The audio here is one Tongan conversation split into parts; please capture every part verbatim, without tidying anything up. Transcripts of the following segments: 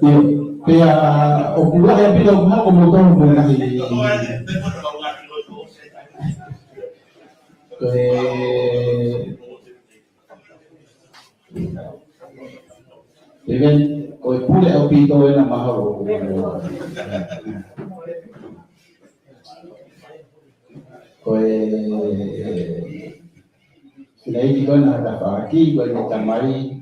ʻIo, pea ʻoku lahi ʻaupito ʻoku hoko mo tonu mo e ngaahi. Ko e, even, ko e pule ʻaupito ena mahalo. Ko e, sila iki ko ena ha tafaʻaki, ko e tamai.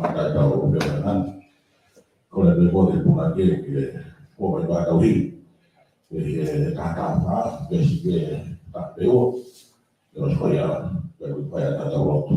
fakataha ʻetau feohi ni. Ko e pē ko e punake ke ʻomai ʻetau tauhi. Ke he kākā fā, ke si ke ka peo. Ke o skoia, ke u fai ʻa ʻetau lotu.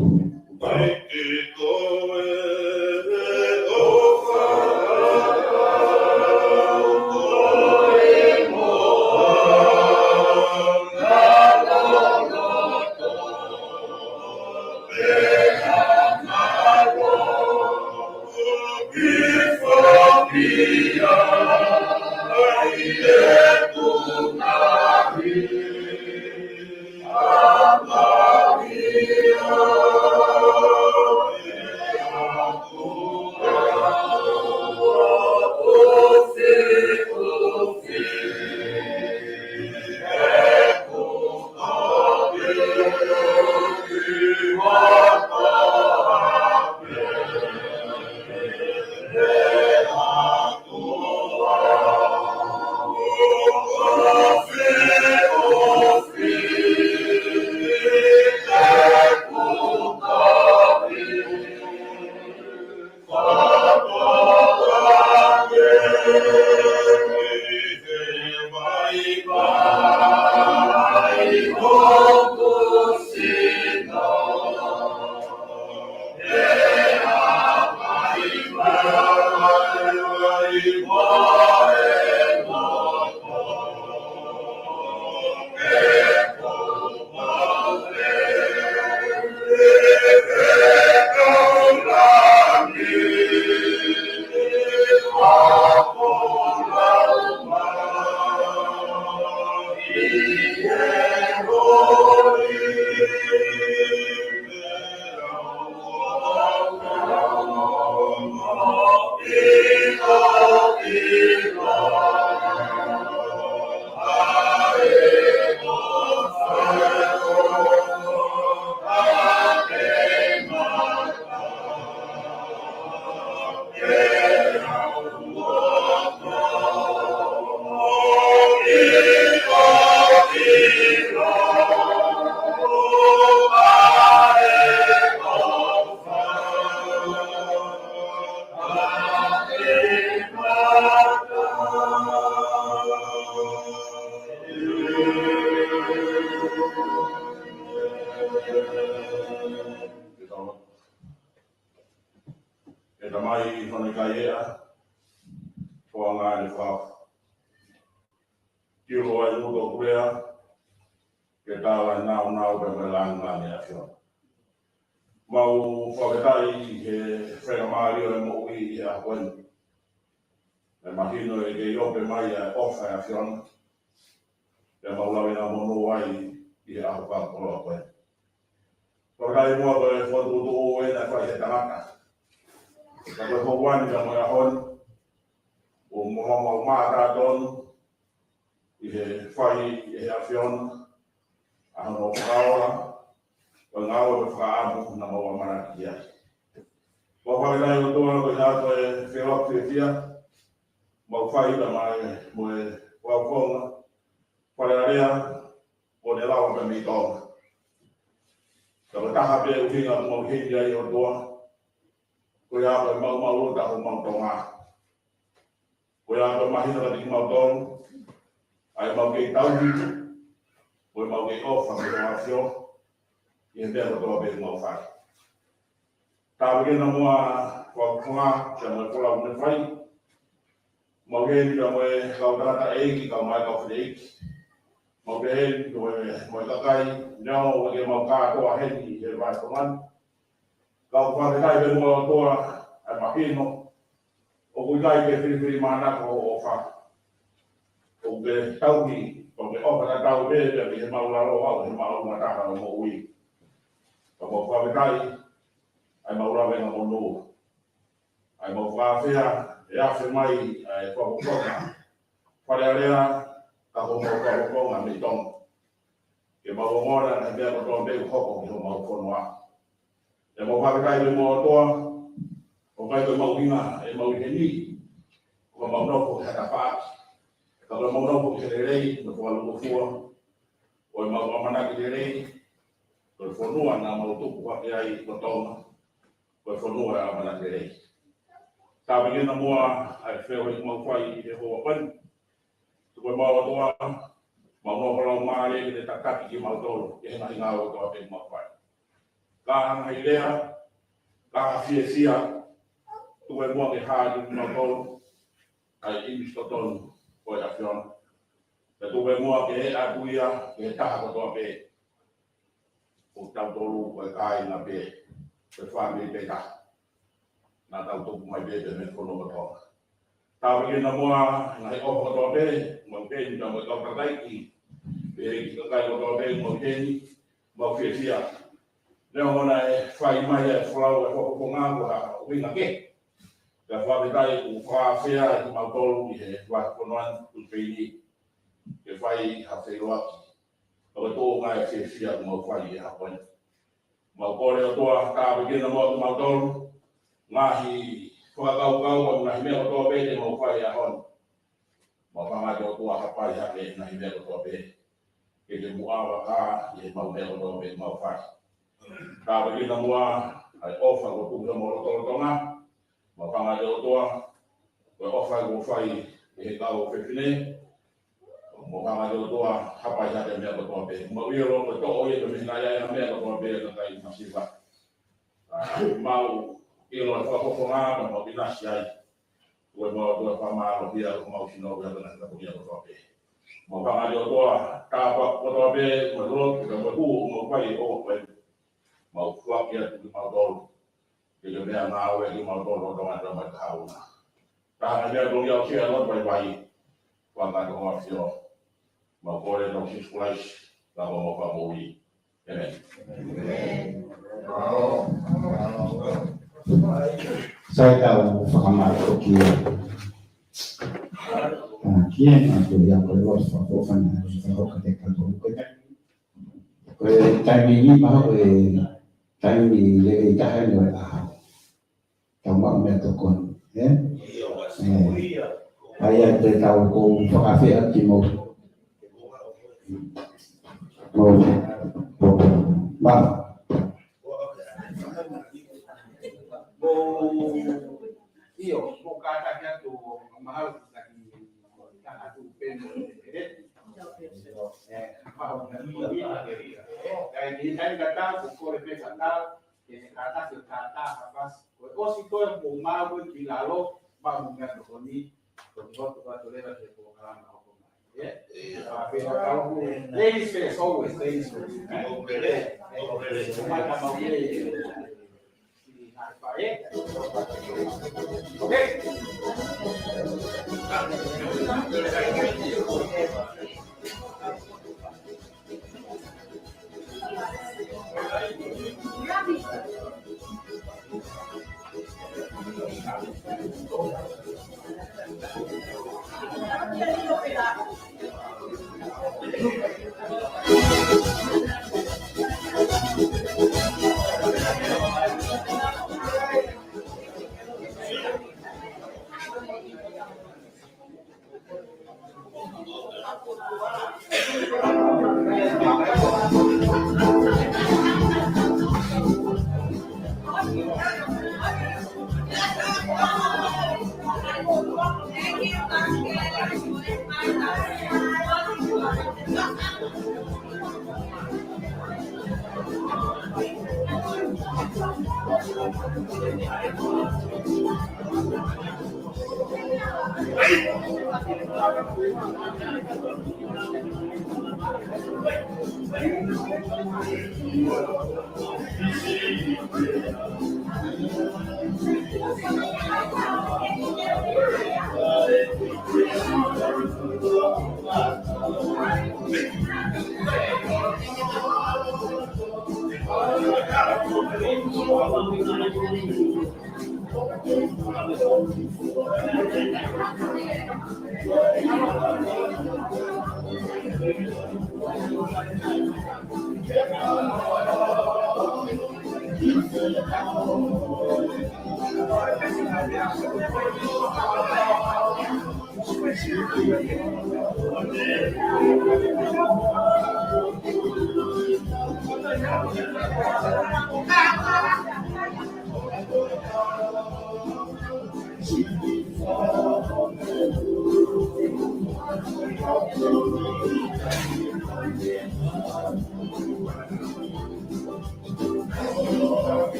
ʻE Tamai, fana kai ea, ko anga le fa. Tilo ai muto kulea, ke tala nau nau pe me lang lang e afio. Mau fakafetaʻi he faingamālie ʻo e moʻui ʻi he ʻaho ko eni. ʻE mahino ʻe kei ope mai ʻa e ʻofa ʻa e ʻAfiona. ʻE mau lave na monū ai ʻi he ʻaho fakakoloa ko eni. Ko e kai mua ko e fokotuʻutuʻu ʻe na fai he tangata. Ka ko e houa ni ka mo e ʻaho ni. ʻO mau mau mātā tonu. ʻI he fai ʻe he ʻAfiona ʻa hono fakaola, ʻo e ngāue mo e fakaʻamu naʻa mau ʻamanaki ai. Mau fakafetaʻi ʻOtua ko e hā ko e fekauʻaki fiefia, mau fai Tamai mo e fakafofonga, Fale Alea, ko e lava pē mei Tonga. Ka ko e taha pē ʻuhinga ʻoku mau heni ai ʻOtua, ko ia ko e mau mau lota ko mau Tonga. Ko ia ko e mahino kiate kimautolu, ʻa e mau kei tauhi, ko e mau kei ʻofa ki he ʻAfio, ʻi he meʻa kotoa pē mau fai. Tāpuekina muʻa, ko e konga, ke mau kola mo e fai. Mau heni ka mo e kau tangata ʻeiki, kau mai kau fale ʻeiki. Mau heni, ko e, mo e kakai, neongo ke mau kātoa heni, he vai koman. Kau fakafetaʻi pē muʻa ʻOtua, ʻa e mahino, ʻoku ʻikai ke filifilimānako hoʻo ʻofa. ʻOku ke tauhi, ʻoku ke ʻofa tatau pē, pea ki he mau lalo au, he mau ngataha ʻo moʻui. Ka mau fakafetaʻi, ʻa e mau lave na monū. ʻA e mau fakafeʻao, ʻe afe mai, ʻa e fakafofonga. Fale Alea, ka ko mau fakafofonga mei Tonga. Ke mau ongona, ʻa e meʻa kotoa pē ʻoku hoko ki homau fonua. ʻE mau fakafetaʻi pē muʻa ʻOtua, ʻoku ʻikai ko e mau ʻuhinga, ʻe mau ʻi heni, ko e mau nofo ki ha tafaʻaki. Ka ko e mau nofo ki he lelei, mo e fakalūkufua. Ko e mau ʻamanaki lelei, ko e fonua naʻa mau tupu hake ai ko Tonga. Ko e fonua ʻa e ʻamanaki lelei. Tāpuekina muʻa, ʻa e feohi ʻoku mau fai ʻi he houa ko eni. Tuku muʻa ʻOtua, mau nofo lau mālie ke ne tataki kimautolu, ʻi he ngaahi ngāue kotoa pē ʻoku mau fai. Ka ʻi ai ha ngaahi lea, ka ha fiefia, tuku muʻa ke hā kiate kimautolu, ʻa e ʻīmisi totonu, ʻo e ʻAfiona. Pea tuku muʻa ke ʻatu ia, ki he taha kotoa pē. ʻO tautolu ko e kāinga pē, ko e fāmili pē taha. Naʻa tau tupu mai pē pea mei he fonua kotoa. Tāpuekina muʻa, ngaahi ʻofa kotoa pē, mau heni ka mo e kau tangataʻeiki. Pea ki he kakai kotoa pē, mau heni, mau fiefia. Neongo naʻe fai mai ʻa e folau ʻa e fakafofonga ko ha ʻuhinga kehe. Ka fakafetaʻi ʻoku fakafeʻao kimautolu ʻi he vahefonua ni, Tuʻi Peini. Ke fai ha feʻiloaki. Ka ko e tōʻonga ʻa e fiefia ʻoku mau fai ʻi he ʻaho ni. Mau kole ʻOtua, tāpuekina muʻa kimautolu. Ngaahi fakakaukau, ngaahi meʻa kotoa pē te mau fai he ʻaho ni. Mau hanga ʻe ʻOtua hapai hake ngaahi meʻa kotoa pē. Ke ke muʻa vaka ʻi he mau meʻa kotoa pē mau fai. Tāpuekina muʻa, ʻa e ʻofa kuo tuku ʻi homau lotolotonga. Mau hanga ʻe ʻOtua, ko e ʻofa kuo fai ʻe he kau fefine. Mau hanga ʻe ʻOtua, hapai hake meʻa kotoa pē. Mau ʻilo ko e toʻo ia ke meʻa ia ʻa e meʻa kotoa pē ʻa e kakai masiva. ʻA, mau ʻilo ʻa e fakafofonga, ka mau ʻinasi ai. Ko e mau ʻOtua fakamālō pē ʻa homau sino, pea ko e ngaahi tapu ia kotoa pē. Mau hanga ʻe ʻOtua, tāpuaki kotoa pē, ko e lotu, ka ko e hū, mau fai ʻo ko e. Mau foaki atu kimautolu. Ke ke meʻangāue kimautolu ʻo Tonga, Tonga mai ka hauna. Taha ngaahi meʻa ʻoku tau ʻi ai ʻo share ʻa e lotu vaivai. Ko e ʻAfio. Mau kole ʻi he huafa ʻo Sīsū Kalaisi, ko homau Fakamoʻui. ʻĒmeni. Sai, tau fakamālō ki he, ʻa, ki he, ʻa, ko ia ko e lotu fakafofonga, ko e fakahoka te ka tolu ko e. Ko e taimi ni mahalo ko e taimi lelei taha eni ʻo e ʻaho. Tau maʻu meʻatokoni, ē? ʻĒ. ʻA ia te tau ko fakafeʻao ki mo. Mo. Mo. Ma. ʻIo, mo kātaki atu mahalo ki he taha atu pē mo. Kae ni tai ka tau, ko kole pe ka tau, ke ne kātaki ʻo tātā ha fasi. Ko e ʻosi ko ē mo mau ko ē ki lalo, mau mo meʻa tokoni, ko ni hoto ka toleva ke polokalama hoko mai. Yeah? Yeah. Ladies first, always ladies first.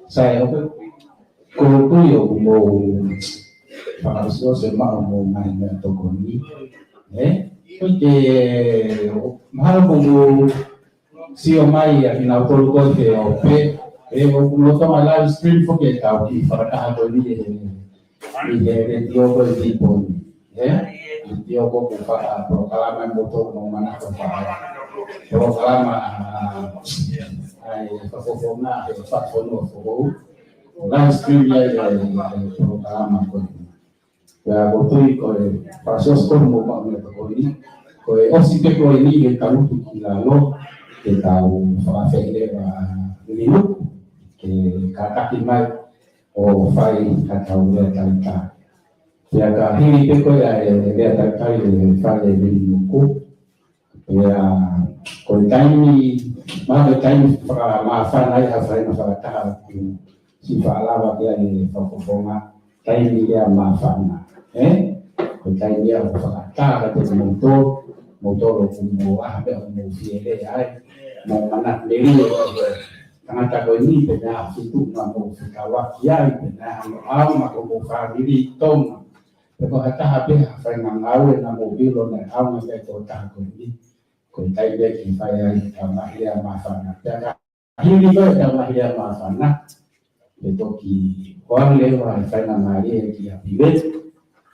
Sai, ʻoku ou tui ʻoku mou fakaʻosiʻosi ʻemau maʻu meʻatokoni. Ē? Ko e, mahalo ʻoku mou sio mai ʻa kinautolu ko ē ʻoku pē, ē, ʻoku lolotonga live stream foki ʻetau kiʻi fakataha ko eni ʻi he, ʻi he letiō ko ē Viponi. Ē? Letiō ko ē ʻoku fakapolokalama ʻe moutolu, mou manako fakapolokalama, ʻa, ʻa e fakafofonga ʻe fakafofonga foʻou. Live stream ia ʻa e, ʻa e polokalama ko eni. Pea ʻoku ou tui ko e fakaʻosiʻosi ko ē ʻemau maʻu meʻatokoni, ko e ʻosi pē ko eni ʻe tangutu ki lalo, ke tau fakaafeʻi leva ʻa Liliuku ke kātaki mai ʻo fai haʻatau lea talitali. Pea ka hili pē ko ia ʻa e lea talitali ʻe fai ʻe Liliuku, pea ko e taimi, mahalo ko e taimi fakamāfana ai ha faʻahinga fakataha ʻoku siʻi faʻa lava ki ai e fakafofonga, taimi lea māfana. Ē? Ko e taimi ia ʻoku fakataha kiate kimoutolu, moutolu ʻoku mou ʻā pē ʻo mou fie lea ai, mou manatu melie ki he tangata ko eni pe naʻa fitu naʻa mou fekauʻaki ai, pe naʻa ʻaonga ki homou fāmili ʻi Tonga. Pe ko ha taha pē ha faʻahinga ngāue naʻa mou ʻilo naʻe ʻaonga ki ai e tokotaha ko eni. Ko e taimi ia ke fai ai ʻetau ngaahi lea māfana. Pea ka hili ko ē ʻetau ngaahi lea māfana, ʻe toki ʻoange leva e faingamālie kia Piveni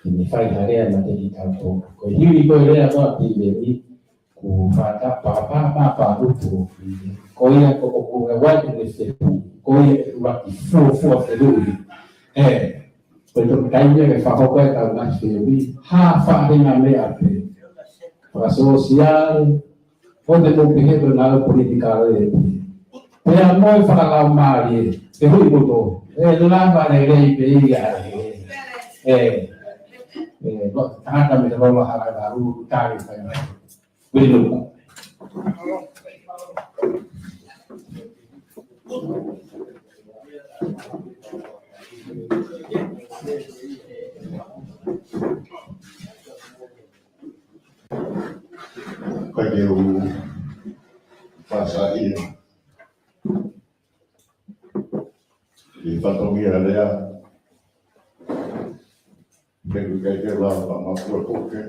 ke ne fai ha lea maʻa kitautolu. Ko e hili ko ē e lea ko ē ʻa Piveni, ʻoku fakataha pē ʻa Pāpā Maʻapaʻutu. Ko ia ko ē ʻoku ʻi ai ʻene fehuʻi, ko ia ʻe ʻuluaki fuofua fehuʻi. Ē, ko e toki taimi ia ke fakahoko ai ʻetau ngaahi fehuʻi, ha faʻahinga meʻa pē fakasōsiale, ʻo te mou pehē ko e ngāue politikale pē. Pea mo e fakalaumālie, ʻe hui koto, ʻe lava lelei pē ia, ē, ē, ē, tangata mei he lolo hala ʻa Lulu tali fai mai. Hui koto. Ka ke u fasa ia. ʻI he fatongia lea. Ke u kai ke la ma ma kua koke.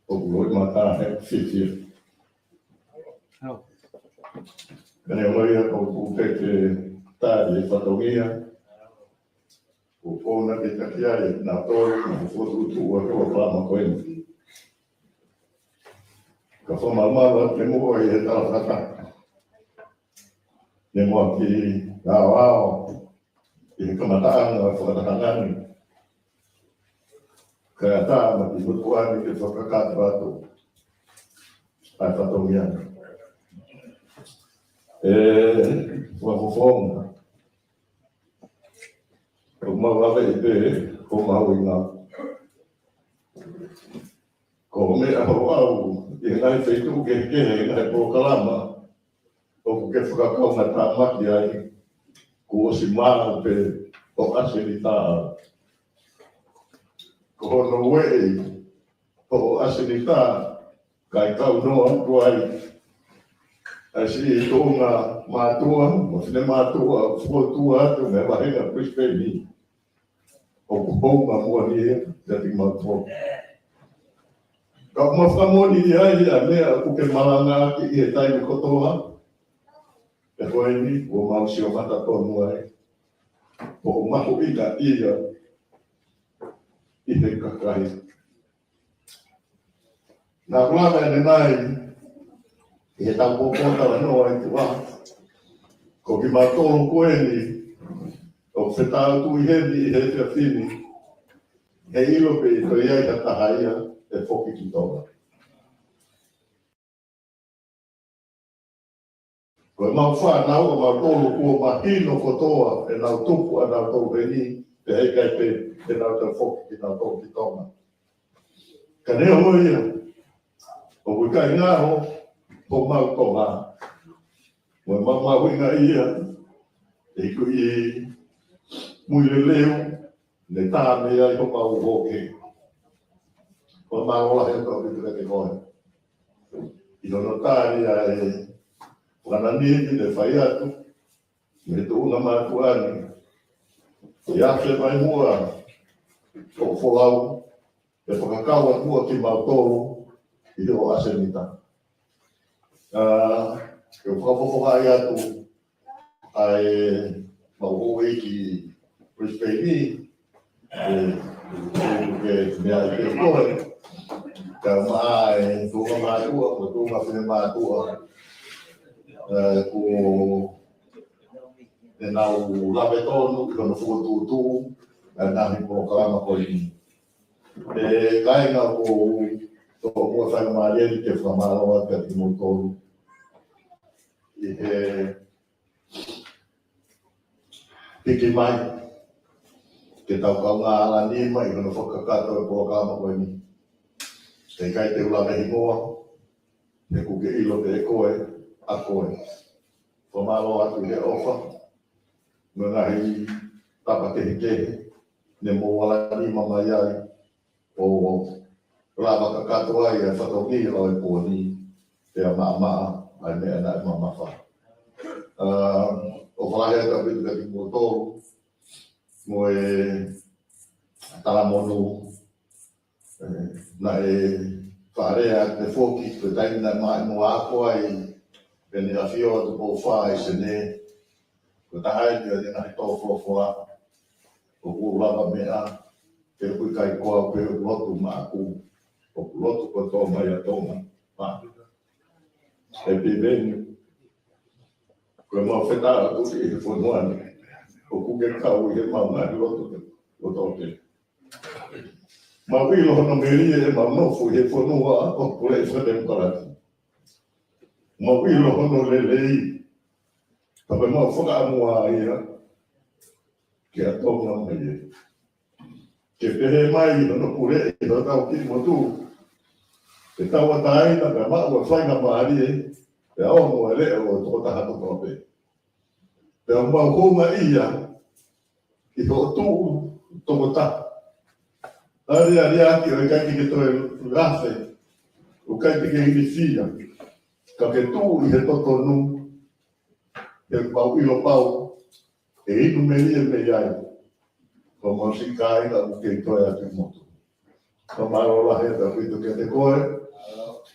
ʻOku loi mata he fifi. Ka ne ʻomai ia ko u peke tā ʻi he fatongia. ʻOku ou na ke taki ai, na tolu, na fotu tu, ua tolu, palama ko eni. Ka fakamamalu atu ke moa ʻi he talafakata. Ne moa ki ngāuao, ʻi he kamataʻanga ʻo e fakataha ni. Kae ʻatā ma ki mutuani ke fakakakato atu. ʻA e fatongia. ʻE, fakafofonga. ʻO mau ʻave ʻi pē, ko mau ʻi ngā. Ko e meʻa ʻoku ou ʻi he ngaahi feituʻu kehekehe, ngaahi polokalama, ʻoku ke fakakaungatāmaki ai, kuo ʻosi maʻu pē ʻo ʻAsenita. Ko hono ueʻi, ʻo ʻAsenita, kae kau noa atu ai. ʻA e siʻi tuʻunga mātuʻa, mo e finemātuʻa, fokotuʻu atu, mei he vahenga Brisbane. ʻOku hounga moʻoni ia, kiate kimautolu. Ka ʻoku mau fakamoʻoni ai ʻa e meʻa ʻoku ke malangaʻaki ʻi he taimi kotoa. ʻE ko eni, ʻoku mau sio mata tonu ai. ʻOku mahuʻinga ia ʻi he kakai. Naʻa ku lava ʻanenai, ʻi he taʻu pōpō talanoa ʻi tuʻa. Ko kimautolu ko eni, ʻoku fetaulaki ʻi heni, ʻi he efiafi ni. He ʻilo pē ʻe toe ʻi ai ha taha ia, ʻe foki ki Tonga. Ko e mau fānau ʻa mautolu kuo mahino kotoa ʻenau tupu ʻanautolu heni, pea ʻikai pē ʻenau toe foki kinautolu ki Tonga. Ka neongo ia, ʻoku ʻikai ngaohi homau Tonga. Mo e mau mahuʻinga ia, ʻe ʻikai mui leleu, ne tā mei ai homau hō ke. Ko e mālō lahi ʻaupito kiate koe. ʻI hono tali ʻa e fakanani ni ne fai atu, mei he tuʻunga mātuʻa ni. ʻI he afe mai muʻa, ʻo folau, ʻe fakakau atu muʻa kimautolu, ʻi hoʻo ʻasenita. ʻA, ke u fakafofongaʻi atu, ʻa e mau houʻeiki Brisbane, ʻe, ʻe, ʻe, meʻa ʻi he koe, ka maʻa e tuʻunga mātuʻa, ko e tuʻunga finemātuʻa, ʻe, ko ʻenau lave tonu, ki hono fokotuʻutuʻu, ʻa e ngaahi polokalama ko eni. ʻE, kāinga ʻoku ou tomuʻa faingamālie ni ke fakamālō atu kiate kimoutolu. ʻI he piki mai, ke tau kaungā ala nima ʻi hono fakakakato e polokalama ko eni. He ʻikai te u lave hingoa, he ʻoku ke ʻilo pē ʻe koe, ʻa koe. Fakamālō atu he ʻofa, mo e ngaahi tapa kehekehe, ne mou ala nima mai ai, ʻo lava kakato ai ʻa e fatongia ʻo e pō ni, pea maʻamaʻa ʻa e meʻa naʻe mamafa. ʻA, ʻofa lahi atu ʻaupito kiate kimoutolu, mo e talamonū, ʻe, naʻe fakalea atu foki, ko e taimi naʻe maʻu mo ako ai, pea ne ʻafio atu Poufa ʻi Senē, ko e taha eni ʻo e ngaahi tō folofola, ʻoku lava meʻa, ke ʻoku ʻikai ko au pē ʻoku lotu maʻaku, ʻoku lotu kotoa mai ʻa Tonga. Maʻa. ʻE piveni. Ko e mau fetaulaki ʻi he fonua ni. ʻOku ke kau ʻi he mau ngaahi lotu kotoa pē. Mau ʻilo hono melie ʻemau nofo ʻi he fonua ʻoku puleʻi fakatemokalati. Mau ʻilo hono lelei Ka pea mau fakaʻamu ai ia ke ʻa Tonga mai ē. Ke pehē mai ʻi hono puleʻi ʻo hotau kiʻi motu, ke tauʻatāina pea maʻu ʻa e faingamālie, pea ʻomi ʻa e leʻo ʻo e tokotaha kotoa pē. Pea mau houngaʻia ʻi hoʻo tuʻu tokotaha. Aliali ʻaki ʻo ʻikai ke ke toe lafe, ʻo ʻikai ke ke ilifia, ka ke tuʻu ʻi he totonu, he mau ʻilo pau ʻe inu melie mei ai homau siʻi kāinga ʻoku kei toe ʻi he motu. Fakamālō lahi atu ʻaupito kiate koe.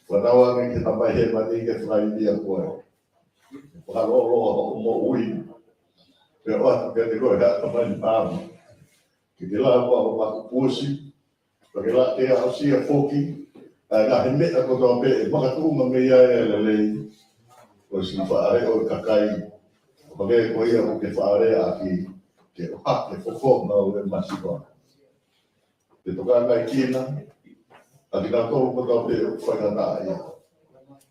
Fanau ange ke hapai he mani ke fakaivia koe. Fakalōloa hoʻo moʻui. Pea ʻoatu kiate koe ha tamai pāmu. Ke ke lava ʻo maku pusi. Pea ke la ke aʻusia foki ʻa e ngaahi meʻa kotoa pē ʻe makatuʻunga mei ai ʻa e lelei ʻo e siʻi faʻahi ʻo e kakai. ʻO hangē ko ia ʻoku ke faʻa lea ʻaki, ke ʻohake fofonga ʻo e masiva. Ke tokangaʻi kinaua ʻa kinautolu kotoa pē ʻoku faingataʻaʻia.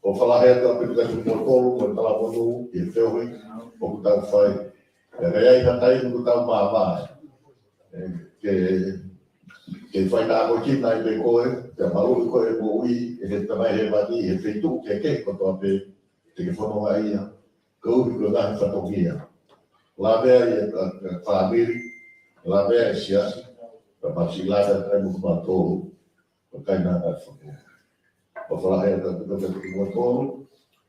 ʻOfa lahi atu ʻaupito kiate kimoutolu mo e talamonū ʻi he feohi ʻoku tau fai. Pea ka ʻi ai ha taimi ʻoku tau māvae, ʻe, ke, ke fai tākoekina ai pē koe, pea maluʻi koe ʻe he moʻui, ʻe he Tamai Hēvani, ʻi he feituʻu kehekehe kotoa pē te ke fononga ai, koeʻuhi ko e ngaahi fatongia. Lavea ʻa e, ʻa e, ʻa e fāmili, lavea ʻa e siasi, pea mau siʻi lavea atu mo kimautolu, ko e kāinga ʻa e fāmili. ʻOfa lahi atu ʻaupito kiate kimoutolu,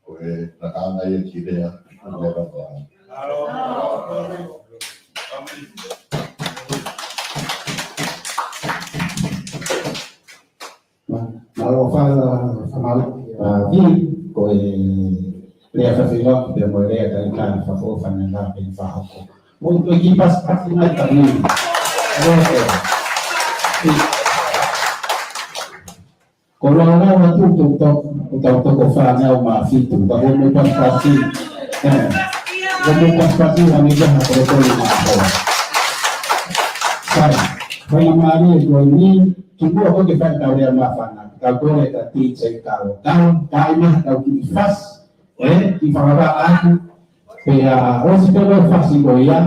ko e takaanga ia ki lea, ko e lea ka. Mālō Fala, Fala, ʻa, Vili, ko e lea fakaʻilonga, pea mo e lea talitali fakaʻofa naʻe pehē fakahoko. Mo e kiʻi pasipasi mai ka Vili. Ko e lea, ko e lea atu ʻoku tau, ʻoku tau toko fānau mā fitu, ka ko e pasipasi. ʻE, ko e pasipasi ʻa e meʻa ha kolokolo mā hoa. Sai, faingamālie ko eni, kimuʻa ko ē ke fai ʻetau lea māfana, kau kole ʻa e teacher kau, kau, kau ʻi ai haʻatau kiʻi fasi, ʻe, kiʻi fakavaʻa atu, pea ʻosi pē ko e fasi ko ia,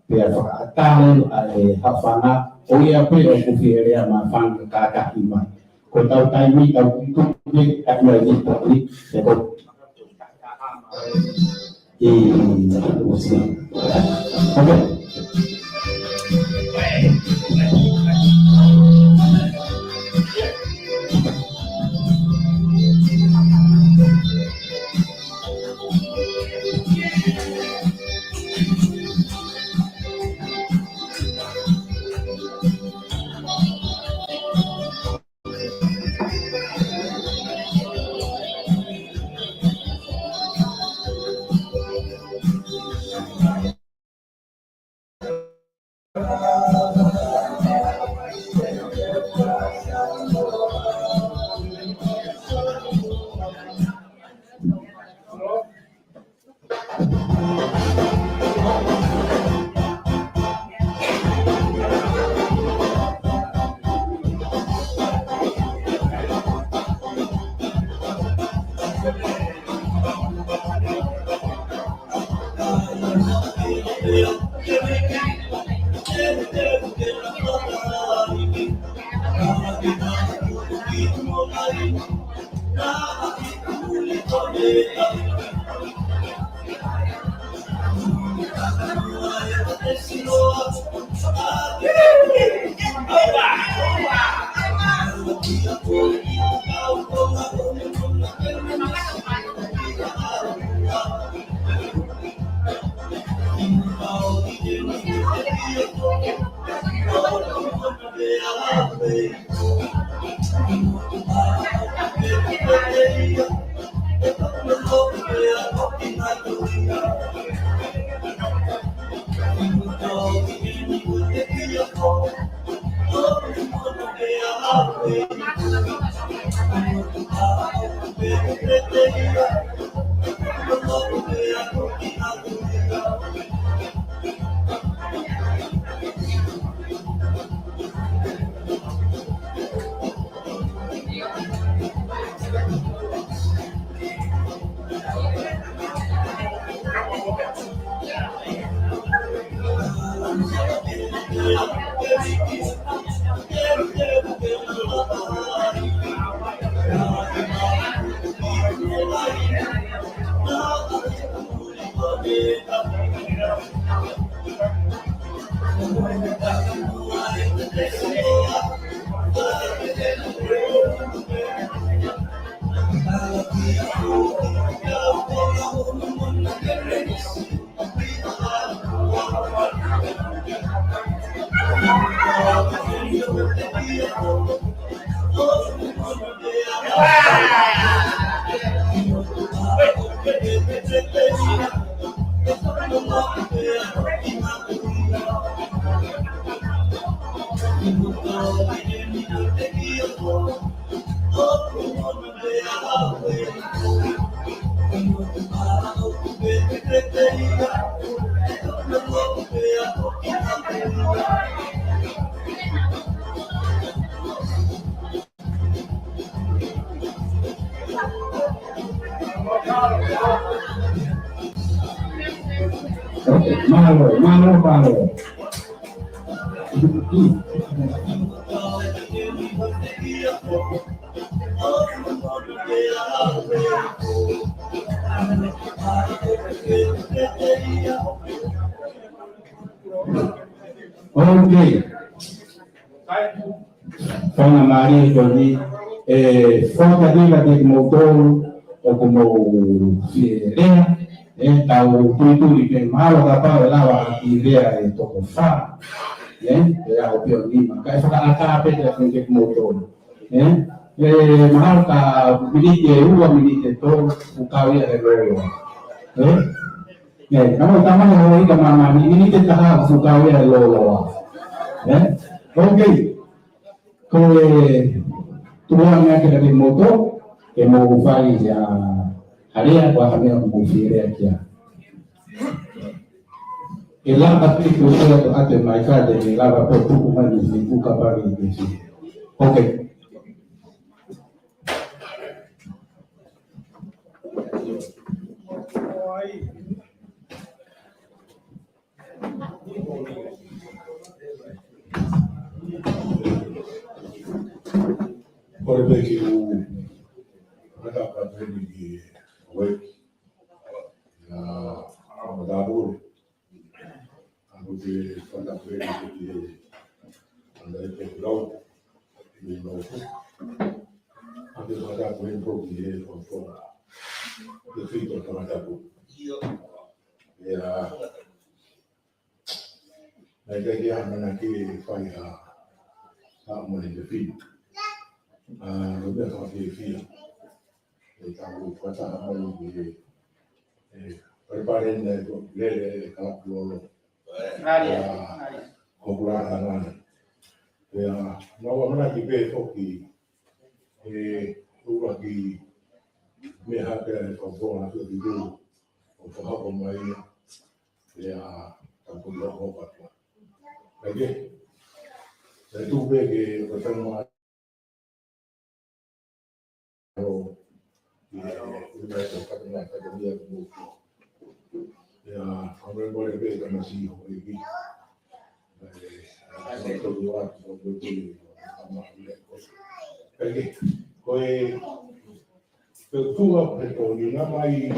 pea fakaʻatā leva ʻa e hafanga, ko ia pē ʻoku fie lea māfana kākaaʻi mai. Ko ʻetau taimi, tau kiʻi tuku atu ai ni pō ni, ʻe ko. ʻE, ʻosi. Okay. Mālō, mālō, mālō. Ok. Faingamālie ko eni, ʻe, fakaʻatā kiate kimoutolu ʻoku mou fie lea, ʻe, tau tuitui pē mahalo kapau ʻe lava ʻa e lea ʻe toko fā, ʻe, ʻe aʻu pē ʻo nima, kae fakaʻatā pē kiate kimoutolu. ʻE, ʻe, mahalo ka miniti ʻe ua, miniti ʻe tolu, ʻoku kau ia he lōloa. ʻE? ʻE, ka mou tamai hou ika māmani, miniti ʻe taha ʻoku kau ia he lōloa. ʻE? Ok. Ko e tuʻu ange ake kiate kimoutolu, ke mou fai ha, ha lea, ko e hā e meʻa ʻoku mou fie lea ki ai. ʻE lava pē ke u ʻoatu ʻa e maika, te ne lava pē ʻo tuku mai ni si kuka pari ni si. Ok. Kole pē ke u, kata pē ni ki weki. Na, a, ma da bole. Ako ke fakaʻapaʻapa ki he, ʻa e pō lau, ʻi he lau. Ako ke fakaʻapaʻapa ki he fakaʻapaʻapa. Ke fito fakaʻapaʻapa. ʻIa, naʻe ʻikai ke ʻi ai ha meʻa ke fai ha, ha mole ke fito. A, lo me fa ke fia. ʻE tau fakataha mai ki he, ʻe, palepale naʻe ko lele e kalapu lolo. Ngali, ʻa, ngali. Ko kula ka ngali. ʻIa, mau ʻamanaki pē foki, ʻe, ʻuluaki meʻa hake ʻe fakafofonga atu ki tuʻu, ʻo fakahoko mai ia. ʻIa, tau ko loko patua. Kae kehe, ʻe tuku pē ke, ko e fenua Ko e, ko e tuʻa pe ko ni na mai,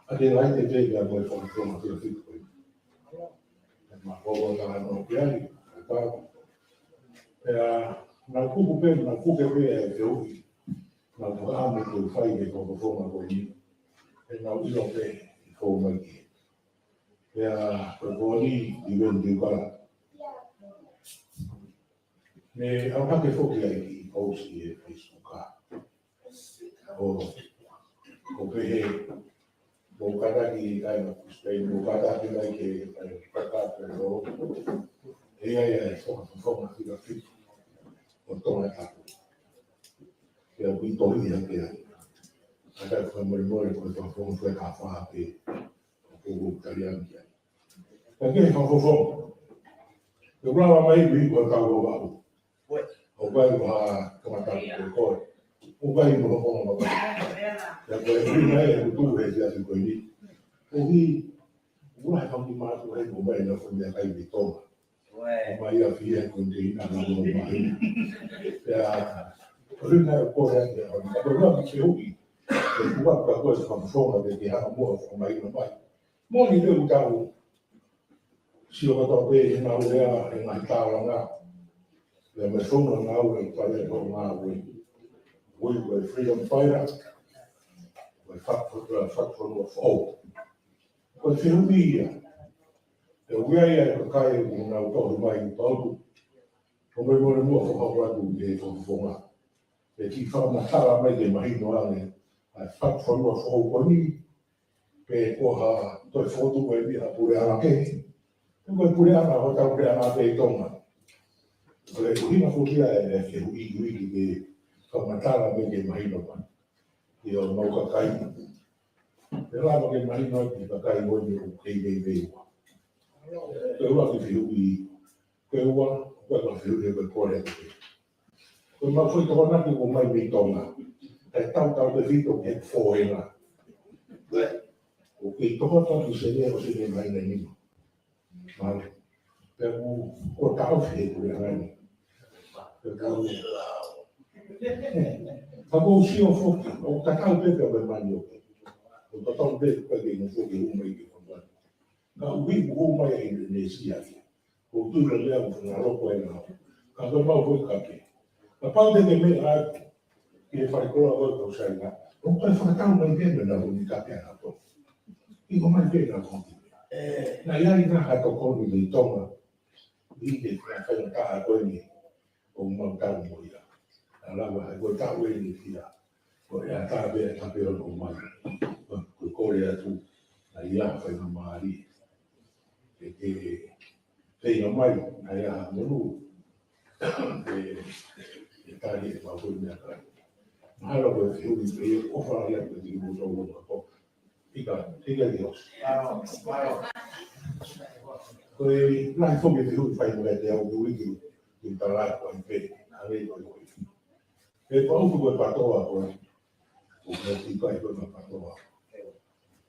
a te lai te te ka mo e fakatonga te fitu ko e. Ma ko ko ka no ke ai, ka. ʻIa, na kuku pē, na kuke pē e te ui. Na ko a me te fai ke ko ko ko ma ko ni. ʻE na ui no pē, ko mai ki. ʻIa, ko ko ni, i ven di ka. Me au hake foki ai ki ʻosi e Facebook. ʻO, ʻo pehē, ʻo kātaki ai ma Spain, ʻo kātaki ai ke, ai, kātaki ʻo, ʻe ai, ai, fakafofonga fika fitu, ʻo Tonga tapu. Ke au ki tohi hake ai. Kātaki fakamolemole, ko e fakafofonga fika fā pē. ʻOku ou tali ange ki ai. Ka ke fakafofonga. Te u lava mai ʻi he kau ʻo vaʻu. ʻO kai ʻo ha kamata ko e koe. ʻO kai ʻo ha konga vaʻu. Ia ko e ui mai e kutu he sia si ko ni. ʻO hi. Ua he fanga kiʻi mātuʻa he ko mai na fo mea kai mi Tonga. Mai a fia ko te ina na mo mai. Pea, ko le na ko ya ke, ka ko la ke ui. Ke kua ka ko e fakafofonga ke ke hanga mo fo mai na mai. Mo ni te u tau. Sio ka tau pe he ngāue a, he ngaahi tālanga. Pea me fonga ngāue, pea e fonga ngāue. Ui ko e freedom fighter. Ko e fak-, fak-, fak-, fak-, fak-, Ko e fehuʻi ia. Pea ui ai ʻa e kakai ʻoku nau tohi mai ʻi Pautu. Ko mai mole mua fakahoko atu ki he fakafofonga. Pea kiʻi fakamatala mai ke mahino ange. ʻA e fakafofonga foʻou ko eni. Pe ko ha toe fotu ko eni ha puleʻanga kehe. Pe ko e puleʻanga hotau puleʻanga pē ʻi Tonga. Ko e ʻuhinga foki ia e fehuʻi ui ke fakamatala mai ke mahino mai. ʻI ʻo mau kakai. Pea lava ke mahino ki he kakai ko eni ʻoku kei veiveiua. Ko e ua ke fehuʻi, ko e ua, ko e ua fehuʻi ko e kole atu. Ko e mau foʻi tokonaki ko mai mei Tonga. Kae tautau pē fito ke fōenga. ʻOku kei toko tau ki Sene ʻo Sene mai na nima. Mālō. Pea ʻoku, ʻoku taʻofi he puleʻanga ni. Pea ʻoku, ka ʻoku sio foki, ʻoku tatau pē pea me mani oke. ʻOku tatau pē pea ke mo foki uma i ke fanga. Ka ui mo uma i Indonesia. ʻOku tui la lea mo fanga loko e na. Ka ko mau ko e kape. Ka pau te ke me ai. Ke fai kola ko e kau saina. ʻOku e fakatau mai ke me na uni kape ana to. ʻI ko mai ke na ko. Na ia i na ha tokoni mei Tonga. ʻI ke na fai na kaha ko eni. ʻO mau tau mo ia. Na lava hai ko tau eni kia. Ko e ata pē, ata pē o mai. Ko e kole atu. Na ia fai na mali. Ke, ke, feinga mai, na ia ha monu. E, e tali e mau ko mea kai. Mahalo ko e fehuʻi pe ʻofa ia ko e tiki mo tau lo ko. Ika, ika ki os. Ko e, na i foki fehuʻi fai mo e te au ko wiki. Ki tala ko i pe, a rei ko i ko i. He pau ko e patoa ko e. Ko e tika i ko e patoa.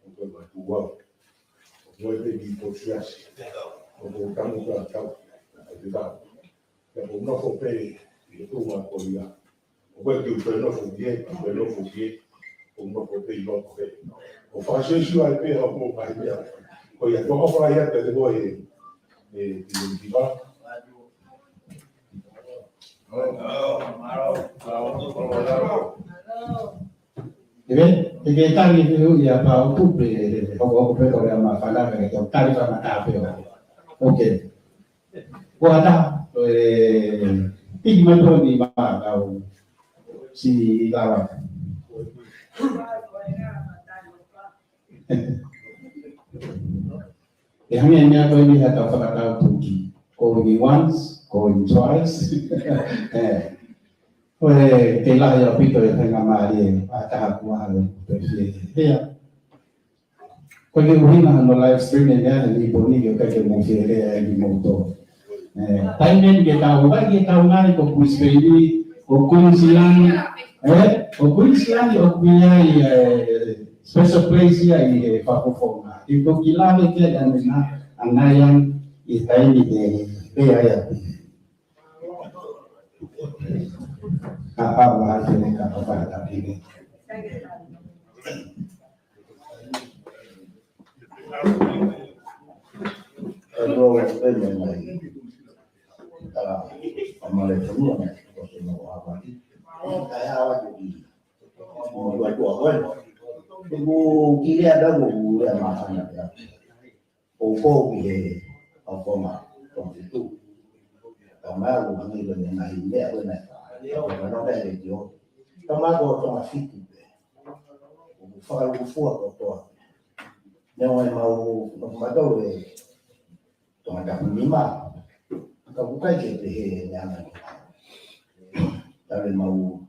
Ko e patoa. Ko e pe ki ko siasi. Ko e tangu ka tau. Ko e tau. Ko e nofo pe, i ko ma ko ia. Ko e ki pe nofo ki e, pe nofo ki e. Ko e nofo pe i nofo pe. Ko fakasesi ai pe, ko mai pe. Ko ia, ko fai ia pe ko e, e, e, e, Eve, e ke tali e fehuʻi ia Pautu pe, hokohoko pe ko e lea māfana, pe ke tau tali fakamatala pe o. Ok. Ko ata, e, piki mai toni ma kau si lava. E hangē e meʻa ko eni ha tau fakatau tuki. Going once, going twice. E, ko e, ke lahi ʻaupito e faingamālie, ʻa taha kua alo, pe fie, hea. Ko e ʻuhinga hano live stream e meʻa ni poni ke kai ke mo fie lea e ni mo to. E, taimi eni ke tau, ʻoku ʻikai ke tau ngali ko Brisbane, ko Queensland, e, ko Queensland ʻoku ʻi ai, e, special place ia ʻi he fakafofonga. ʻI ko ki lave ke ʻi ai ʻa Naian ʻi he taimi ke pea ia. Ka pau a te ne ka pau a te ne. ʻO ko ki he ʻaponga, twenty-two. Ka mai ʻo hangē ko e ngaahi meʻa ko ena. Ka mai ko Tonga fitu pē. ʻO fakalūkufua kotoa. Neongo e mau, no matou e Tonga tapu nima. Ka ʻoku ʻikai ke pehē e meʻa mai. Tale mau,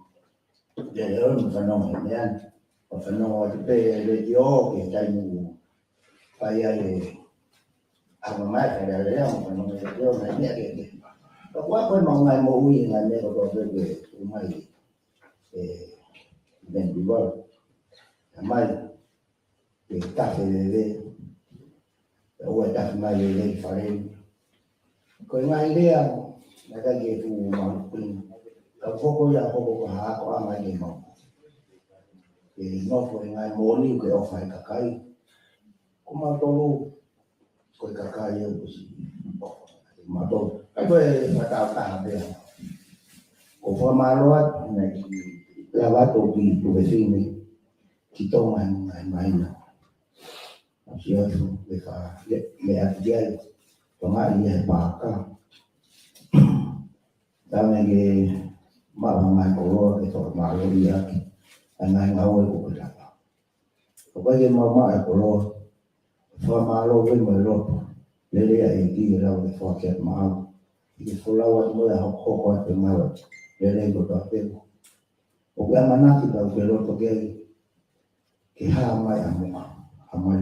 ia, ia, ʻo mo fanongo he meʻa ni. Mo fanongo atu pē letiō, ke taimi ʻoku fai ai e, ʻa mo mai, ka lea lea, mo fanongo letiō, mai meʻa ke, ke. Ka ʻoku ʻi ai ko e mau ngaahi moʻui, ngaahi meʻa kotoa pē, ke, ʻomai, e, Vancouver. Ka mai, ke tafe lele. ʻOua ʻe tafi mai lelei fale ni. Ko e ngaahi lea, naʻe ʻikai ke fuʻu mahuʻinga. Ka hoko ia hoko ko ha ako ʻa mai ke mau. Ke nofo e ngaahi moʻoni ke ʻofa he kakai. Ko mautolu, ko e kakai ʻoku ʻosi ʻofa. Mautolu. ʻIkai ko e fakatāutaha pē. Ko e fakamālō atu, naʻe ʻikai lava atu ki Tufefine, ki Tonga he ngaahi māhina. ʻOsi atu, ʻe fa, le, le atu ki ai, Tonga ʻi he pāka. Tau ne ke maʻu ha ngaahi koloa ke fakamālō ia ki, ʻa e ngaahi ngāue ko e lava. ʻOku ʻikai ke mau maʻu e koloa, fakamālō pē mo e loto, lele ia e ki e lau ke fua ke maʻu. ʻI ke folau atu mo ia hoko, hoko atu e ngāue, lele ko e tapeku. ʻOku ʻamanaki pau ke loto ke ai, ke hā mai ʻa muʻa, hā mai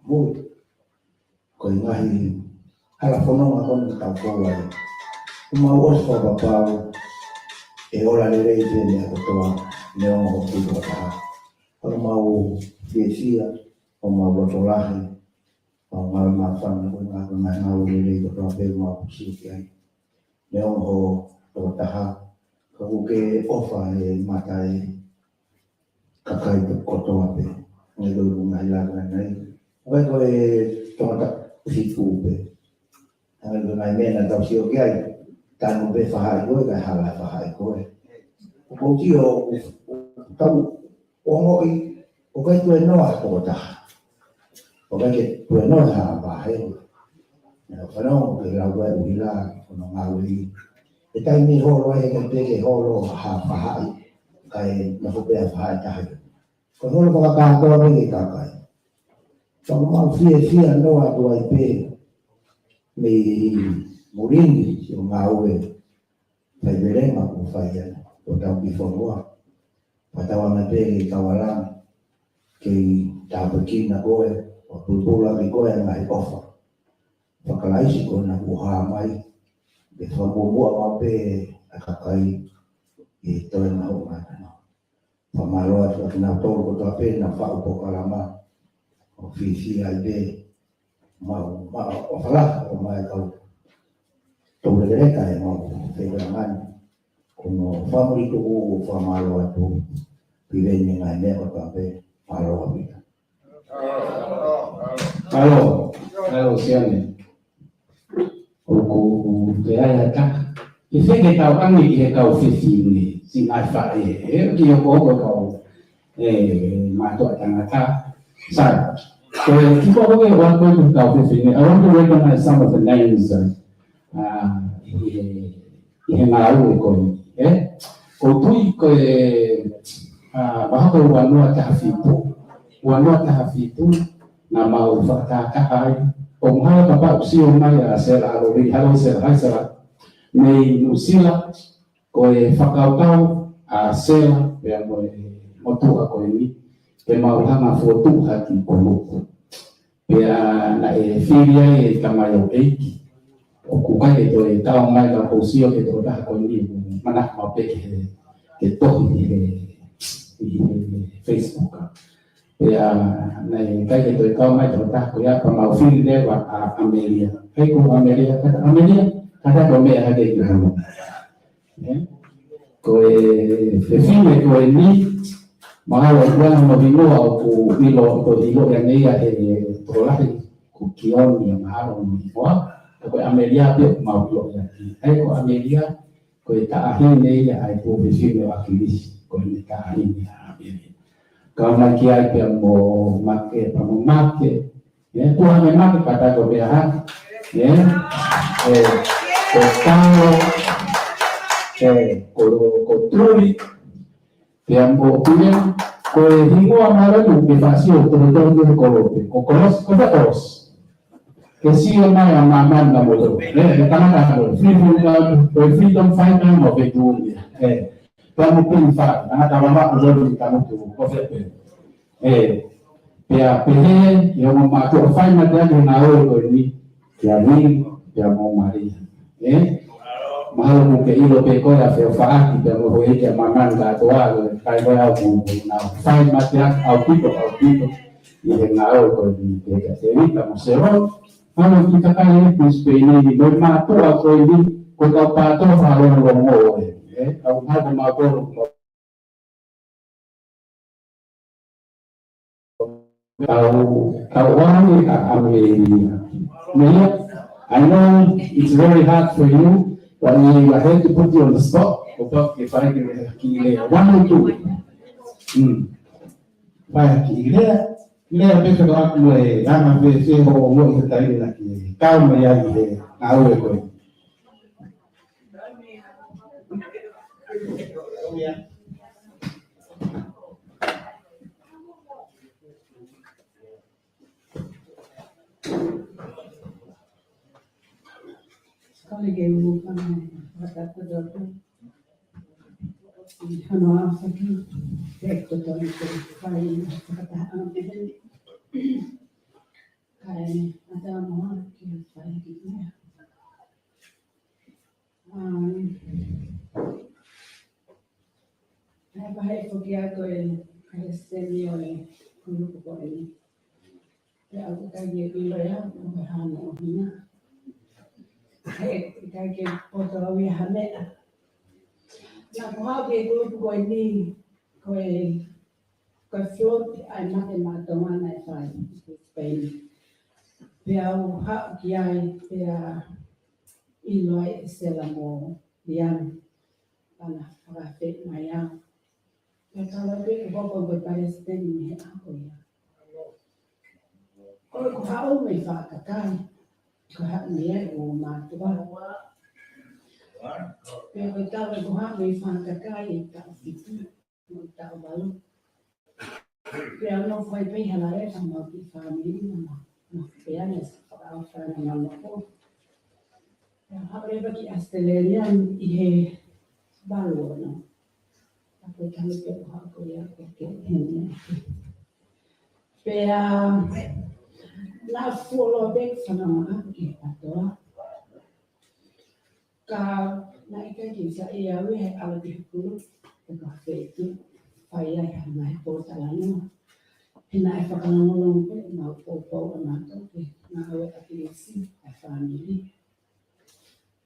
mui. Ko e ngaahi hala fononga ko eni tau kau ai. ʻOku mau ʻosi fakapapau, ʻe ola lelei pē meʻa kotoa, neongo hoʻo tuʻu fakataha. ʻOku mau fiefia, ʻoku mau loto lahi, ʻoku mau ngāue māfana, ko e ngaahi, ko e ngaahi ngāue lelei kotoa pē mau sio ki ai. Neongo hoʻo tuʻu fakataha, ka ʻoku ke ʻofa he mata e kakai kotoa pē. Ngai ko e ngaahi langa nai. ʻOku ʻikai ko e tangata fitu pē. Ngai ko e ngaahi meʻa naʻa tau sio ki ai. Tanu pē fahaʻi koe, kae hala fahaʻi koe. ʻOku ou sio, ʻoku tau ongoʻi, ʻoku ʻikai tuēnoa ha tokotaha. ʻOku ʻikai ke tuēnoa ha vāhenga. Naʻa ku fanongo ki he lau ʻa e ʻuhila, ko hono ngāue ʻi he taimi holo ai, he taimi pē ke holo ha fahaʻi, kae nofo pē ha fahaʻi taha ia. Ko e holo fakakātoa mei he kakai. Ka ʻoku mau fiefia noa atu ai pē mei muli ni, siʻo ngāue faivelenga ʻoku fai ai, ko hotau kiʻi fonua. Fakatauange pē ki he kau ʻalā, kei tāpuekina koe, ʻo pulupulu ʻaki koe ʻa e ngaahi ʻofa fakalaisi ko ena kuo hā mai, ke fakamuʻomuʻa maʻu pē ʻa e kakai ʻi he toenga hoʻo ngāue. Fakamālō atu kiate kinautolu kotoa pē naʻa faʻu polokalama, ʻo fiefia ai pē, mau, mau, ʻofa lahi, ʻomai kau toulekeleka ʻemau fekauʻanga ni. Ko hono fāmili tuku ʻoku fakamālō atu, Piveni, ngaahi meʻa kotoa pē, mālō ʻaupito. Mālō, mālō Sione. ʻOku ke ai ata. Ke feketauange ki he kau fefine, siʻi ngaahi faʻē, ʻe, ki he ʻoku ʻoku kau, ʻe, mātuʻa tangata. Sai, ko e kiʻi poko ke ʻoatu ki he kau fefine, I want to recognize some of the names, uh, uh, ʻi he, ʻi he ngāue ko eni, ē? ʻOku ou tui ko e, uh, vahe ko e ua noa taha fitu, ua noa taha fitu, naʻa mau fakatahataha ai. ʻOku mahalo kapau ʻoku sio mai ʻa Sela ʻAloli, halo Sela, hai Sela. Mei Nuʻu Sila, ko e fakakaukau ʻa Sela, pea mo e motuʻa ko eni, ke mau hanga fotu haki ko nuku. Pea naʻe fili ai e tamaioʻeiki. ʻOku ʻikai ke toe tau mai ka ʻoku ou sio ki he tokotaha ko eni, mana mau pē ki he, ki he tohi ʻi he, ʻi he Facebook. Pea naʻe ʻikai ke toe kau mai tokotaha ko ia pea mau fili leva ʻa ʻAmelia. Hei ko ʻAmelia, kātaki ʻAmelia, kātaki ʻo meʻa hake ki hano. Ē? Ko e fefine ko eni, mahalo ʻoku ʻi ai hono hingoa ʻoku ʻilo, ʻoku ʻilo ia nei ʻa e tokolahi, ko Kioni ia mahalo hono hingoa, ka ko e ʻAmelia pē ʻoku mau ʻilo ia. Hei ko ʻAmelia, ko e taʻahine ia ʻa e tuofefine ʻo ʻAkilisi, ko ʻene taʻahine ʻa ʻAmelia. Kau mai ki ai pea mo Make, pea mo Make, ē, tuʻa Make, Make, kātaki ʻo meʻa hake, ē, ē, ko Talo, ē, ko, ko Tuli, pea mo Pule, ko e hingoa mahalo ʻoku ke faʻa sio, ko, ko, ko, ko Kolosi, ko Kolosi. Ke sio mai ʻa māmani na moto. Ē, ʻe tangata ko, freedom, ko freedom fighter mo Petunia. Ē, pea mo Pini Fai, tangata mama ko Loni Kamutu, ko Fepe. Ē, pea pehē, ʻi hoʻomo mātuʻa fai mateaki he ngāue ko eni, kia Vili, pea mo Malia. Ē? Mahalo ʻoku ke ʻilo pē koe ʻa Feofaʻaki pea mo Hoʻeiki ʻa māmani kātoa, ko e kai koe au ku, ku nau fai mateaki ʻaupito, ʻaupito. ʻI he ngāue ko eni pea kia Tevita mo Seloni, Hano ki kakai ʻi Brisbane ni, mo e mātuʻa ko eni, ko e kau pātoa fakalongolongo ē. Ē, kau hako mātuʻa. Kau, kau ʻoange ʻa, ʻa Melia. Melia, I know it's very hard for you, but we were here to put you on the spot. ʻO pau ke fai ke kiʻi lea. One or two. Mm. Fai ha kiʻi lea. Lea pē fekauʻaki mo e anga fēfē hoʻo ongoʻi he taimi naʻa ke kau mai ai he ngāue ko ē. Kole ke u fana, fakatapu. Hano a faki, pea ko tau i te fai, fakataha ʻana peheni. Kae, ata moa, ke fai ki ia. Um, ʻa e vahe foki ʻa ko e palesiteni ʻo e kulupu ko eni. Pea ʻoku ʻikai ke ʻilo ia, ʻoku hano ʻo hina. He ʻikai ke poto au ia ha meʻa. Naʻa ku haʻu ki he kulupu ko eni, ko e, ko e float ʻa e mate maʻa Tonga naʻe fai ʻi Spain. Pea u haʻu ki ai, pea ʻilo ai ʻe Sela mo Liam, pea na fakafeʻao mai au. Pea tala pē ʻe Hopa ko e palesiteni mei he ʻaho ia. Ko e ko haʻu mei Fakakai, ko haʻu mei ai ʻo mātuʻa. Pea ko e tala ko haʻu mei Fakakai ʻi he taʻu fitu, mo e taʻu valu. Pea nofo ai pē ʻi Halaefa mo e kiʻi fāmili na ma, ma pea ne fakaʻofa na ma nofo. Pea haʻu leva ki ʻAositelēlia ʻi he valu ono. Pea ko e talu pē ʻo haʻu ko ia ko ke heni. Pea naʻa fuoloa pē fanongo ʻaki ki he PTOA. Ka naʻe ʻikai ke saiʻia au ia he ʻalu ki he kulupu, ʻo ka feituʻu, fai ai ha ngaahi pōtalanoa. He naʻe fakalongolongo pē ʻemau poupou ʻa mātou ke ngāue ʻaki ʻa e fāmili.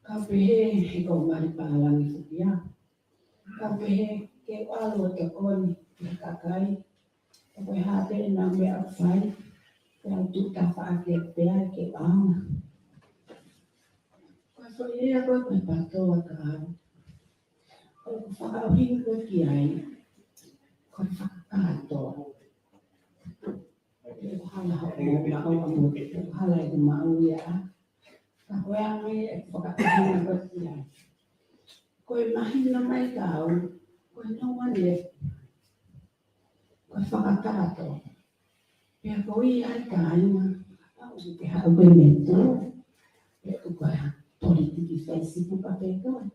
Kau pehē he ko e mali pālangi foki ia. Kau pehē ke u ʻalu ʻo tokoni ki he kakai. Ko e hā pē ʻenau meʻa ʻoku fai, pea u tuʻu tafaʻaki pē ai ke u ʻaonga. Ko e foʻi lea ko ē ko e PTOA ka au. ʻOku fakaʻuhinga ko ē ki ai, ko e fakakātoa. ʻOku hala hoʻo maʻu, ʻoku hala ʻeku maʻu ia. Ka ko e anga ia ʻeku fakaʻuhinga ko ē ki ai. Ko e mahino mai ka au, ko e no one left behind. Ko e fakakātoa. Pea ko ia ai kāinga, ʻaʻu ke haʻu ko e metua. Pea ko e politiki Facebook pē ko ē.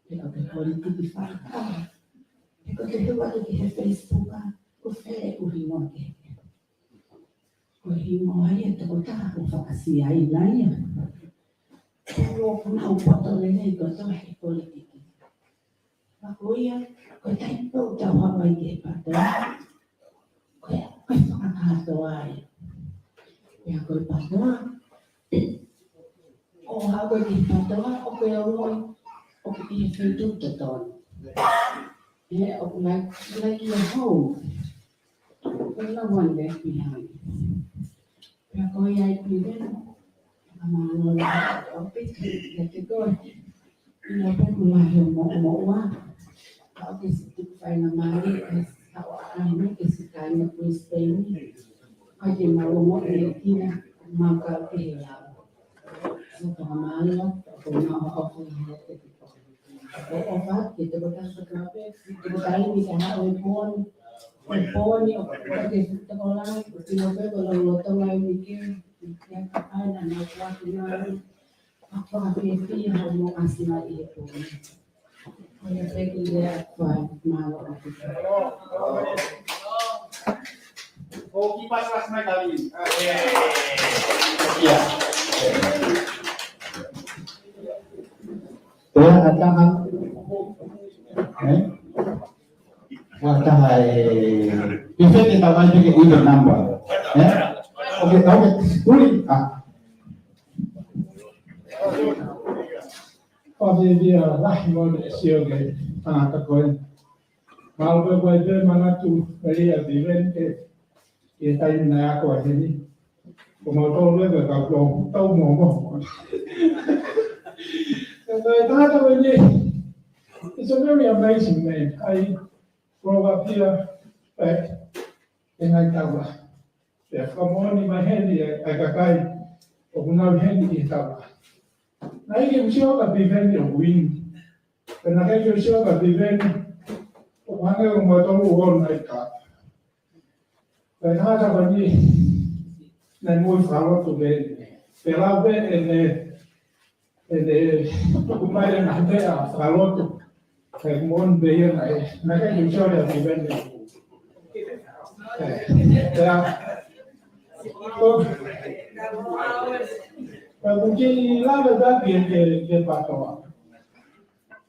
Pea ko e politiki fakakātoa. Pea ko e te hua ki he Facebook, ko e fē ʻeku hingoa ke. Ko e hingoa ia ʻa e tokotaha ʻoku fakasiaina ia. Ko ʻoku nau poto lelei kotoa he politiki. Ka ko ia, ko e taimi pē ʻoku tau haʻu ai ki he PTOA. Ko e, ko e fakakātoa ia. Pea ko e PTOA. ʻO haʻu ko ē ki he PTOA, ʻoku ke ongoʻi, ʻoku ke ʻi he feituʻu totonu. ʻE, ʻoku like, like your home. Ko e no one left behind. Pea ko ia ai pē, fakamālō lahi ʻaupito kiate koe. ʻIo pē ʻoku lahi hoʻo moʻumoʻua. Ka ʻoku ke siʻi tuku faingamālie, ʻe haʻu ʻa e ʻaho ni ke siʻi kai ʻi Brisbane. ʻIkai ke mau ongoʻi ʻe kinautolu, mau kau ki he lao. So fakamālō, ʻoku mau ʻofa lahi atu ki koe. ʻOku ʻofa atu ki he tokotaha kotoa pē, ki he tokotaha ni ka haʻu he pō ni, he pō ni ʻoku ʻikai ke fuʻu tokolahi, ʻoku tino pē ko e lolotonga ʻi he uike, ʻi he kakai naʻa nau ʻoatu mai. ʻOku fakafiefia hoʻomou ʻasi mai ʻi he pō ni. Ko ia pē kiʻi lea ʻaku fai, mālō ʻaupito. ʻO ki pasi pasi mai kali. ʻIo. Pea ʻa e taha, ē? ʻA e taha ē, pefete tau ai pē ke even number. Ē? ʻOku ke, ʻoku ke, uli, ʻa. Pāpēpia lahi mo e sio ke tangata ko ē. Mālō pē ko e pē manatu melia Piveni ke ʻi he taimi naʻe ako ai heni. Ko mau tau lue ka kau tau mo mo. Ko e tangata ko eni, it's a very amazing man. I grow up here, but in my town. Pea fakamoʻoni mai heni ʻa e kakai ʻoku nau heni ʻi he taua. Naʻe ʻikai ke u sio ka Piveni ʻoku inu. Pea naʻe ʻikai ke u sio ka Piveni ʻoku hangē ko e mautolu ʻoku ʻi ai ka. Pea naʻa ta pani naʻe moʻui fakalotu pē. Pea lau pē ʻene ʻene tuku mai ʻena meʻa fakalotu. He moʻoni pē ia naʻe, naʻe ʻikai ke u sio ʻa Piveni. Pea, ko, pea ʻoku kiʻi lave atu ke, ke, ke PATOA.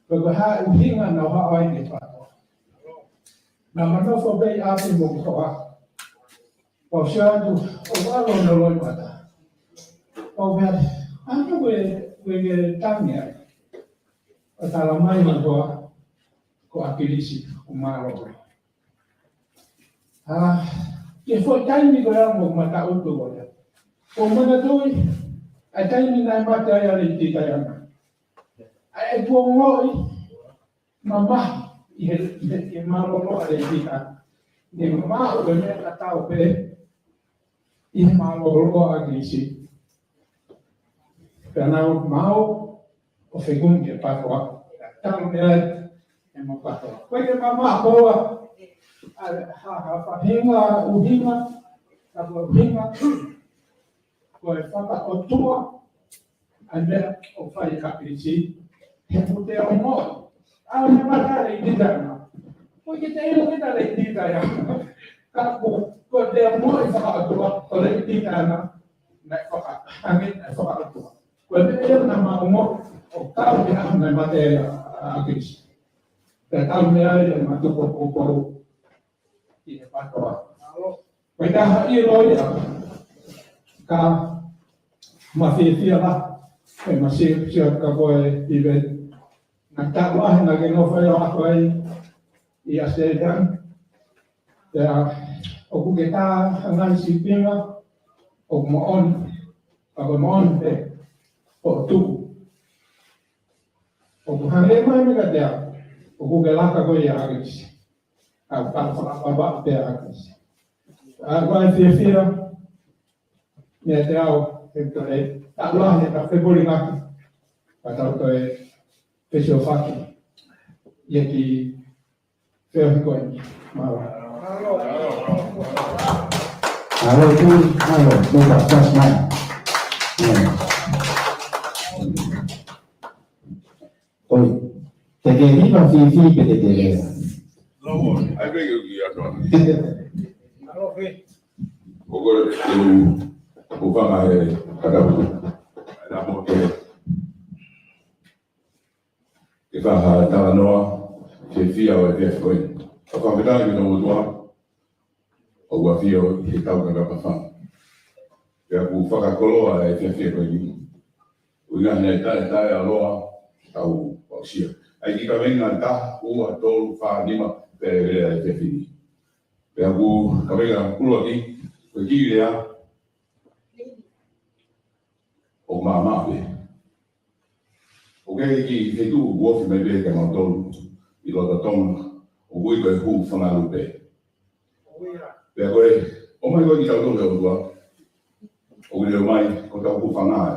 Pea ko e hā e ʻuhinga naʻa ku haʻu ai ki he PATOA. Naʻa ma nofo pē ʻi ʻapi mo e hoa. Pea u sio atu, ʻoku ʻalu hono loʻimata. Pea u pehē, ʻa ē ko e, ko e, ko e tangi ai. ʻO talamai ʻe he hoa, ko ʻAkilisi, ʻoku mālōlō. ʻA, ki he foʻi taimi ko ia ʻoku ma tangutu ko ia. ʻOku ou manatuʻi, ʻa e taimi naʻe mate ai ʻa Lady Diana. ʻA e tuʻu ongoʻi, mamahi ʻi he, ʻi he, ʻi he mālōlō ʻa Lady Diana. Ne mamahi ko e meʻa tatau pē ʻi he mālōlō ʻa ʻAkilisi. Pea naʻa ku maʻu ʻo fekumi ki he PATOA. Talu mei ai ʻema PATOA. Ko e ke mamahi ko ua, ʻa, ha, ha, ha, hinga, ʻuhinga, ha, ʻuhinga, ko e fakaʻotua, ʻa e meʻa ʻoku fai ʻe ʻAkilisi, he ʻoku te ongoʻi. ʻA, ne mate ʻa Lady Diana. ʻOku ʻikai te u ʻilo kita Lady Diana. Ka ko, ko te ongoʻi fakaʻotua, ko Lady Diana, naʻe faka-, hangē, naʻe fakaʻotua. Ko e meʻa ia naʻa ma ongoʻi, ʻo kau ki he ʻaho naʻe mate ai ʻa, ʻa ʻAkilisi. Pea talu mei ai ʻema tuku ʻo poupou ki he PATOA. Ko e taha ia ʻo ia, ka ma fiefia lahi, ʻe ma sio, sio ka ko e Piveni. Naʻe taʻu lahi naʻa ke nofo ai ʻo ako ai ʻi ʻAositelēlia. Pea ʻoku ke tā hangai sīpinga, ʻoku moʻoni, ka ko e moʻoni pē, ʻoku tuʻu. ʻOku hangē mai mei ka te au, ʻoku ke laka ko ia ʻa ʻAkilisi. Au ka fakapapa pē ʻa ʻAkilisi. ʻA, ko e fiefia, mei te au, he ko e, taʻu lahi, ka fepoli ngaki. Ka tau ko e, fesiofaki. Ia ki, feohi ko eni. Mālō. Mālō, tui, mālō, tui, tui, tui, mālō. ʻIo. ʻOi, te ke hiva fifi pe te ke lea? Lou, ai pē ke u ia toa. ʻOku ou, ʻoku ou fanga he katapu. Ai na mo ke, ke faha talanoa, ke fia ʻo e pia koe. ʻOku ou fanga ki tau ʻOtua. ʻOku ʻafio ʻi he tau kakapa fanga. Pea ʻoku fakakoloa e fiafia ko eni. ʻUhinga he taʻe, taʻe ʻa loa, tau aʻusia. ʻAi ki ka venga taha, ua, tolu, fā, nima, pea lea e fiafia ni. Pea ʻoku ka venga ʻuluaki, ko e kiʻi lea, ʻoku māmā pē. ʻOku ʻi ai e kiʻi feituʻu ʻoku ofi mai pē kia mautolu ʻi loto Tonga, ʻoku ui ko e hūfanga lupe. Pea ko e, ʻomai ko e ki tau tolu ʻe ʻOtua, ʻoku leo mai ko tau hūfanga ai.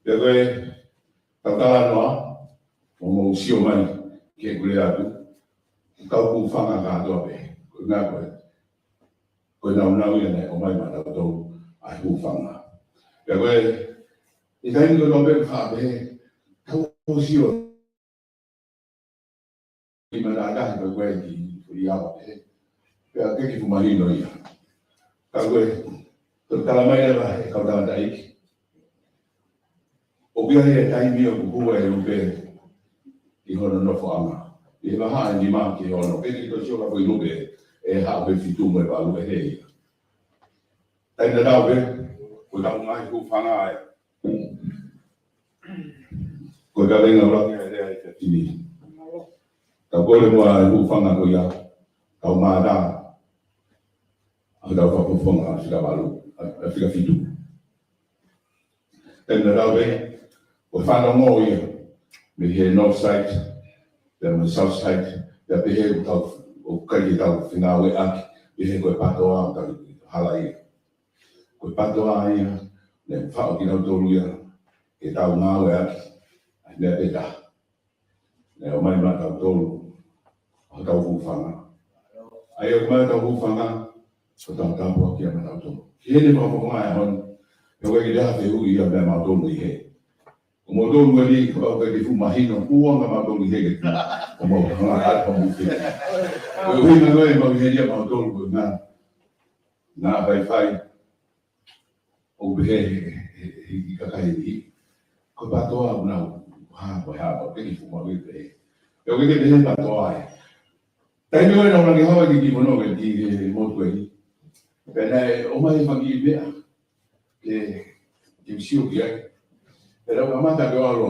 Pea ko e, tau talanoa, ʻo mou sio mai, ke kule atu, tau hūfanga kātoa pē, ko e ngā ko e, ko e naunau ia naʻe ʻomai maʻa tautolu ʻa e hūfanga. Pea ko e, ʻi he taimi ko ē naʻa ku pehē, tau sio ʻi mātā tahi ko e ko e ki, ko e ʻi ʻaho pē. Pea ke kiʻi fuʻu mahino ia. Ka ko e, ko e talamai leva ʻe he kau tangataʻeiki. ʻOku ʻi ai e taimi ʻoku hū ai e lupe ki hono nofoʻanga. ʻI he vahaʻa ʻe nima ki hono, ke ke toe sio ka ko e lupe ʻe haʻu he fitu mo e valu ʻe hē ia. Taimi tatau pē, ko e tau ngaahi hūfanga ai. Ka venga ula ke lea e tini. Tau kole muʻa e hūfanga ko ia. Tau mātā. ʻA e tau fakafofonga ʻa e fika valu. ʻA e fika fitu. Tena tau pē. ʻO fanongo ia. Mei he north side. Pea mo e south side. Pea pehē ʻoku tau, ʻoku ʻikai ke tau fengāueʻaki. Pehē ko e pātoa ʻoku tau hala ia. Ko e pātoa ia, ne faʻo kinautolu ia, ke tau ngāueʻaki, ʻa e meʻa pē taha. Ne ʻomai maʻatautolu, ʻa hotau hūfanga. ʻA ia ʻomai hotau hūfanga, ko hotau tāpuaki ia maʻatautolu. Ki heʻene fakafofonga e ʻaho ni, he ʻoku ʻikai ke te ha fehuʻi ia meia mautolu ʻi hē. Ko mautolu eni, kapau ʻoku ʻikai ke fuʻu mahino, ʻoua naʻa mautolu ʻi hē ke tuna. Ko mautolu ngā ʻai, ko mautolu. Ko e ʻuhinga ko ē, mau ʻi hē ia mautolu, ko e ngā. Ngā faifai, ʻo pehē he, he, he, he kakai ni. Ko e pātoa ʻoku nau, ha, ko e ha, ko e kiʻi fuʻu maʻu ʻi pehē. ʻIo ke ke pehē pātoa ē. Taimi ko ē naʻa ku langa hava ki kimono ke ki he motu ē. Pea naʻe ʻomai e fanga kiʻi meʻa. Ke, ke sio ki ai. Pea naʻa ku kamata ke ʻalu.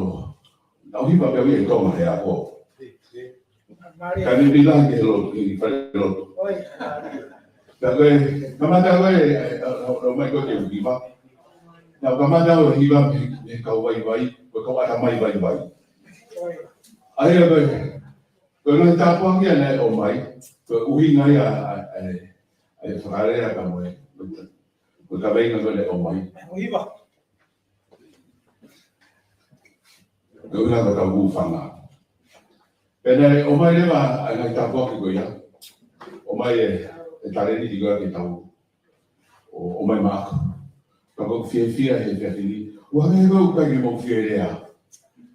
Naʻa ku hiva pē au ia ʻi Tonga he ako. Ka ne pila ke he lotu, ʻi fale lotu. Ka ko e, kamata ko ē, ʻo, ʻo, ʻo mai ko ē ke u hiva. Naʻa ku kamata ʻo hiva mei, mei he kau vaivai, ko e kau ʻatamai vaivai. ʻA ia ko e, ko e ngaahi tāpuaki ia naʻe ʻomai, ko e ʻuhinga ia ʻa, ʻa, ʻa, ʻa e fakalea ka mo e, mo e kaveinga ko ē naʻe ʻomai. Ko e ʻuhinga ko hotau hūfanga. Pea naʻe ʻomai leva ʻa e ngaahi tāpuaki ko ia. ʻOmai e, e talēniti ko ia ke tau. ʻO, ʻomai maʻaku. Ka ʻoku ou fiefia he efiafi ni. ʻOua naʻa ʻikai ke mau fie lea.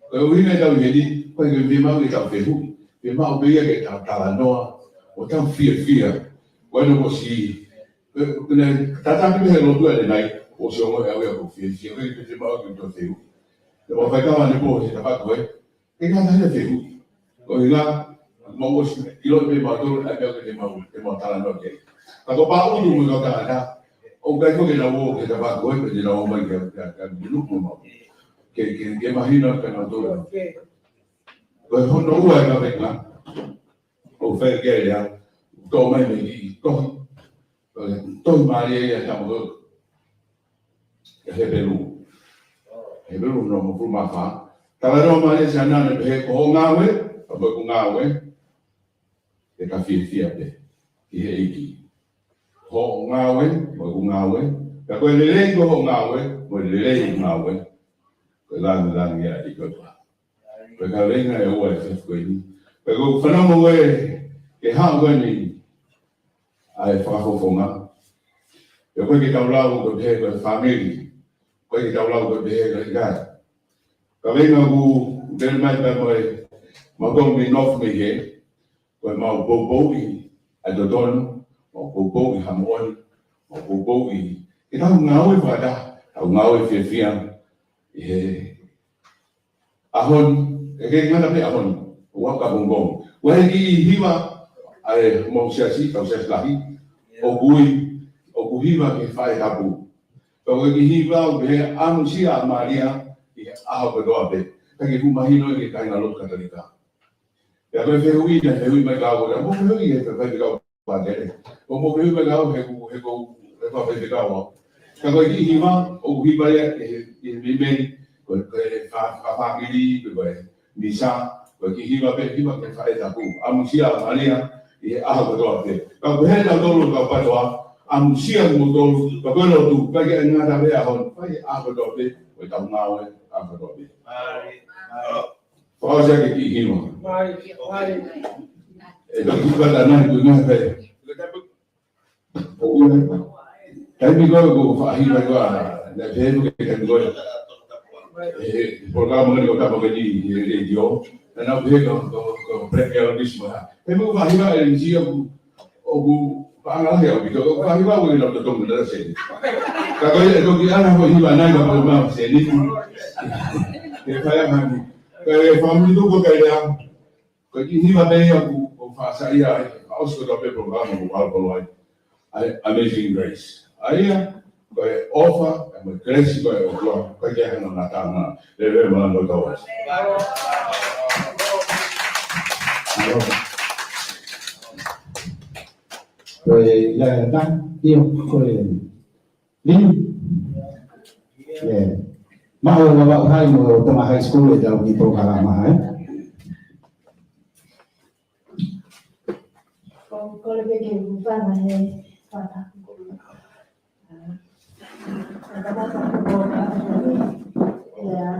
Ko e ʻuhinga ʻetau ʻi heni, ʻoku ʻikai ke fiemaʻu ke tau fehuʻi. Fiemaʻu pē ia ke tau talanoa. ʻO tau fiefia. Ko e no ko si. Ko e, ko e, tataki pē he lotu ʻanenai, ʻosi ongoʻi ʻe au ia ʻoku ou fiefia, ʻikai ke fiemaʻu ke tau fehuʻi. Te mau fai kava ne pō he tafaʻaki ko ē, ʻikai ke ngata he fehuʻi. Ko e ʻuhinga, mau ʻosi ʻilo pē mautolu, ʻa e meʻa ke te mau, te mau talanoa ki ai. Ka ko Paʻulu mo e kau tangata, ʻoku ʻikai ko ke nau ō he tafaʻaki ko ē, pe te nau ō mai ke, ke, ke, ke nuku mau. Ke, ke, ke mahino kia nautolu. Ko e hono ua e kavenga, ʻoku fai ki ai lea, toʻo mai mei he tohi. Tohi mālie ia ʻa e Tama ko e Hepelū. Hepelū hono hongofulu mā fā. Talanoa mālie Siana naʻe pehē ko hoʻo ngāue, pea mo ʻeku ngāue, ke ta fiefia pē ki he ʻEiki. Hoʻo ngāue, mo ʻeku ngāue, pea ko e lelei ko hoʻo ngāue, mo e lelei ʻeku ngāue, ko e langilangi ia ʻi koe pā. Ko e kaveinga ʻe ua ʻi he efiafi ko eni. Pea ko e fanongo ko ē, ke haʻu ko eni ʻa e fakafofonga. Pea ʻoku ʻikai ke tau lau ko e pehē ko e fāmili. ʻOku ʻikai ke tau lau ko e pehē ko e ʻikai. Kaveinga ʻoku lele mai pea mo e, mau kau mei North mei hē. Ko e mau poupouʻi ʻa e totonu, mau poupouʻi ha moʻoni, mau poupouʻi. Ke tau ngāue fakataha, tau ngāue fiefia. ʻI he ʻaho ni, ʻe ke ngata pē ʻaho ni, ʻoku ou ka pongipongi. ʻOku ʻi ai e kiʻi hiva, ʻa e mau siasi, tau siasi lahi, ʻoku ui, ʻoku hiva ki he faʻē tapu. Ka ko e kiʻi hiva, ʻoku pehē ʻamusia ʻa Malia, ʻi he ʻaho kotoa pē. ʻIkai ke fuʻu mahino ʻe he kāinga lotu Katolika. Pea ko e fehuʻi naʻe fehuʻi mai kia au, ʻoku mou fehuʻi he faifekau pātele. ʻOku mou fehuʻi mai kia au he ʻoku, he ʻoku, he ʻoku faifekau au. Ka ko e kiʻi hiva, ʻoku hiva ia, he, he meimei, ko e, ko e fa-, fa-, fāmili, ko e, ko e misa, ko e kiʻi hiva pē, hiva ki he faʻē tapu. ʻAmusia ʻa Malia, ʻi he ʻaho kotoa pē. Ka ko e hē nautolu kau pātoa, ʻamusia kimoutolu, ka ko e lotu, ʻikai ke ngata pē ʻaho ni, fai ʻaho kotoa pē, ko e tau ngāue, ʻaho kotoa pē. Fakaʻosi ʻaki e kiʻi hiva. Mai, mai. ʻE toki kata nai, ko e meʻa pē. ʻO ʻuhinga. Taimi ko ē ʻoku ou faʻa hiva ko ē, naʻe pehē mo e taimi ko ē. ʻE, ʻe, polokalama ko eni ko e tapa ko eni he letiō. Naʻa nau pehē ko, ko, ko Black Elvis mo ha. Taimi ʻoku ou faʻa hiva e letiō ʻoku ʻOku paʻanga lahi ʻaupito, ʻoku faʻa hiva ʻoku ʻikai ke nau totonu ke nau sēniti. Ka ko ia ʻe toki ʻalu ko e hiva nai ka pau mau sēniti. Ke fai ange ni. Ka e fakamanatu ko e lea. Ko e kiʻi hiva pē ia ʻoku, ʻoku faʻa saiʻia ai. ʻOsi ko e tope polokalama ʻoku ou ʻalu ai. ʻA e Amazing Grace. ʻA ia, Ko e ʻofa, mo e kelesi ko ē ʻa e ʻOtua, ʻoku ʻikai ke ʻi ai hano ngataʻanga. Lelei mo e langi ʻo e ʻOtua. Ko e, ia, ia, ka, io, ko e, Lili. Ia. Maʻu e Vavaʻu High mo Tonga High School ʻetau kiʻi polokalama, ē? Ko, ko le peke ufana he fata. Ā, ʻa ka mata ko ko ka ko ni, ia,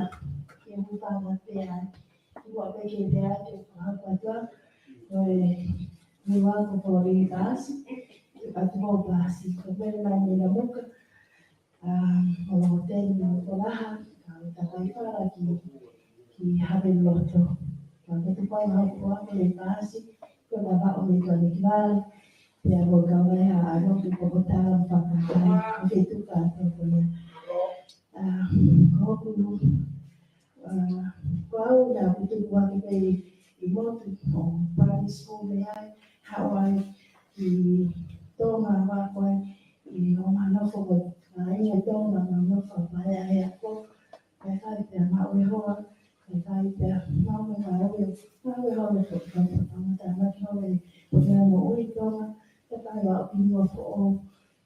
ke ufana pea, ua peke pea, ke ko ha kua tua, ko e, ni wa ko ko le basi, ke ka tuo basi, ko pele mai ni la muka, ā, ʻo loʻo teni ʻo ko laha, ʻa, ʻo takai fala ki, ki Haveloto. Ka ko tupai ha kua ko le basi, ko na va o me ka ni ki vale, pea mo ka vai ha ano ki ko ko tala fakakai, ʻo ke tuka to ko ia. Ā, ko ku, ā, ko au naʻa ku tupu ake pē ʻi motu ʻo primary school mei ai, haʻu ai ki Tonga, ʻa ko ē ʻi ʻo ma nofo ko ai ʻi Tonga, ma nofo mai ai ako, ʻa e fai pea maʻu e hoa, ʻa e fai pea maʻu e hoa, maʻu e hoa, ko e fai pea maʻu e hoa, ko e fai pea maʻu e hoa, ko e fai pea maʻu e hoa,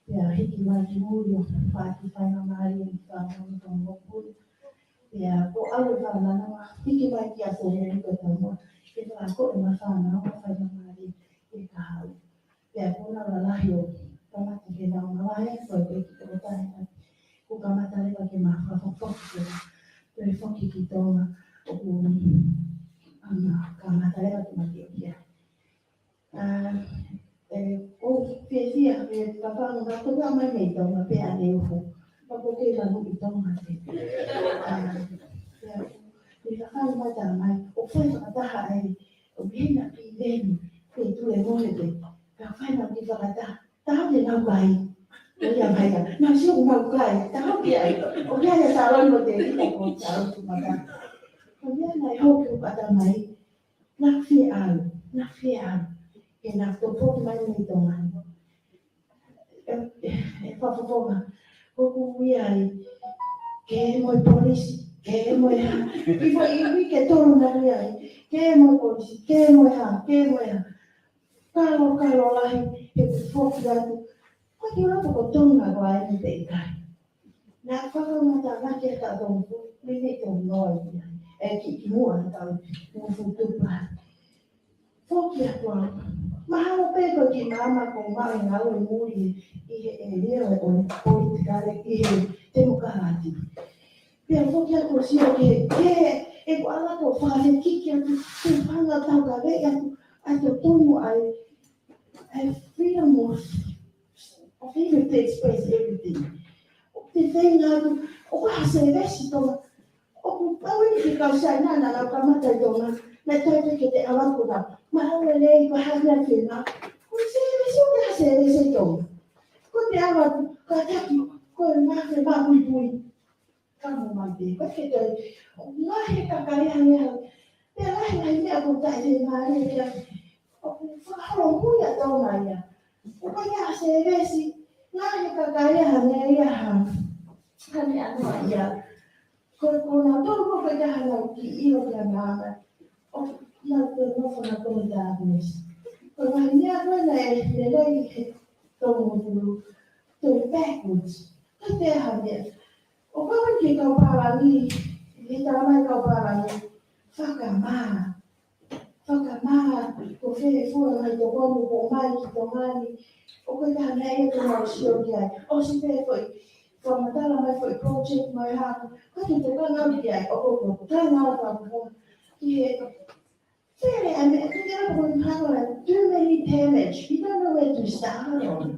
pea hiki mai ki muli ʻo fai ki fai ma mali, ʻi fai ma mali, pea ko au e fānau, hiki mai ki a fō muli ko tau mo, ke fai ko e ma fānau, ma fai ma mali, ke ka hau. Pea ko na lalahi ʻo, kamata ke nau ma lahi, ko e peki ko tahi, ko kamata leva ke ma fakafoki ke ma, toe foki ki Tonga, ʻo ku, ʻa ma, kamata leva ke ma ki o kia. Ā, ē, ʻo fiefia, ē, papa mo ka toka mai nei Tonga pea ne uho. Papa ke la mo i Tonga te. Ā, ē, ē, ka kau mai tā mai, ʻo fai fakataha ai, ʻo hina ki veni, ke tule mohe te. Ka fai na ki fakataha, tā ke nau kai. ʻO ia mai ka, nau sio nau kai, tā ke ai. ʻO ia ia sālon mo te, ʻo ko sālon tu mata. ʻO ia nai hau ke upata mai. Naʻa fie ʻalu, naʻa fie ʻalu. Ke na tō poki mai nei Tonga ni. ʻE, ʻe, ʻe fafafonga. ʻOku ui ai. Ke mo e polisi, ke mo e hā. Ki fo i ui ke tolu na ui ai. Ke mo e polisi, ke mo e hā, ke mo e hā. Kalo, kalo lahi, he ku foki atu. Ko ki ula ko Tonga ko ai ni te i kai. Naʻa fakamata na ke ta tong fu, me me tong no ai. E ki, ki mua ta, mo fu tu pa. Foki atu au. Mahalo pē ko ki mama ko mai ngau e muli, ʻi he ʻēlia ʻo e politikale, ʻi he temokalati. Pea foki atu ʻo sio ke, ke, ʻe ko ala ko fale kiki atu, ke fanga tau ka vei atu, atu tonu ai, ai freedom of, of him to express everything. ʻO te feinga atu, ʻo ka ha sevesi Tonga, ʻoku pau eni ke kau sai na, na, na kamata ʻi Tonga, na tai pe ke te ala ko na, ma au e lei ko ha na feinga, ko sevesi ʻo te ha sevesi Tonga. Ko te ala ko taki, ko e ma fe ma pui pui. Ka mo mai te, ko ke te, ʻo ngahe ka kare hane hau. Te lahi lahi mea ko tai te mare kia. ʻO fakaholo mui a tau mai ia. ʻO ko ia a sevesi, ngahe ka kare hane ia ha. Hane ano ia. Ko, ko na tolu ko ka hana ki io kia mama. ʻO na ko no fana ko na darkness. Ko na mea ko na e, ne lai he tolu mo tolu. Tolu backwards. Ko te hane. ʻO kau ke kau pālangi, he tala mai kau pālangi, fakamā. Fakamā, ko fē fua ngai tō komu ko mai ki tō mani. ʻO ko taha nai e tō mau sio ki ai. ʻOsi pē foʻi, fakamatala mai foʻi project mai haku. Ka te tō ka ngau ki ai, ʻo ko ko ka ngau ka ko. Ki he Fele, I mean, I think everyone have like too many damage. You don't know where to start on.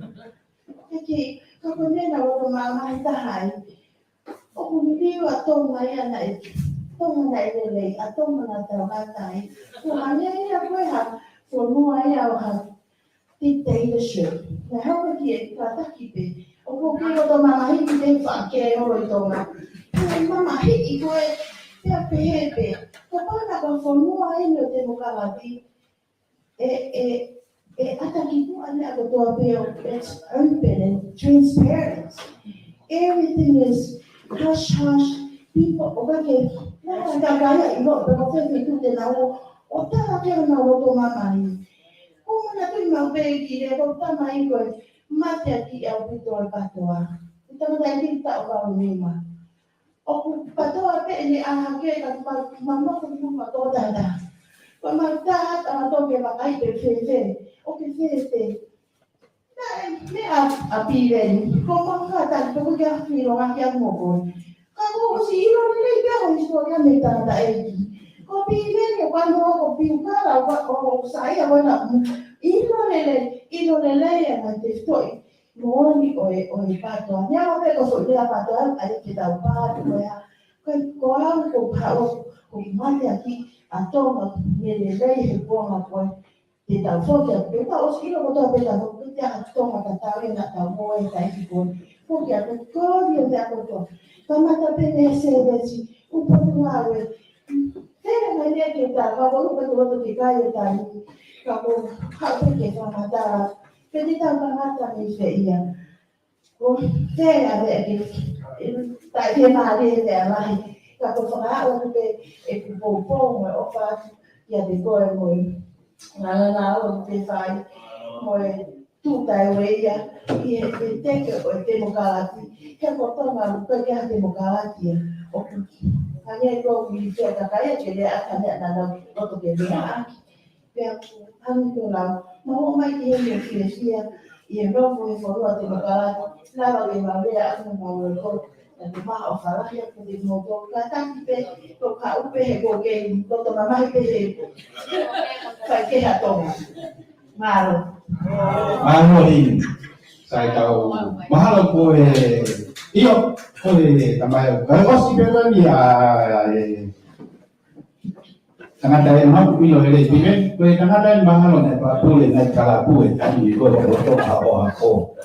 Okay, ka ko mena o ko mama i tahai. ʻOku ni liu a Tonga ia na e. Tonga na e lelei, a Tonga na tau matai. Ko hane ia ko e ha, ko noa ia o ha. Dictatorship. Naʻe hoko ki he kātaki pē. ʻOku ke o tō mamahi ki te fake o i Tonga. Ko e mamahi i ko e pea pehē pē. Ka pana ka fonua e no temokalati. E, e, e ata ki ku ane ako toa pē o it's open and transparent. Everything is hush hush. People, ʻoku ʻikai ke, naʻa ka kaia ʻi loto, pe ko fē feituʻu te nau ō, ʻo tala ke nau loto mamahi. ʻO mana tui mau pē ki he, ko e tamai ko e mate ʻaki ʻaupito e PATOA. Ko e tangataʻeiki taʻu valu nima. ʻOku PATOA pē ʻene ʻā hake ka ma, ma, ma, ko ma, ma tō tata. Ko ma tata ma tō ke vakai pe fēfē. ʻOku fēfē. Naʻe, meʻa ʻa Piveni. Ko ma ka tata, ko ke a filo a ki a moko. Ka ko ʻosi ʻilo lelei pē ko hisitolia mei tangataʻeiki. Ko Piveni, ko ano ko Piukala, ko, ko, ko Saia, ko na, ʻilo lelei, ʻilo lelei ʻa e ngaahi tefitoʻi moʻoni ʻo e, ʻo e PATOA. Neongo pē ko e foʻi lea PATOA, ʻa ia ke tau pātu ko ia. Ko, ko au, ko au, ko mate ʻaki ʻa Tonga, mei lelei he kuonga ko ē. Te tau foki atu pē, tau ʻosi ʻilo kotoa pē tau foki, te ʻa Tonga tatau ʻena tau mo e taʻi ki ko ē. Foki atu ko ia te ako kotoa. Kamata pē mei he sevesi, ʻupa tu ngāue. Tēnā mai nei ke tā, ka ko ʻupa tu loto ke kai e taʻi. Ka ko, ka pē ke whamatala. Pē te tau kamata mei fē ia. Ko fē a veʻa ke, taʻi ke mālie e veʻa lahi. Ka ko fakaʻau atu pē ʻeku poupou mo e ʻofa atu kiate koe mo e ngaahi ngāue ʻoku ke fai. Mo e tū taʻe ua ia, ʻi he, he teke ʻo e temokalati. He ko Tonga ʻoku ʻikai ke ha temokalati ia. ʻOku hangē ko ʻoku ʻi fē kakai ke lea ʻaki ha meʻa naʻa nau loto ke lea ʻaki. Pea ʻoku hangē ko e lau, mau ō mai ki he meʻa fiefia, ʻi he nofo he fonua temokalati, lava ke mau lea ʻaki mo mau ō ko, na te maʻu ʻofa lahi ʻaupito kiate kimoutolu, kātaki pē, ko ka upe he ko ke, ko to mamahi pē he, fai ke ha Tonga. Mālō. Mālō Lini. Sai tau. Mahalo ko e, ʻio, ko e tamai au. Ka ʻosi pē lani a, e, tangata ē maku ʻilo e lei pime, ko e tangata ē mahalo ne papule nai kalapu e tani ko e koto a o a ko.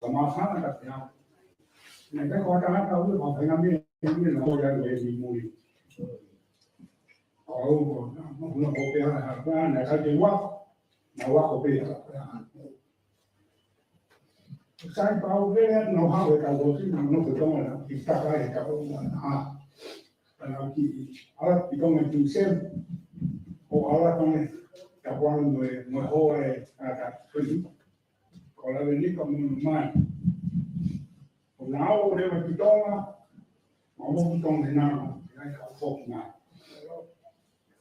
Ka māfana ka te au. Naʻe ʻikai ko ha tangata ʻoku ʻi ai ha faʻahinga meʻa, meʻa naʻe ʻi ai e mui. Ko au ko, na, na, na, ko pea ha, na, na, ka te ua, na ua ko pea. Sai pau pē, na, ha, e ka ko si, na, no, ko Tonga, na, ki taka e ka ko, na, ha. Ka na ki, ala ki Tonga ki sem, ʻo ala Tonga, ka ko anu mo e, mo e hoa e, a, ka, ko ni. Ko Lavenika mo Numai. ʻO na ō leva ki Tonga, ma mo ki Tonga he na, ʻikai ka foki mai.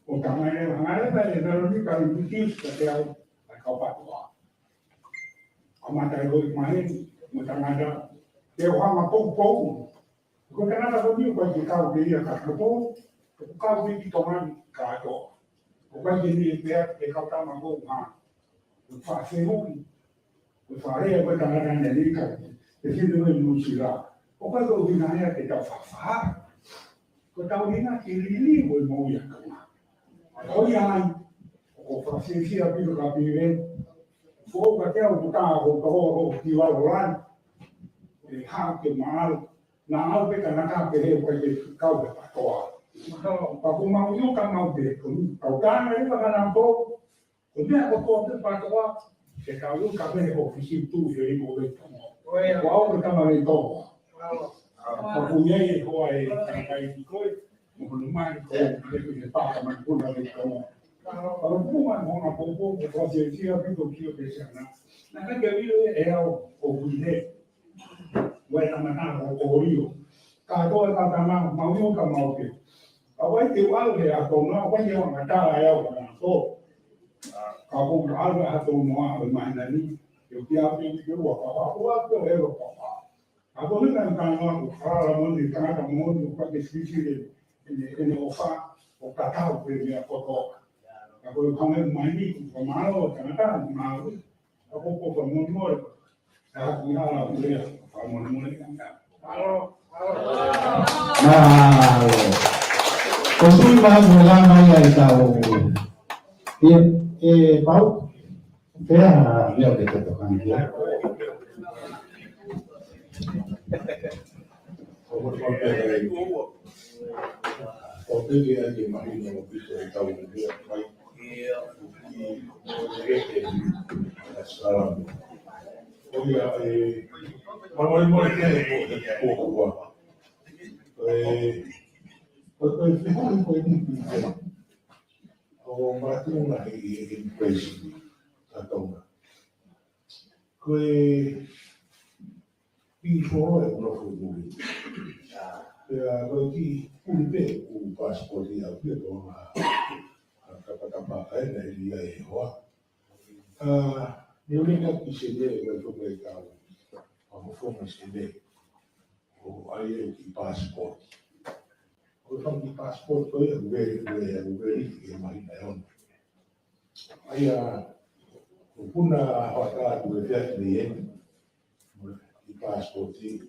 ʻO tama leva, hanga leva e Lavenika ʻi British, ka te au, ka kau PATOA. ʻA mata e hoi mai, mo tangata, te o hanga poupou. Ko e tangata ko ni, ʻoku ʻikai ke kau pē ia ka poupou, ʻoku kau pē ki Tonga ni kātoa. ʻOku ʻikai ke ne pea, ke kau tama ko ha. ʻOku faʻa fehuʻi. ʻOku faʻa lea ko e tangata ne ni ka. Te fine ko e Nuʻusila. ʻOku ʻikai ko e ʻuhinga ia ke tau faʻa faʻa. Ko ʻetau ʻuhinga ke liliu e moʻui ʻa Tonga. Ko ia ai. ʻOku ou fiefia ʻaupito ka pile. Foʻou ka te au ko tā ko tō ko ki walo lan. E hā ke maau. Naʻa au pē ka naka pē he ʻoku ʻikai ke kau he PATOA. Ka ko mau io ka mau pē, ko kau tāna leva ka nau tō, ko e meʻa ko tō pē PATOA, ke kau io ka pē he ʻōfisi tuʻu he iko pē Tonga. Ko au ko tama le Tonga. Ka ko ia e hoa e tangataʻeiki ko ē, mo hono mali ko ē, ke ke paka mai ko na le Tonga. Ka ko puma mo na poupou, ko e fiefia ʻaupito ki o ke sana. Na ka ke io e au, ʻo kui he. Ua e tama na o ko io. Ka ko e tama na mau io ka mau ke. Ka wai te wau he a tona, wai e wanga tā e au ka na ko. Ka ko ka alu a tona a ko mai na ni. Yo ki a pe ke ua ka ka ko a ko e ua ka ka. Ka ko ni ka ka na ko ka la mo ni ka ka mo ni ka ke sisi le. Ene, ene ʻofa, ʻo ka tau pe mea ko ko. Ka ko e kau mai ni, ko e mālō, tangata, mālō. Ka ko ko ka momoe. Ka ko hala ko ia, ka momoe. Mālō, mālō. Mālō. Ko tui mai ko lama ia e tau. Ia, e pau. Pea, ia o te tokanga ia. ʻO pehē ʻa e mahino ʻo Pita e tau ʻo mai. ʻI he salamo. ʻO ia e, ma mole mole ke ko e ko ko. E, ko e, ko e fehuʻi ko eni Pita. ʻO makatuʻunga he, he immigration ʻa Tonga. Ko e pīsoro e nofo muli. Pea ko e kiʻi puli pē ʻoku passport ia pē ko ma kapakapa kae na ili ai e hoa. A, ne ule ka ki se ne, ko e toko e kau. A mo foma se ne. ʻO ai e kiʻi passport. ʻO fanga kiʻi passport ko ia, ue, ue, ue, ue, ue, mahina e ono. ʻA ia, ʻoku na hoʻatā atu e fiat ni e, ʻi passport i.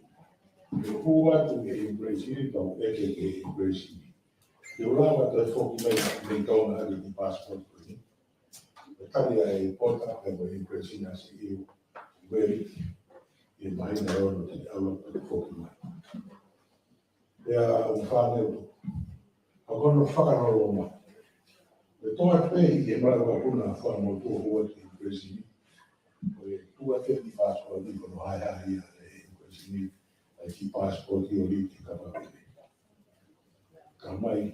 ʻOku atu ke immigration, tau ʻeke ke immigration. Te u lava atu e foki mai, mai Tonga ʻaki e passport ko eni. ʻE tali ʻa e pota, ʻe mo immigration ʻa si iu, very, ʻi mahina e ono te au atu foki mai. Pea u fāneu, ka kono fakaloloma. Me toa pē ʻi he mara wakuna fua mo tuo hua ki presini. Ko e tua ke ni passport ni kono hai hai ia e presini. Ai ki passport i ori ki kapa pē. Ka mai,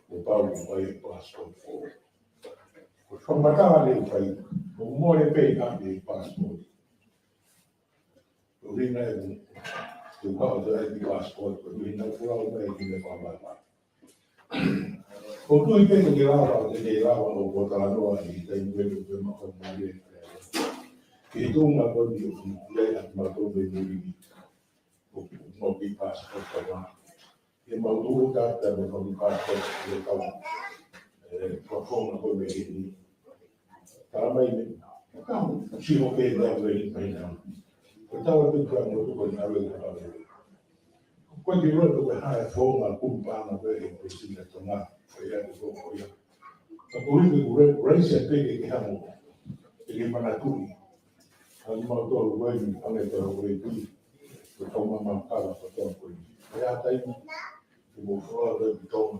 ko pau ko mai e passport fo. Ko whamatala le fai, ko mole pē ka e passport. Ko ringa e, ko pau te ai ki passport, ko ringa furau mai ki le whamata. Ko tui pē ko ke lava, ko ke lava ʻo ko talanoa i tai mwe ko ke mako mare. Ke tō ma ko ni o ku le at ma tō me muri ni. Ko, ko ki passport ka ma. Ke mau tō ka ta ko ki passport ke tau. E, ko fonga ko me ni. Ka mai ni. Ka si o ke na me ni mai na. Ko tau te ka mo ko na le ka. Ko te ro ko ha fonga kumpa na ko e ko si na tona. Ko ia ko ko ia. Ka ko ringa ko re, raise e peke ke hamo. Ke ke manatuʻi. Ka ni mau tō ko e ni, ane tō ko e tui. Ko tō ma ma kala ko tō ko e ni. Ko ia taimi, ke mo fua ko e ki tō ma.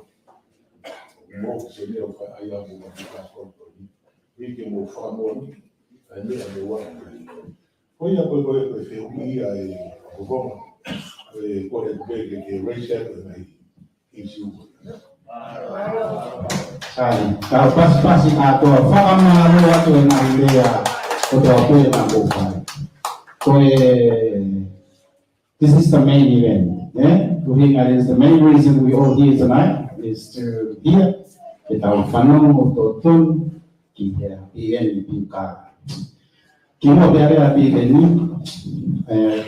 Mo se leo ka ai a mo ma ka ko ko ni. Ni ke mo fua mo ni. Ai me a me wa. Ko ia ko e, ko e, ko e fehuʻi ia e, ko ko. Ko e, ko e, ko e, ke, ke raise up e mai. Sai, ka pasipasi ʻa toa fakamālō atu e ngaahi lea ʻo toa pē na ko fai. Ko e, this is the main event, eh? Ko e ʻuhinga is the main reason we all here tonight is to hear e tau fanongo totonu ki he event ʻi Piukala. Kimuʻa pea lea Piveni, eh,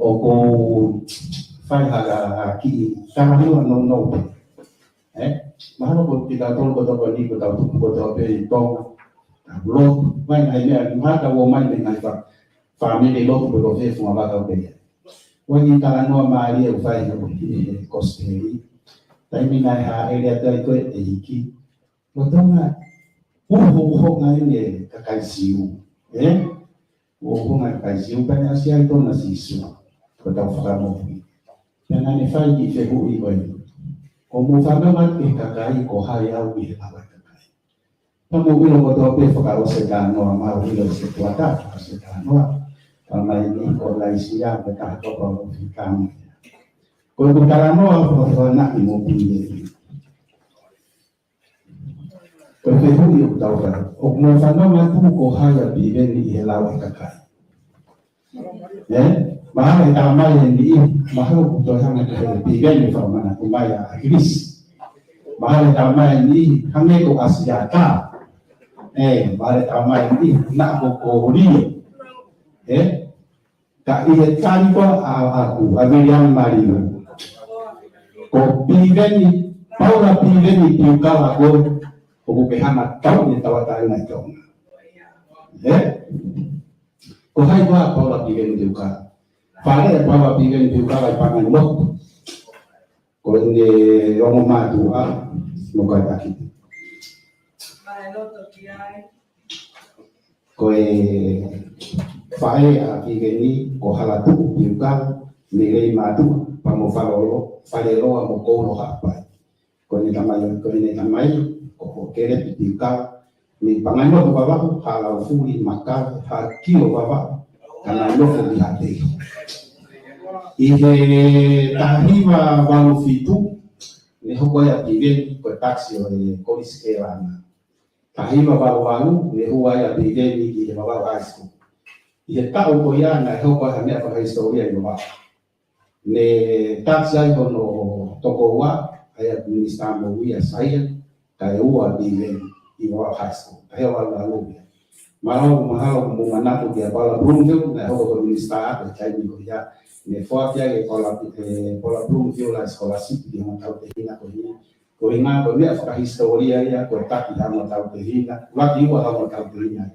ʻoku ou fai ha, ha kiʻi talanoa nounou pē. Eh, mahalo ko kitautolu kotoa pē ni, ko tau tupu kotoa pē ʻi Tonga. Tau lotu, mai ngai mea, mahalo ʻoku mai mei ngai fa-, family lotu pe ko fē funga vaka pē. Ko e kiʻi talanoa mālie ʻoku fai he, he, he kosipeli. Taimi naʻe hāʻele atu ai ko e ʻEiki. Lolotonga ʻuhoʻuho ngai e kakai Siu, ē? ʻUhoʻuho ngai e kakai Siu, pea ne ʻasi ai tona Sīsū, ko e tau fakamoʻui. Pea naʻa ne fai kiʻi fehuʻi ko eni. ʻOku mou fanongo ki he kakai, ko hai au ʻi he lava e kakai. Pea mou ʻilo kotoa pē fakaʻosi e talanoa, mau ʻilo se tuata, fakaʻosi e talanoa. Pea mai ni ko Laisia, pea taha topa mo Fikamu. Ko e talanoa, ko e fana i mo pine. Ko e fehuʻi ʻoku tau fai. ʻOku mou fanongo atu ko hai ʻa Piveni ʻi he lava e kakai. Ē? Mahalo ʻe talamai ʻe niʻihi, mahalo ʻoku toe hanga ʻe Piveni fakamanatu mai ʻa ʻAkilisi. Mahalo ʻe talamai ʻe niʻihi, hangē ko ʻAsiata. Ē, mahalo ʻe talamai ʻe niʻihi, naʻa ko Kolio. Ē? Ka ʻi he tali ko ē ʻa, ʻaʻaku, ʻa Viliami Maliu. Ko Piveni, Paula Piveni Piukala ko, ʻoku ke hanga ʻo tauʻi e tauʻatāina ʻi Tonga. Ē? Ko hai koā ʻa Paula Piveni Piukala? Faʻē ʻa Paula Piveni Piukala ʻi Pangaimotu. Ko ʻene ongo mātuʻa, no kai taki. Ko e faʻē ʻa Piveni ko Halatuʻu Piukala, mei Leimātuʻa, pea mo Faleloa, Faleloa mo Koulo Haʻapai. Ko ʻene tamai, ko ʻene tamai, ko Hokelepi Piukala, mei Pangaimotu Vavaʻu, Haʻalaufuli, Makave, Haʻakio Vavaʻu, ka naʻe nofo ʻi Haʻateiho. ʻI he taha hiva valu fitu, ne hoko ai ʻa Piveni ko e takisi ʻo e Kolisi Kelana. Taha hiva valu valu, ne hū ai ʻa Piveni ki he Vavaʻu High School. ʻI he taʻu ko ia naʻe hoko ai ha meʻa fakahisitōlia ʻi Vavaʻu. Ne takisi ai hono tokoua, ʻa ia ko Minisitā Moʻui ʻa Saia, kae ua ʻa Piveni ʻi Vavaʻu High School. Taha hiva valu valu ia. Mahalo, mahalo ʻoku mou manatu kia Paula Bloomfield, naʻe hoko ko e minisitā ʻi he taimi ko ia. Ne foaki ai ʻe Paula, ʻe Paula Bloomfield ʻa e scholarship ki hono tautehina ko ia. Ko e ʻuhinga ko e meʻa fakahisitōlia ia, ko e taki hono tautehina, ʻuluaki ua hono tautehina.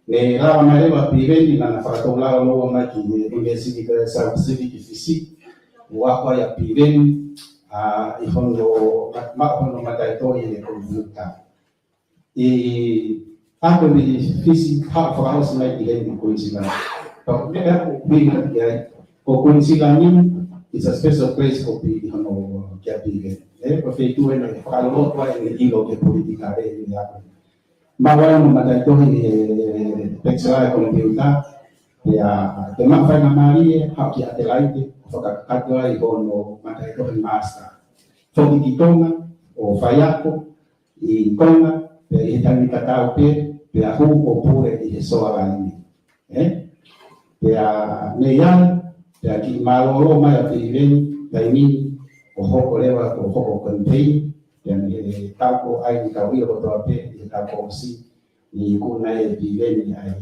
Ne lava mai leva ʻa Piveni, naʻa na fakatou lava leva mai ki he University of South Pacific ʻi Fisi. ʻO ako ai ʻa Piveni, ʻa, ʻi hono, ma, ma, hono mataʻitohi ʻi he komipiuta. ʻI, ako mei Fisi, haʻu fakaʻosi mai ki heni Queensland. Pea ko e meʻa ʻoku ou ʻuhinga ki ai, ko Queensland ni, it's a special place ko Pi-, ʻi hono kia Piveni. Ē, ko e feituʻu eni, fakaloloto ai ʻene ʻilo ki he politikale ʻi he ako. Maʻu ai hono mataʻitohi ʻi he Bachelor ʻi he Komipiuta, pea, pea maʻu faingamālie, haʻu ki ʻAtelaite, fakakakato ai hono mataʻitohi Master. Foki ki Tonga, ʻo faiako, ʻi Tonga, pea ʻi he taimi tatau pē, pea hū ʻo pule ʻi he Soalaini. Ē? Pea mei ai, pea kiʻi mālōlō mai ʻa Piveni, taimi ni, ʻo hoko leva, ʻo hoko campaign, pea mei he taʻu ko ē ʻi he tau ia kotoa pē, ʻi he taʻu kuo ʻosi, ne ikuna ʻe Piveni ʻa e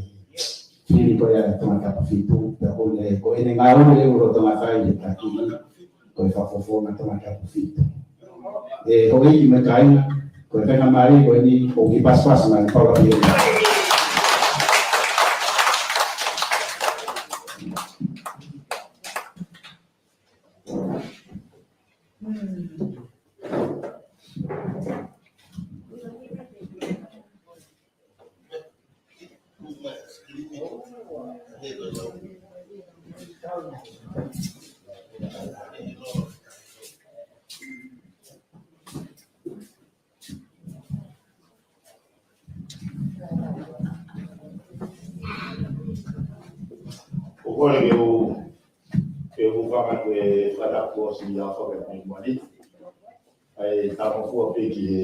fili ko ia ʻa Tongatapu fitu, pea ko ʻene, ko ʻene ngāue lolotonga taʻu ʻi he taki ni, ko e fakafofonga Tongatapu fitu. Ē, houʻeiki mo e kāinga, ko e faingamālie ko eni, ʻoku kiʻi pasipasi mai, Paula Piveni. ʻOku ou kole ke u, ke u hūfanga he fakatapu ʻosi ʻa e fakamoʻoni. ʻA e tāmafua pē ki he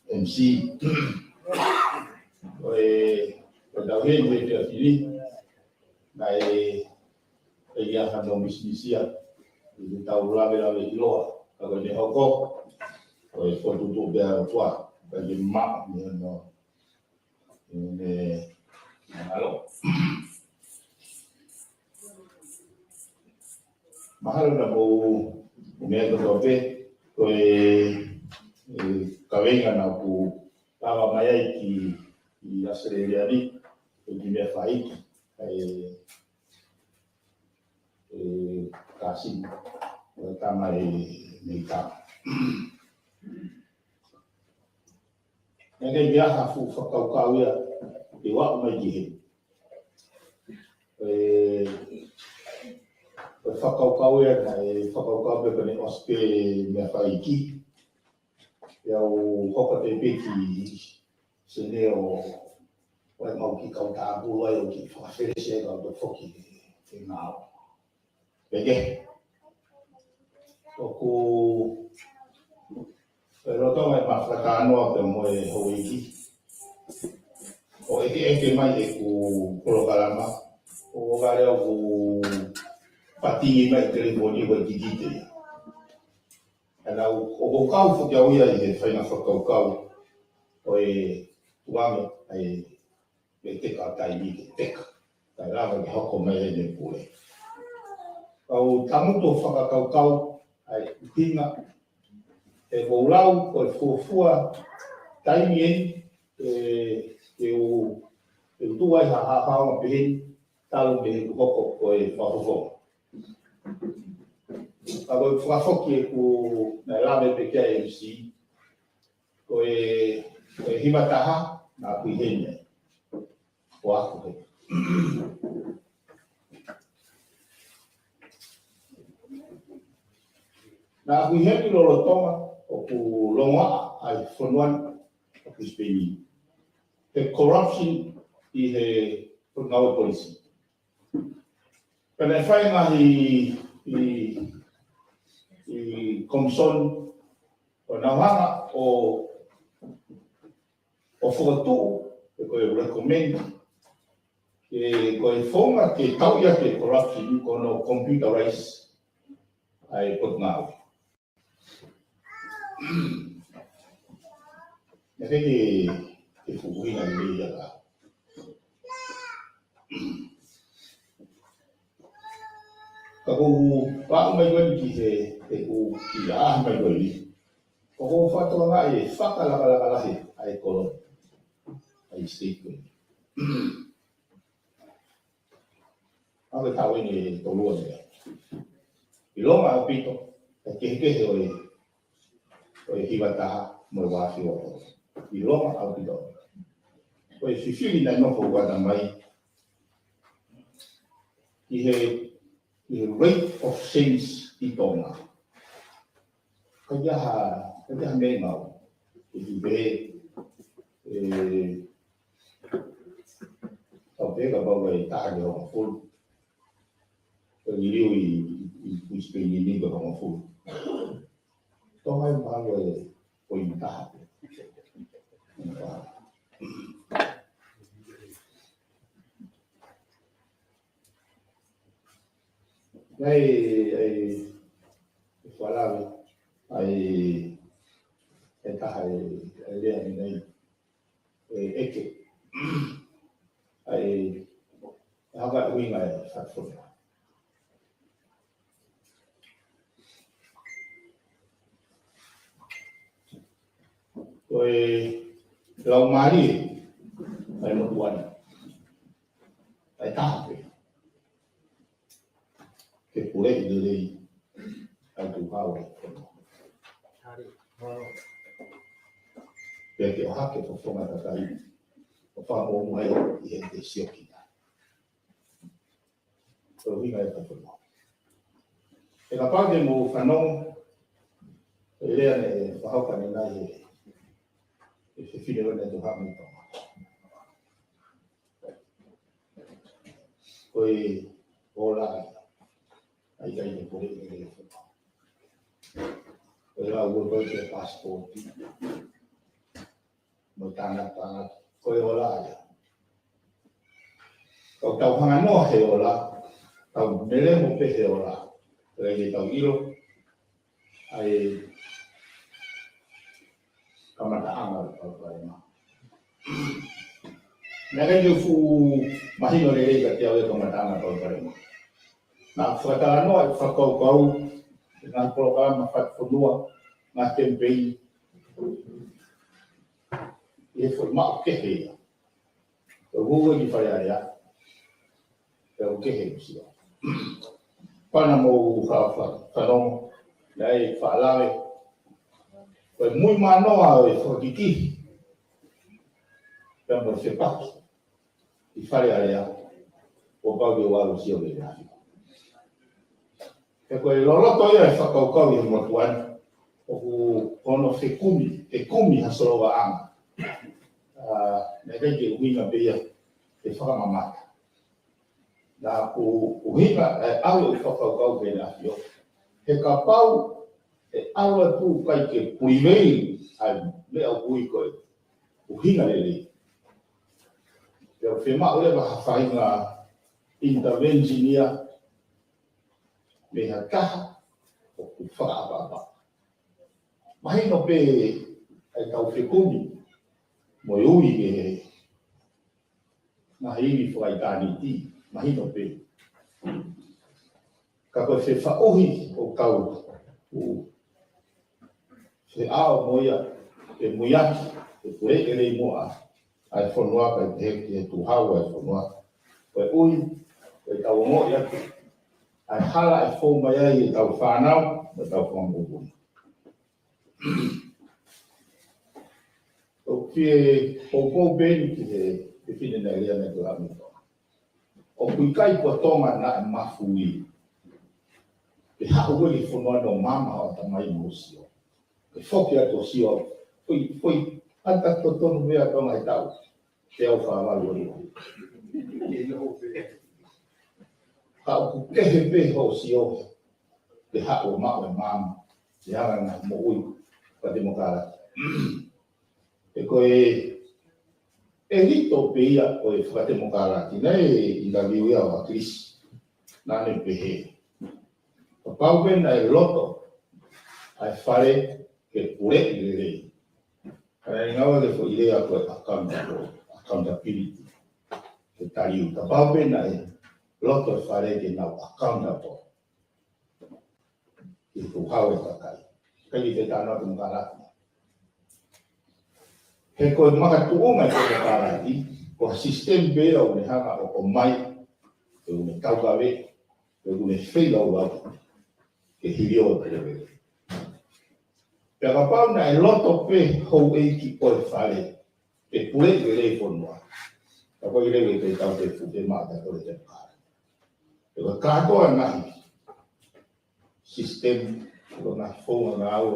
M C. Ko e, ko e tau heni he pea fili. Naʻe, ʻe ia hano misimisia. ʻI he tau lavelaveʻiloa. Ka ko ʻene hoko. Ko e fokotuʻutuʻu pē ʻa e ʻOtua. Ka ke maʻu, ni ano. ʻE, mahalo. Mahalo naʻa mou, mou meʻa kotoa pē, ko e, e, kaveinga naʻa ku lava mai ai ki, ki ʻAositelēlia ni, ko e kiʻi meʻa fai ki, e, e, kāsini, ʻo e tama ʻe Meika. Naʻe ʻikai ke ʻi ai ha fuʻu fakakaukau ia ke u aʻu mai ki heni. ʻE, ko e fakakaukau ia naʻe fakakaukau pē ko ʻene ʻosi pē meʻa fai ki. Ia u hoko atu pē ki Senē ʻo, ʻo ʻemau kiʻi kau tāpulu ai ʻo kiʻi fakafelesi ai kau tō foki ke ngāue. Peke. ʻOku, ʻe lolotonga ʻema fakatalanoa pea mo e houʻeiki. ʻO ʻekeʻeke mai ʻeku polokalama. ʻO vale ʻoku patingi mai telefoni ko e kikite ia. ʻE lau, ʻoku ou kau foki au ia ʻi he faʻahinga fakakaukau. ʻO e tuanga, ʻa e ʻe teka ʻa taimi ke teka. Kae lava ke hoko mai ʻene pule. Kau tamuto fakakaukau, ʻa e ʻuhinga, ʻe kou lau, ko e fuofua, taimi eni, ē, ke u, ke u tuʻu ai ha, ha, ha, ma peheni, talu mei he kuo hoko ko e fakafofonga. Ka ko e fakafoki ʻeku, naʻe lave pē ki ai e M C, ko e, ko e hiva taha, naʻa ku ʻi heni ai. Ko aku he. Naʻa ku ʻi heni lolotonga ʻoku longoaʻa ʻa e fonua ni ʻo Brisbane he corruption ʻi he ngāue polisi. Pea naʻe fai e ngaahi, ʻi, ʻi komisoni ʻo nau hanga ʻo, ʻo fokotuʻu, pe ko e recommend, ke, ko e founga ke tauʻi ʻaki e corruption ko hono computerize ʻa e potungāue. Naʻe ʻikai ke, ke fuʻu ʻuhinga lelei ia ka. Ka ko u paʻu mai ko eni ki he, he ʻu ki a mai ko eni. Ko u fakatokangaʻi e fakalakalaka lahi ʻa e kolo. ʻA e state ko eni. ʻA e tau eni e tolu ʻa e. ʻIlonga ʻaupito, e kehekehe ʻo e, ʻo e hiva taha, mo e uaafe ua tolu. ʻIlonga ʻaupito. Ko e fifili naʻe nofo ʻo ʻata mai. ʻI he, ʻi he rate of change ʻi Tonga. Ka ia ha, ka ia ha meʻa ngau. ʻI he, ē, Tau pehē kapau ʻe taha ki he hongofulu. Ko e liliu ʻi, ʻi, ʻi Brisbane ni ko e hongofulu. Tonga ʻe mahalo ʻe poini taha. Naʻe, ʻe, ʻe falala, ʻe, ʻe taha ʻe, ʻe lea ni nei. ʻE, ʻeke. ʻA e, ʻe hanga ʻe ʻuhinga e fakafonu. Ko e laumālie, ʻa e motuʻa ni. ʻA e taha pē. Ke puleʻi lelei ʻa e tuʻu hau ʻa e fonua. Pea ke ʻohake fofonga kakai, ʻo fakamoʻui mai ʻi he te sio kita. Ko e ʻuhinga e fonua. ʻE kapau te mou fanongo, ʻe lea ne fahauka ne nai he, he fefine ʻo ne tuha mi Tonga. Ko e ola ai. ʻAi kai te pole i le fonua. Ko e lau ua ko e passport. Mo tāna tāna. Ko e ola ai. Kau tau hanga noa he ola. Tau melemo pē he ola. Ko e tau ʻilo. ʻA e kamataʻanga ʻo e palopalema. Naʻe ʻikai ke fuʻu mahino lelei kiate au e kamataʻanga ʻo e palopalema. Naʻa ku fakatalanoa e fakakaukau, e ngaahi polokalama fakafonua, ngaahi kemipeini. ʻI he foʻi maʻu kehe ia. Ko e uo ni Fale Alea. Pea u kehe ʻusia. Pana mo u fa, fa, fanongo, naʻe faʻa lave. Ko e mui manoa ʻo e fakakiki. Pea mo e fepaki. ʻI Fale Alea. ʻO pau ke u ʻalu ʻo sio ki he ʻAfio. He ko e loloto ia e fakakaukau ʻi he motuʻa ni. ʻOku hono fekumi, fekumi ha solovaʻanga. ʻA, naʻe ʻikai ke ʻuhinga pē ia, ke fakamamata. Naʻa ku ʻuhinga, ʻe ʻalu e fakakaukau ki he ʻAfio. He kapau, ʻe ʻalu atu ʻikai ke puivei, ʻa e meʻa ʻoku ui ko e ʻuhinga lelei. Pea fiemaʻu leva ha faʻahinga intervention ia, mei ha taha ʻoku fakaʻapaʻapa. Mahino pē ʻa e tau fekumi mo e ui ke he ngaahi ivi fakaʻitāniti. Mahino pē. Ka ko e fefaʻuhi ʻo kau ʻu feʻao mo ia ke muiaki. ʻe puleʻi lelei muʻa ʻa e fonua kae pehē ki he tuʻu hau ʻa e fonua. Koeʻuhi, ko ʻetau ongoʻi atu ʻa e hala ʻe fou mai ai ʻetau fānau, mo ʻetau fanga mokopuna. ʻOku fie poupou pē eni ki he, ki he fefine naʻe lea mai ko Lamito. ʻOku ʻikai ko Tonga naʻe mafuiʻi. Ke haʻu ʻo ke fonua no mama ʻo tamai mo Sio. Ke foki atu ʻo Sio. Foʻi, foʻi ʻata totonu mei Tonga he taʻu. Teau fā valu valu. Ka ʻoku kehe pē hoʻo Sio. Ke haʻu ʻo maʻu e mama. Ke anga ngaahi moʻui fakatemokalati. He ko e, ʻelito pē ia ʻo e fakatemokalati, naʻe interview ia ʻa Chris, naʻa ne pehē. Kapau pē naʻe loto ʻa e fale ke puleʻi lelei. Ka naʻe ngāue ke foʻi lea ko e accountable, accountability. Ke taliu, kapau pē naʻe loto e fale ke nau accountable. Ki he tuʻu hau ʻa e kakai. Kae ʻikai ke tau ʻi ai ha temokalati. He ko e makatuʻunga ʻo e temokalati, ko e system pē ia ʻoku ne hanga ʻo ʻomai, ʻoku ne taukave, ʻoku ne feilaulau, ke hili ʻo e pulevele. Pea kapau naʻe loto pē houʻeiki ʻo e fale, ke puleʻi lelei e fonua. Ka ko e lelei ke tau te fuke mata ko e temokalati. He ko e kātoa ngaahi system, ko e ngaahi founga ngāue,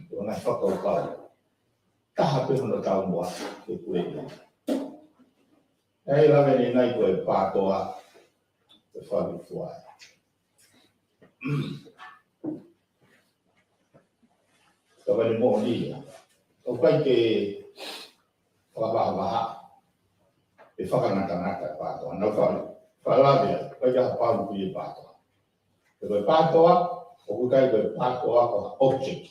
ko e ngaahi fakakaukau. Taha pē hono taumuʻa ke puleʻi. ʻE lave ʻanenai ko e PTOA, ko e fale fua. Ka vale moʻoni ia. ʻOku ʻikai ke fakavahavaha. ʻE fakangatangata e PTOA. Naʻa ku faka-, fakalave, ʻoku ʻikai ke ha palu ki he PTOA. He ko e PTOA, ʻoku ʻikai ko e PTOA ko ha object.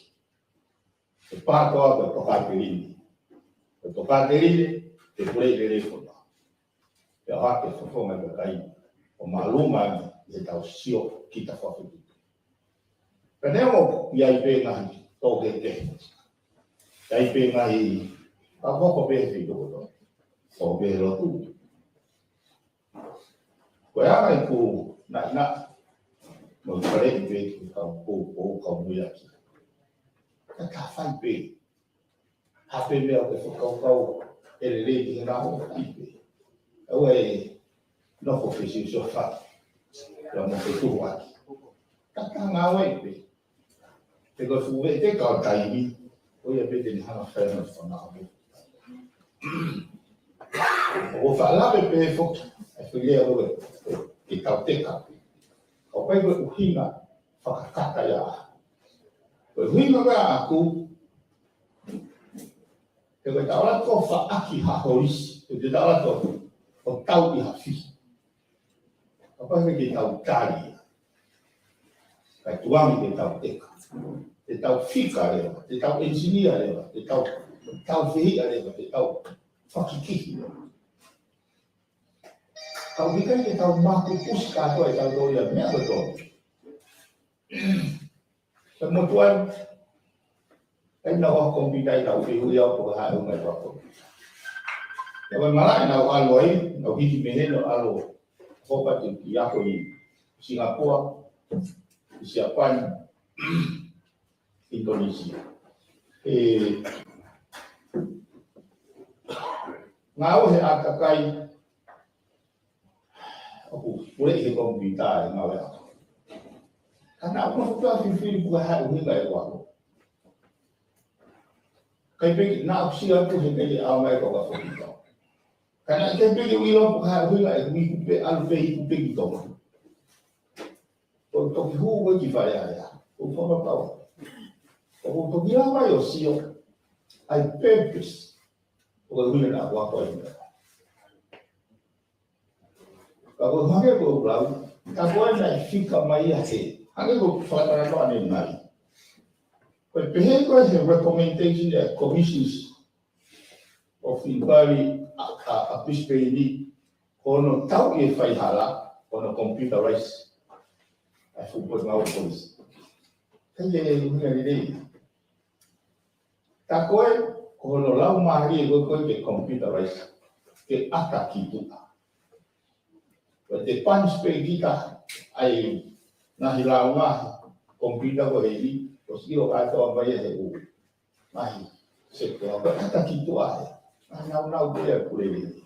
Ko e PTOA ko e tokāteline. Ko e tokāteline, ke puleʻi lelei e fonua. Pea ʻohake fofonga e kakai, ʻo mālunga ʻi heʻetau sio kita fakafetuʻutaki. Pea neongo ʻi ai pē ngaahi tōkete. ʻI ai pē ngaahi, ka ko ko pē he toko toko. Ko pē he lotu. Ko e anga ʻeku naʻinaʻi. Mo fale i pē ki kau poupou kau muiaki. Ka ka fai pē. Hape meʻa ʻoku ke fakakaukau ʻe lelei ki he ngaahi ʻoku ʻi pē. ʻOua ʻe nofo ke siosio fai. ʻOua mo ke tuhu ʻaki. Ka ka ngāue pē. Te ko fuve te kau taimi. ʻO ia pē te ne hanga fai na fana ʻo. ʻO fakalave pē foki. ʻE fai lea ʻo ke tau teka. ʻOku ʻikai ko e ʻuhinga fakakata ia. Ko e ʻuhinga ko ia ʻaku, he ko e taʻola ko faʻaki ha holisi, ko e taʻola ko ʻo tau ʻi ha fihi. Kapau he ke tau tali ia. Kae tuku ange ke tau teka. Te tau fika leva, te tau engineer leva, te tau, tau fehiʻa leva, te tau fakikihi leva. Ka ʻoku ʻikai ke tau maku pusi kātoa ʻetau tō ia meʻa ko tō. Sa motuan, ʻai nau ʻa kompiuta ʻi nau fihu ia ʻo poka hae unga ʻi wako. Ia wai mala ʻi nau ʻalu ai, nau hiki meheno ʻalu hopa te ki ako ʻi Singapore, ʻi Siapani, Indonesia. ʻE, ngāue he ʻātakai, ʻoku puleʻi he kompiuta e ngāue ako. Ka naʻa ʻoku futa fifili puka hae ʻuhinga e wako. Kai peki naʻa ʻoku sila atu he mele au mai ko ka fokito. Ka naʻa ke peki ʻuhinga puka hae ʻuhinga e hui kupe alu pē i kupe ki Tonga. Ko toki hū ko ki fai ai a. Ko fakapau. Ko toki lava ʻo sio. ʻAi purpose. Ko e hui na ko ako ai. Ka ko hake ko lau. Ka ko e nai fika mai a he. Hake ko fakatara no ane nai. Ko e pehe ko e he recommendation e commissions of inquiry a, a, a Brisbane ni. Ko hono tau e fai hala, ko hono computerize. A fupo e mau police. Kai e hui a lelei. Ka ko e, Ko hono laumālie ko ē ko ē ke computerize, ke ʻata ki tuʻa. Ko e te punch pē kita ʻa e ngaahi lāunga computer ko eni, ʻosi ʻilo kātoa mai ia he ʻū ngaahi sector, ko e ʻata ki tuʻa ē. Ngaahi naunau ko ia ʻa e pule lelei.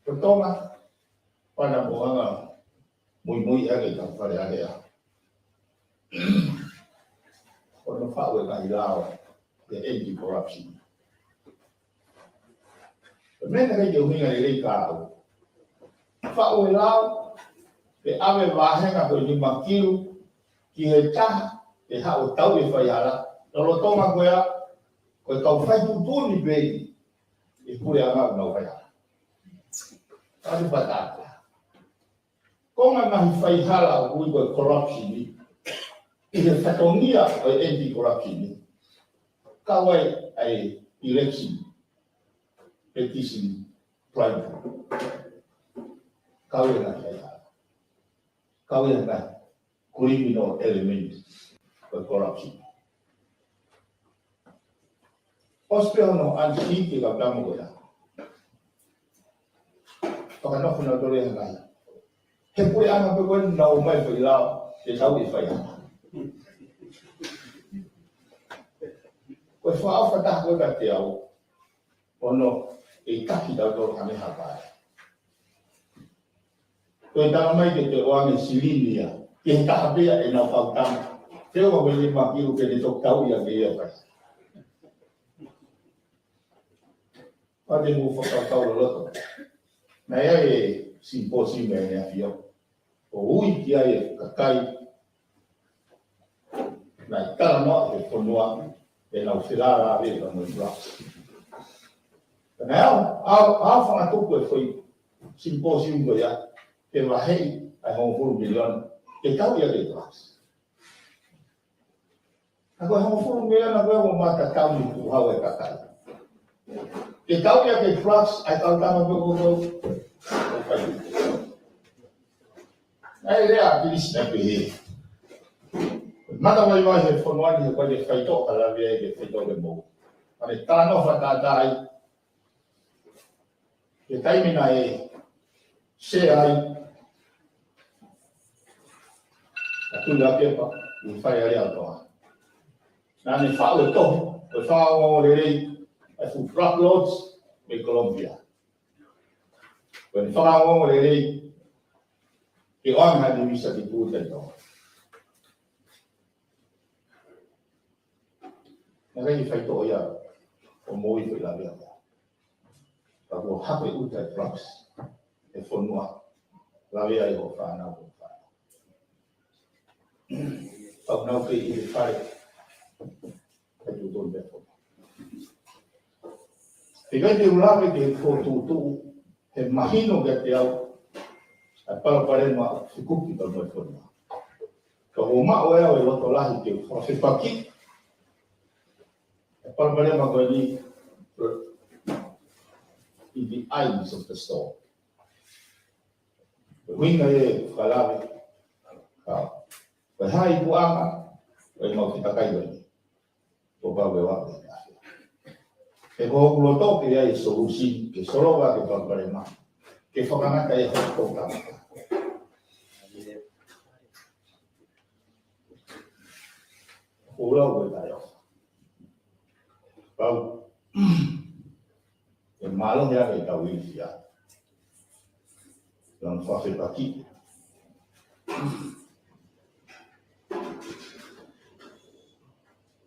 Ko Tonga, pana mo anga muimui ʻa e kau Fale Alea. Ko hono faʻu e ngaahi lao ʻa e anti-corruption. Ko e meʻa naʻe ʻikai ke ʻuhinga lelei ka au. Faʻu e lao, ke ʻave vāhenga ko e nima kilu ki he taha, ke haʻu ʻo tauʻi e faihala. Lolotonga ko ia, ko e kau fai tuʻutuʻuni pē ʻi he puleʻanga ʻoku nau faihala. Ka ʻoku faʻa tāpua. Ko e ngaahi faihala ʻoku ui ko e corruption ʻi he fatongia ʻo e anti-corruption, kau ai ʻa e election petition bribery. Kau ai e ngaahi faihala. Kau ai e ngaahi criminal element ʻo e corruption. ʻOsi pē hono ʻansi ki he kau tama ko ia, fakanofo nautolu he ngaahi, he puleʻanga pē ko ē naʻa nau ō mai fai lao ke tauʻi e faihala. Ko e fakaʻofa taha ko ē kiate au, ʻoku ʻikai ke taki tautolu ha meʻa ha pale. Ko e tala mai ke te ʻoange silini ia ki he taha pē ia ʻenau kau tama. Te ua mo e nima kilu ke ne toki tauʻi ʻaki ia fai. Pea te mou fakakaukau loloto. Naʻe ʻi ai e symposium ʻi ʻEne ʻAfio, ʻo ui ki ai e kakai naʻe talanoa he fonua ʻenau felāveʻi pea mo e drugs. Naʻe ʻalu, ʻalu, ʻalu fakatupu e foʻi symposium ko ia ke vaheʻi ʻa e hongofulu miliona ke tauʻi ʻaki e drugs. Ka ko e hongofulu miliona ko ē ʻoku matatau ni kuo haʻu e kakai ke tauʻi ʻaki e drugs, ʻa e kau tama pē ko ē ʻoku fai. Naʻe lea ʻa Kilisi naʻe pehē, matavaivai he fonua ni he ʻoku ʻikai ke faitoʻo ka lave ai ke faitoʻo ke mou. Pea ne talanoa fakatātā ai he taimi naʻe sea ai ʻa Tuʻilaʻepa ʻi Fale Alea ʻo Tonga. Naʻa ne faʻu e tohi, ko e fakaongoongo lelei ʻa e fuʻu drug lords mei Colombia. Ko ʻene fakaongoongo lelei ke ʻoange ha visa ki Tonga. Naʻe ʻikai ke faitoʻo ia ʻo moʻui ko e lave ia. Ka kuo hape ʻuta e drugs he fonua, lave ai hoʻo fānau, hoʻo fānau. Pau nau kei ʻi he fale, ʻikai tuʻutuʻuni pē fonua. He ʻikai te u lave ki he fokotuʻutuʻu he mahino kiate au ʻa e palopalema ʻoku fekuki pea mo e fonua. Ka ʻoku ou maʻu ʻe au e loto lahi ke u fakafepakiʻi e palopalema ko eni in the eyes of the storm. Ko e ʻuhinga ia ʻeku fakalave, ka ko e hā e ikuʻanga ʻo ʻemau fetakai ko eni, kuo pau ke ʻoatu ʻe he ʻAfio. He ko hoku loto ke ʻi ai e solution ke solova ʻaki e palopalema, ke fakangata ai hoku tangata. Ko e lau ko e taʻeʻofa. Pau, ʻe mālohi ange ʻetau ilifia, ʻetau fakafepakiʻi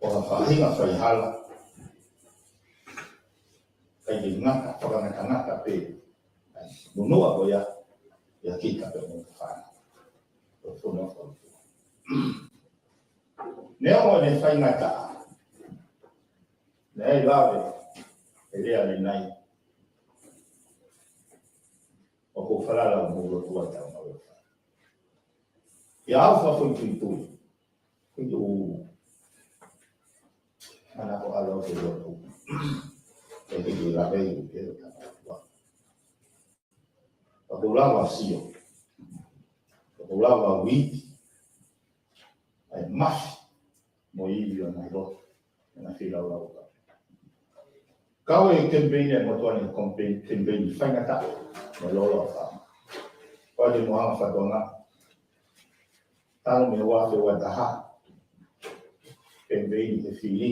ʻo ha faʻahinga faihala ʻikai ke ngata, fakangatangata pē ʻa e nunuʻa ko ia ʻia kita pea mo e fānau. Ko e fonua ko ia. Neongo ʻene faingataʻa, naʻe lave e lea ni nai, ʻoku ou falala ʻoku mou lotua ʻetau ngāue. ʻIa au fakafoʻituitui, ʻoku ou manako ʻalu au ki lotu. ʻE te ke lave i ke tau. ʻOku ou lava sio, ʻoku ou lava uiuiʻi ʻa e mafi mo e ivi ʻo e ngaahi lotu. ʻEna feilaulau ka. Kau e kemipeini ʻa e motuʻa ni, kemipeini, kemipeini faingataʻa mo lolo a fa. Ko e mo anga fatongia. Talu mei he ua afe ua taha. Kemipeini he fili.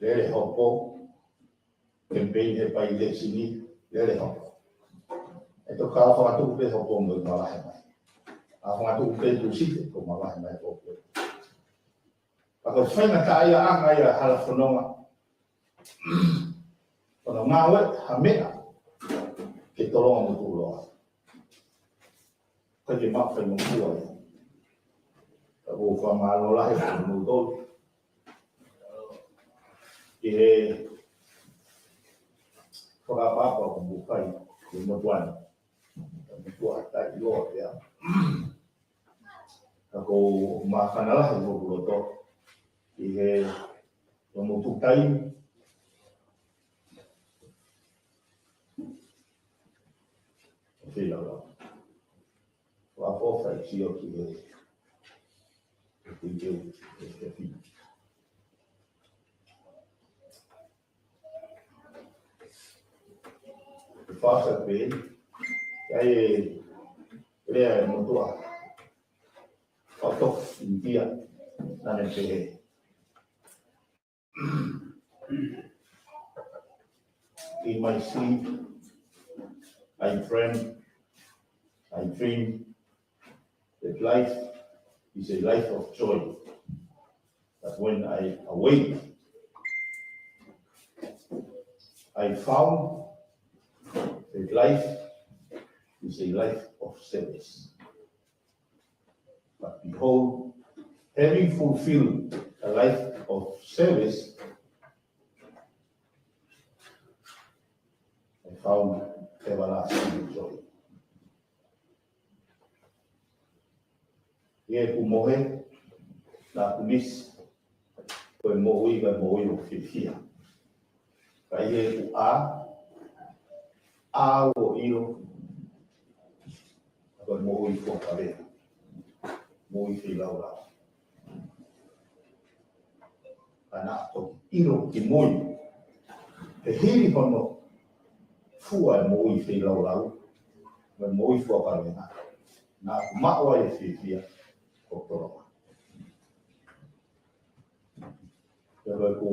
Lele hopo. Kemipeini he palesiteni, lele hopo. ʻE toki fakatuʻu pē hopo mo mavahe mai. ʻA fakatuʻu pē Tūsite ko e mavahe mai hopo. Pea ko e faingataʻaʻia ʻanga ia hala fononga. Ko hono ngāue ha meʻa ke tolonga mo tuʻuloa. Ka ke maʻu faingofua ia. Ka ʻoku ou fakamālō lahi atu kiate kimoutolu. ʻI he fakaʻapaʻapa ʻoku mou fai ki he motuʻa ni. Motuʻa taʻeʻiloa pē. Ka ʻoku ou māfana lahi mo hoku loto. ʻI he ʻoku mou tuku taimi. Feilaulau. Ua fo fai sio ki he, ki he, ki he, ki he fili. Fasa pē, ʻa e lea ʻa e motuʻa. ʻOku tau ʻInitia, naʻa ne pehē. In my sleep, I dream, I dream that life is a life of joy. But when I awake, I found that life is a life of service. But behold, having fulfilled a life of service, I found everlasting joy. ʻI heʻeku mohe, naʻá ku miss ko e moʻui, ko e moʻui ʻoku fiefia. Ka ʻi heʻeku ʻā, ʻā ʻo ʻilo, ko e moʻui fuakavea, moʻui feilaulau. Ka naʻá ku ʻilo kimui, he hili hono fua e moʻui feilaulau, mo e moʻui fuakavea, naʻá ku maʻu ai e fiefia ʻoku tolonga. Pea ko ʻeku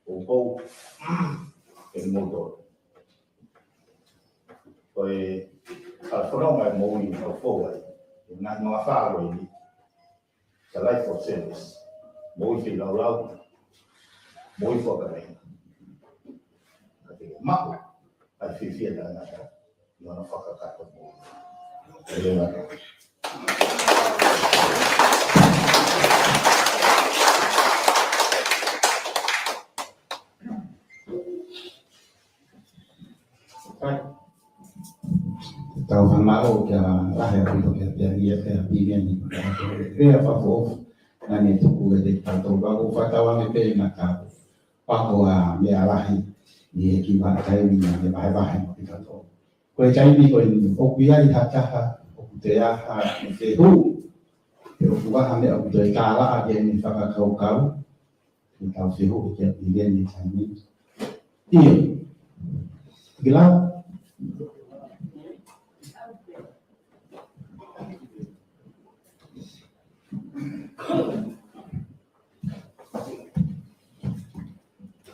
ʻoku ou ʻe moto. Ko e hala fononga e moʻui ʻoku ou fou ai. ʻI he ngaahi mafao ko eni. The life of service. Moʻui feilaulau. Moʻui fuakavea. Ka te maʻu ai e fiefia taʻengata. ʻI hono fakakakato moʻui. ʻE lea. Tau fakamālō kia Lahi ʻaupito kia Pea Lia, Pea Piliani. Pea fakaʻofoʻofa naʻá ne tuku ʻiate kitautolu. Pea ʻoku fakatauange pē ʻe ngata pē ko ha meʻa lahi ʻi he kiʻi vahaʻa taimi naʻá ne vahevahe mo kitautolu. Ko e taimi ko eni ʻoku ʻi ai ha taha ʻoku toe ʻai ha fehuʻi, pe ʻoku ʻi ai ha meʻa ʻoku toe tālaʻa ke ne fakakaukau, ke tau fehuʻi kia Piliani he taimi ni. ʻIo. Kila.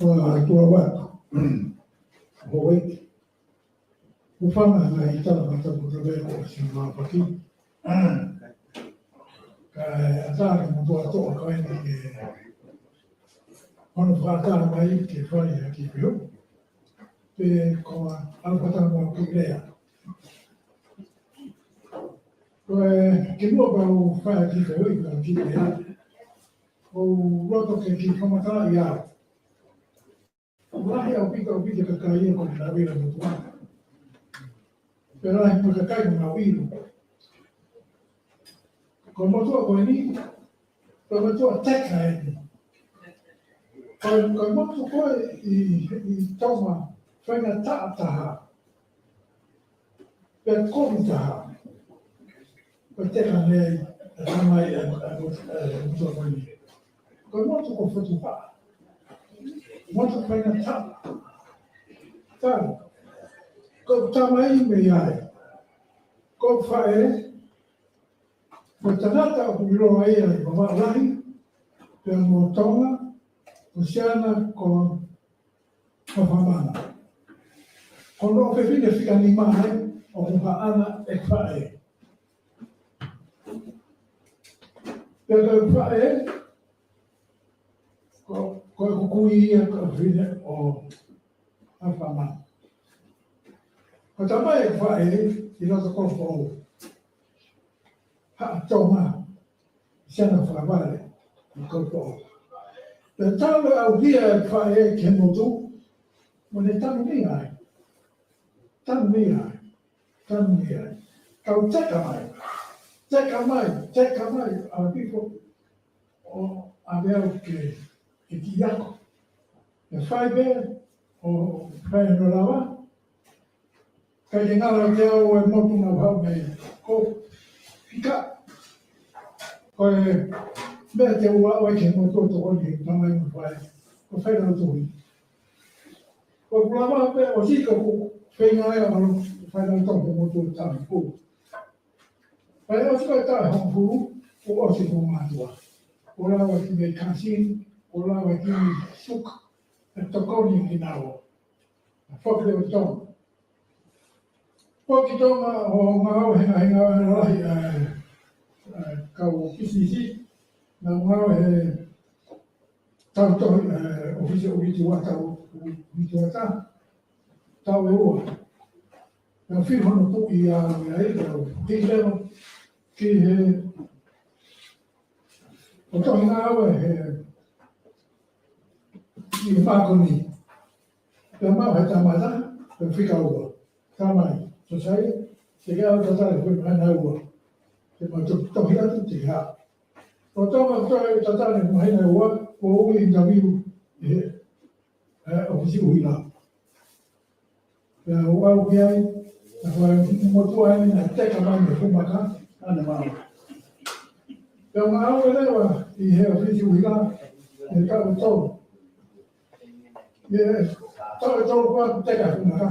Ko e tuʻa atu. Hoi. Ko e fanga ngaahi tala mata ko te veko o si mapaki. Kae ʻatā ke mo tuʻa toʻo ka ʻi ai ke hono fakaʻatā mai ke fai ha kiʻi fehuʻi. Pe ko e ʻalu fakataha mo e kiʻi lea. Ko e kimuʻa pea u fai ha kiʻi fehuʻi pe ha kiʻi lea. ʻOku ou loto ke kiʻi fakamatalaʻi au. Lahi ʻaupito ʻaupito e kakai ia ko e lavela motuʻa. Pea lahi mo e kakai naʻa nau ʻilo. Ko e motuʻa ko eni, ko e motuʻa teka eni. Ko e, ko e motuʻa ko ē ʻi, ʻi Tonga, faingataʻa taha. Pea kovi taha. Ko e teka mei he tamai ʻa e, ʻa e, ʻa e motuʻa ko eni. Ko e motu ko Fotuhaʻa. Motu Faingataʻa. Tau. Ko e tamai mei ai. Ko e faʻē, ko e tangata ʻoku ʻiloa ia ʻi Vavaʻu Lahi, pea mo Tonga, ko siana ko Haʻafaʻamana. Ko hono ʻofefine fika nima ai, ʻoku haʻana e faʻē. Pea ko e faʻē, ko, ko ʻeku kui ia ko e ʻofefine ʻo Haʻafaʻamana. Ko e tamai e faʻē, ʻi loto ko Foʻou. Haʻa Tonga, siana fakavale, ʻi ko Foʻou. Pea talu e ʻauhia e faʻē ki he motu, mo ne tanumia ai. Tanumia ai. Tanumia ai. Kau teka mai. Teka mai, teka mai, ʻa pifo ʻo ʻave au ke, ke kiʻi ako. ʻE fai pē, ʻo fai no lava, ʻikai ke ngalo ke au e motu naʻa ku haʻu mei ai. Ko e fika, ko e meʻa te u ʻalu ai ki he motu ʻo tokoni ki he tamai mo e faʻē, ko e fainautohi. Ko e kulama pē ʻosi ko ʻeku feinga ia ʻo fainautohi ki he motu ʻo Tamipuna. Pea ʻosi ko e taʻu hongofulu, kuo ʻosi hoku mātuʻa. Kuo lava ki mei Kasini, kuo lava ki mei Suka, ʻe tokoni kinaua. Foki leva ki Tonga. Foki ki Tonga ʻo ngāue he ngaahi ngāue lahi, ē, ē, kau pisinisi, naʻa ku ngāue he tau tohi, ē, ʻofisi ʻo Vitiwata, ʻo Vitiwata, taʻu ʻe ua. Naʻa ku fili hono tuʻi ia, ia, ia, ʻo hiki leva ki he, ʻo tohi ngāue he, ki he mākoni. Pea maʻu he tangata, pea fika ua. Tamai, sōsaieti, te ke ʻalu tatali ko e māhina ua. Te mau to-, tohi atu, te ke haʻu. ʻO tau mau tohi tatali māhina ua, kuo u interview ʻi he, ē, ʻofisi ʻuhila. Pea u ʻalu ki ai, naʻa ku ʻi he motu ai, naʻe teka mai mei Fumaka, ʻa ne mau. Pea u ngāue leva ʻi he ʻofisi ʻuhila, ʻi he taʻu ʻe tolu. ʻI he taʻu ʻe tolu kuo u teka Fumaka.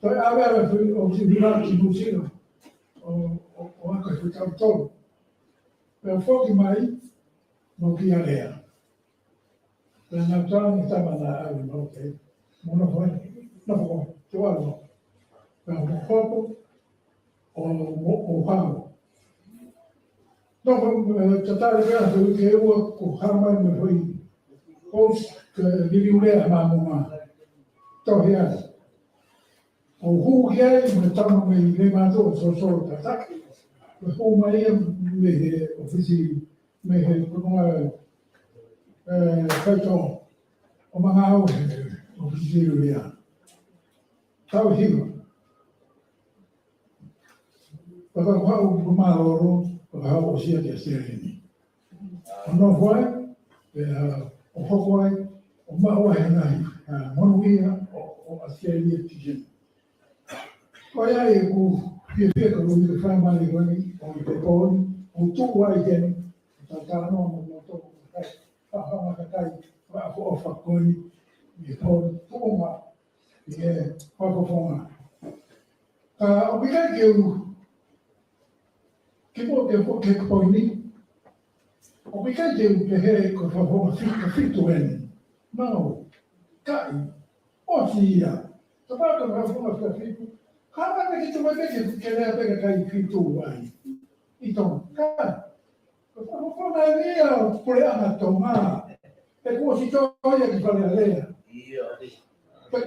Toe ʻave ʻa e ʻofisi ʻuhila ki Nuʻusila. ʻO, ʻo, ʻo ako he taʻu ʻe tolu. Pea foki mai, mau ki Alea. Pea naʻa ku tala ange ki he tama naʻa ku ʻalu mo ke, mo nofo ai, nofo ko, te u ʻalu. Pea mo hopo, ʻo, ʻo, ʻo hao. Nofo, ē, tatali pea he uike ʻe ua kuo hao mai mo e foʻi post ke liliu lea ʻa e māmonga. Tohi ai. ʻO hū ki ai mo e tama mei Leimātuʻa ʻo Sosolo Tataki. ʻO hū mai ia mei he ʻofisi, mei he konga, ē, faitoʻo ʻo mangao he ʻofisi ʻuhila. Taʻu ʻe hiva. Pea ka haʻu ʻo mālōlō, pea ka haʻu ʻo ʻosi ʻa e ʻAositelēlia ni. ʻO nofo ai, pea ʻo hoko ai, ʻo maʻu ai e ngaahi, ā, monūʻia ʻo, ʻo ʻAositelēlia ki heni. Ko ia ʻeku fiefia ko e ʻuhi ko e fāmili ko eni, ʻo e peponi, ʻo tuʻu ai heni, ʻo talanoa mo kimoutolu, kakai, fakahoa kakai, fakaʻofoʻofa ko eni, ʻi he pō, tuʻunga, ʻi he fakafofonga. Ka ʻoku ʻikai ke u, ke mo ke po-, ke poini. ʻOku ʻikai ke u pehē ko e fakafofonga fika fitu eni. No. Kai. ʻOsi ia. Kapau ko e fakafofonga fika fitu. Ka ʻoku ʻikai ke tuʻu mai pē ke, ke lea pē kakai fitu ai. ʻI Tonga. Ka ko e fakafofonga eni ia ʻo e puleʻanga Tonga. He kuo ʻosi tō ia ki Fale Alea. ʻIo. Pe,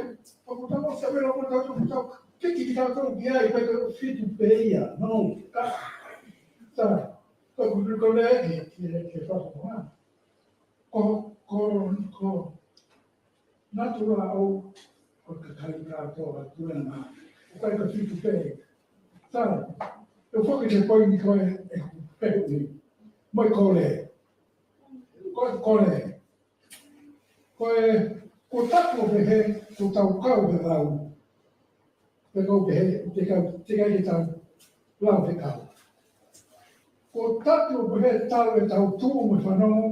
pe ko tau sa vela ko tau tau tau. Ke ki tau tau ki ai, pe ko e fitu pē ia. No, ka. Sa, ko, ko, ko lea ke, ke, ke fakafofonga. Ko, ko, ko natula ʻo, ʻo e kakai kātoa ʻa e puleʻanga. ʻOku ʻikai ko e fitu pē. Sa, ʻe foki ki he poini ko ē ʻeku pehē ni. Mo e kole. Ko e kole. Ko e, ko taku ʻo pehē, ko tau kau he lau. Pe ko e pehē, te kau, te kai ke tau lau he kau. Ko taku ʻo pehē tau ʻe tau tuʻu mo e fanongo,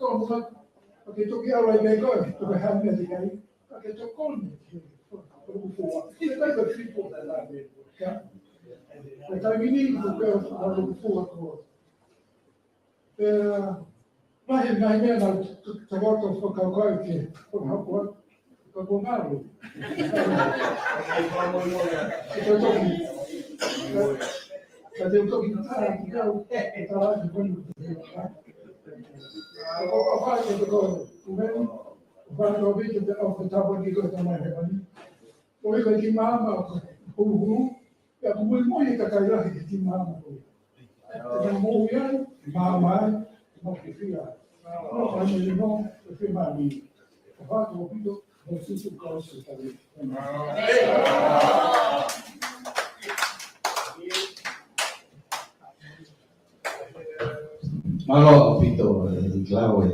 tonu mai. Ka ke toki ʻalu ai pē koe, toki hā mai te kai. Ka ke tokoni ki he ʻoku fua. Ke kai ka fitu. Ka taimi ni, ko ke ʻoku fua ko. Pea, lahi e ngaahi meʻa naʻa ku tau fakakaukau ke fakahoko atu, ka kuo ngalo. Ka te toki, ka te toki tā ki kau, tā ki kau. Ka ko ka fai ke te kau, kumenu, fai kau vike te au ke tapa ki kau tamai he mani. Ko e kai ki māma, ko hulu, Pea ʻoku muimui e kakai lahi ki he kiʻi māma ko ia. Pea mou ʻi ai, māma ai, mou fifia ai. Nofo ai mo e nofo, fefia mai. Ka fatu o pito, mo Sīsū Kalaisi Tangata. Mālō ʻaupito, ē, ʻIkilau, ē.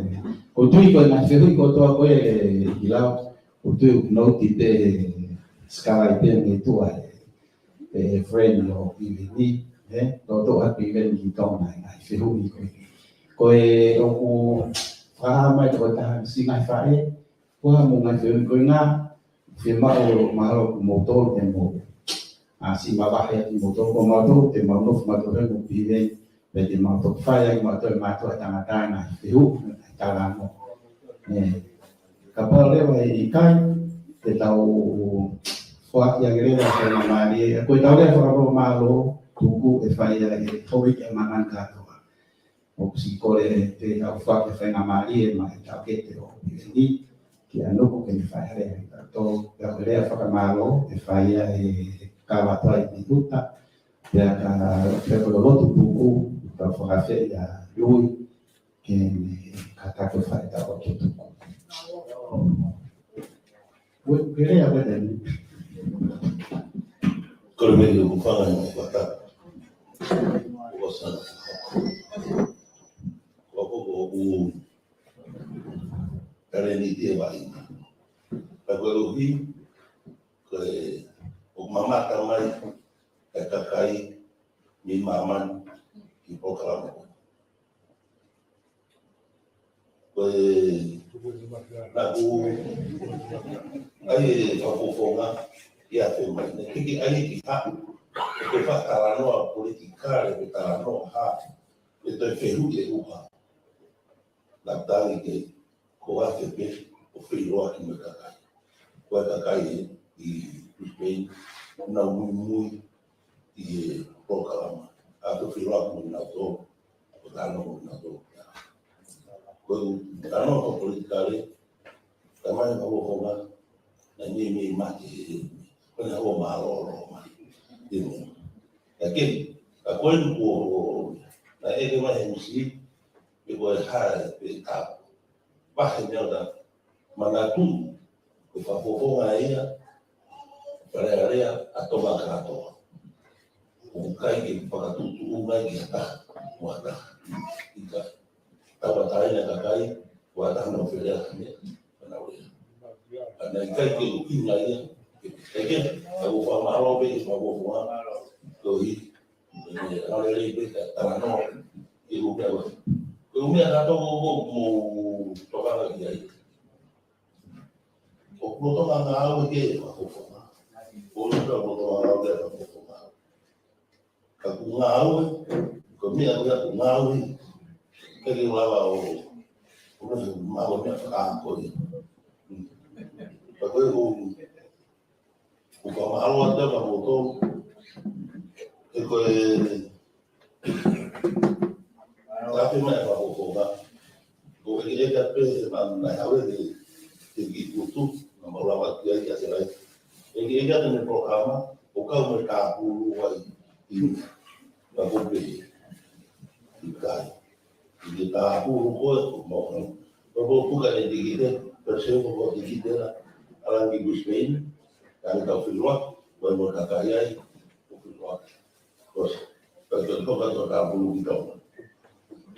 ʻOku ou tui ko e ngaahi fehuʻi kotoa ko ē, ē, ʻIkilau, ʻoku ou tui ʻoku nau ʻi he, ē, sky pē mei tuʻa, ē. ʻE friend ʻo Piveni, ē, tō tō atu Piveni ki Tonga ʻi he ngaahi fehuʻi ko ē. Ko e ʻoku fakahā mai toko taha si ngaahi faʻē, ko ha mo e ngaahi fehuʻi ko ē ngā, fiemaʻu mahalo ko moutolu te mou. ʻA, siʻi mavahe atu moutolu ko moutolu te mou nofo mautolu he mo Piveni, pea te mau toki fai ai mautolu, mautolu ʻa e tangata ʻa e ngaahi fehuʻi, ngaahi talanoa. Ē, kapau leva ʻe ʻikai, te tau foaki ange leva e faingamālie, ko e tau lea fakamālō, tuku e fai ai e houʻeiki ʻa e māmani kātoa. ʻOku siʻi kole te tau foaki e faingamālie maʻa e taʻokete ʻo Piveni, kia Nuku ke ne fai ha lea ʻi tautolu, pea ko e lea fakamālō, ʻe fai ai e kava atu ai ʻi ʻuta, pea ka, pea ko e lotu tuku, tau fakaafeʻi ʻa Lui, ke ne kātaki ʻo fai e taʻokete tuku. Ue, ke lea ʻa Piveni. Kole mai ke u fanga e fata. Ua sa. Ua ko ko u. Kare ni tie vai. Ka ko e uhi. Ko e, ʻoku mamata mai e kakai mei māmani ki he polokalama ko ē. Ko e, naʻa ku, ʻai e fakafofonga ia ʻa e mai. Naʻe ʻikai ke ʻai ki ha, ko e fakatalanoa politikale, pe talanoa ha, pe toe fehuʻi e ʻuha. Naʻa ku tangi ke ko e afe pē ʻo feʻiloaki mo e kakai. Ko e kakai ē ʻi Brisbane, nau muimui ʻi he polokalama. ʻA ko e feʻiloaki mo nautolu, ʻa ko e talanoa mo nautolu. Ko e talanoa ko e politikale, ka mai ka hofonga, naʻe meimei mate he, ko ʻene hoʻo mālōlō mai. Ē mo. Ka ke, ka ko e nuku ʻo, ʻo, naʻe ʻeke mai he M C, pe ko e hā, pe ka, vahe meʻa ʻo ta, manatu, ko e fakafofonga ia, Fale Alea ʻa Tonga kātoa. ʻOku ʻikai ke fakatuʻutuʻu mai ki ha taha mo ha taha. ʻIkai. Tauʻatāina e kakai, ʻoku ʻatā ʻenau feleʻa mei heʻenau lea. Ka naʻe ʻikai ke ʻuhinga ia. Ke, ke, ka ʻoku fakamālō pē, ʻoku fakamālō. Koeʻuhi, ʻe, ʻa e lelei pē ka talanoa, ʻi he ʻū meʻa ko ē. Ko e ʻū meʻa kātoa ʻoku mou tokanga ki ai. ʻOku lolotonga ngāue ke fakafofonga. ʻOku lolotonga ngāue ke fakafofonga. Ka ʻoku ngāue, ko e meʻa ko ia ʻoku ngāue. ʻIkai ke lava ʻo, ʻo maʻu meʻa fakaako ia. Ka ko e ʻū ʻOku fakamālō atu kiate kimoutolu. He ko e tafe mai e fakafofonga. Ko e ʻeke ʻeke pē he ma na hau e te ki kutu, na mau lava ki ai ki a se lai. ʻEke ʻeke atu mei he polokalama, ʻo kau mo e tāpulu ai ʻi na ko pē. ʻIkai. ʻI he tāpulu ko ē, ko mau. Ko e puka ne tikite, pe se ko ko tikite la, ʻalu ki Brisbane, ka ne tau filua, ko e mo kakai ai, ko filua. Ko se, ka ko ko ka ko tāpulu ki tau.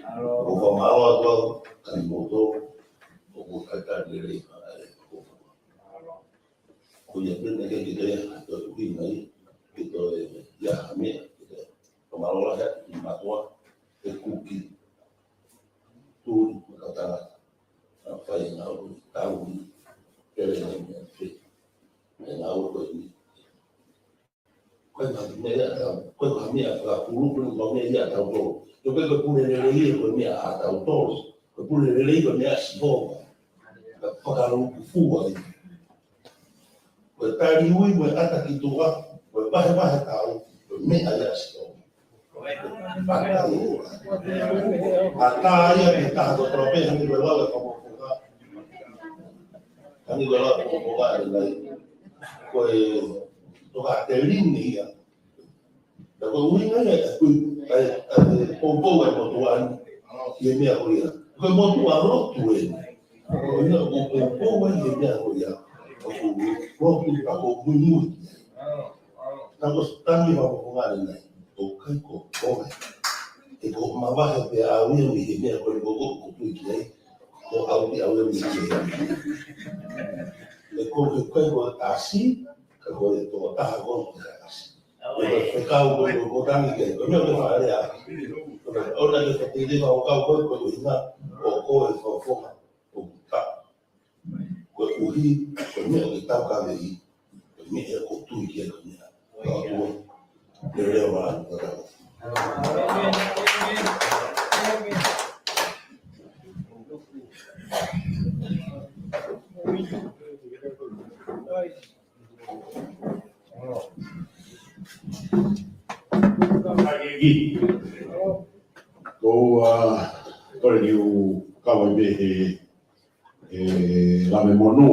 ʻOku fakamālō atu kiate kimoutolu, ʻoku ʻikai ke lelei, ʻa e, ʻoku Ko ia pē naʻe ʻikai ke toe ʻuhinga ia, ke toe ʻi ai ha meʻa, ke toe fakamālō lahi atu ki he mātuʻa, he kuki, tuli, mo e kau tangata. Naʻa nau fai e ngāue, tau ni, pele na meʻa, pē. E ngāue ko eni. Ko e ngaahi meʻa ia, tau, ko e ngaahi meʻa, fakapulu, pulu, ngaahi meʻa ia, tau tō. Ko e, ko e pule lelei ia, ko e meʻa ʻa tautolu. Ko e pule lelei, ko e meʻa ʻa Sihova. Ka fakalūkufua ia. Ko e tali ui mo e ʻata ki tuʻa, ko e vahevahe tau, ko e meʻa ia ʻa Sihova. ʻAtā ia ke taha ko tō pē, hangē ko e lau e fakafofonga. Hangē ko e lau e fakafofonga, ʻe nai. Ko e tokāteline ia. Ka ko e ʻuhinga ia, ʻa e kui, ʻa e, ʻa e poupou ʻa e motuʻa ni, ʻi he meʻa ko ia. Ko e motuʻa lotu ē. Ko e ʻuhinga ʻoku poupou ai ʻi he meʻa ko ia. ʻOku lotu ka ʻoku muimui. Ka ko e tangi ʻa e fakafofonga ʻe nai. ʻOku ʻikai ko koe. ʻE ko mavahe pē au ia mei he meʻa ko eni ʻoku ou tui ki ai. Ko au pē au ia mei he meʻa. ʻE ko, ʻe ko, ko e ʻasi, ka ko e tokotaha ko e ʻasi. Ko e fekau ko e, ko e tangi ke, ko e meʻa ko e fakalea. Ko e, ʻoua ke fakateitei fakakaukau ko e, ko e ʻuhinga ʻo ko e fakafofonga ʻoku tau. Koeʻuhi, ko e meʻa ʻoku tau kavei, ko e meʻa ʻoku tui ki ai ko e meʻa. Ka ʻoku, lelei ʻa e ʻOtua. Ko, ʻa, ko e liu kau ai pē he, he lave monū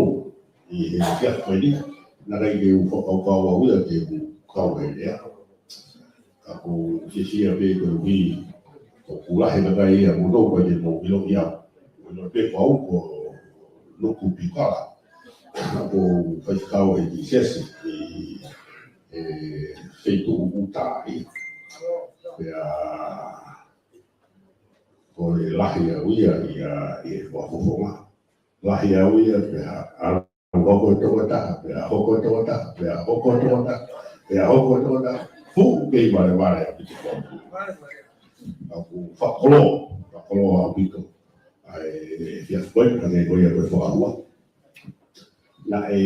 ʻi he kia ko eni, naʻe ʻikai ke u fakakaukau au ia ke u kau ai lea. Ka ʻoku ou fiefia pē koeʻuhi, ʻoku lahi e kakai ia ʻoku nau ʻikai ke nau ʻilo au. ʻOku nau pehē ko au ko Nuku Piukala. ʻOku ou faifekau ʻi he siasi ʻi he feituʻu ʻuta ia. Pea ko e lahi au ia, ia, ʻi he fakafofonga. Lahi au ia, pea ʻalu hoko e tokotaha, pea hoko e tokotaha, pea hoko e tokotaha, pea hoko e tokotaha. Fuʻu kei valevale ʻaupito. ʻOku fakakoloa, fakakoloa ʻaupito. ʻA e, e fia fue, hangē ko ia ko e fakahua. Naʻe,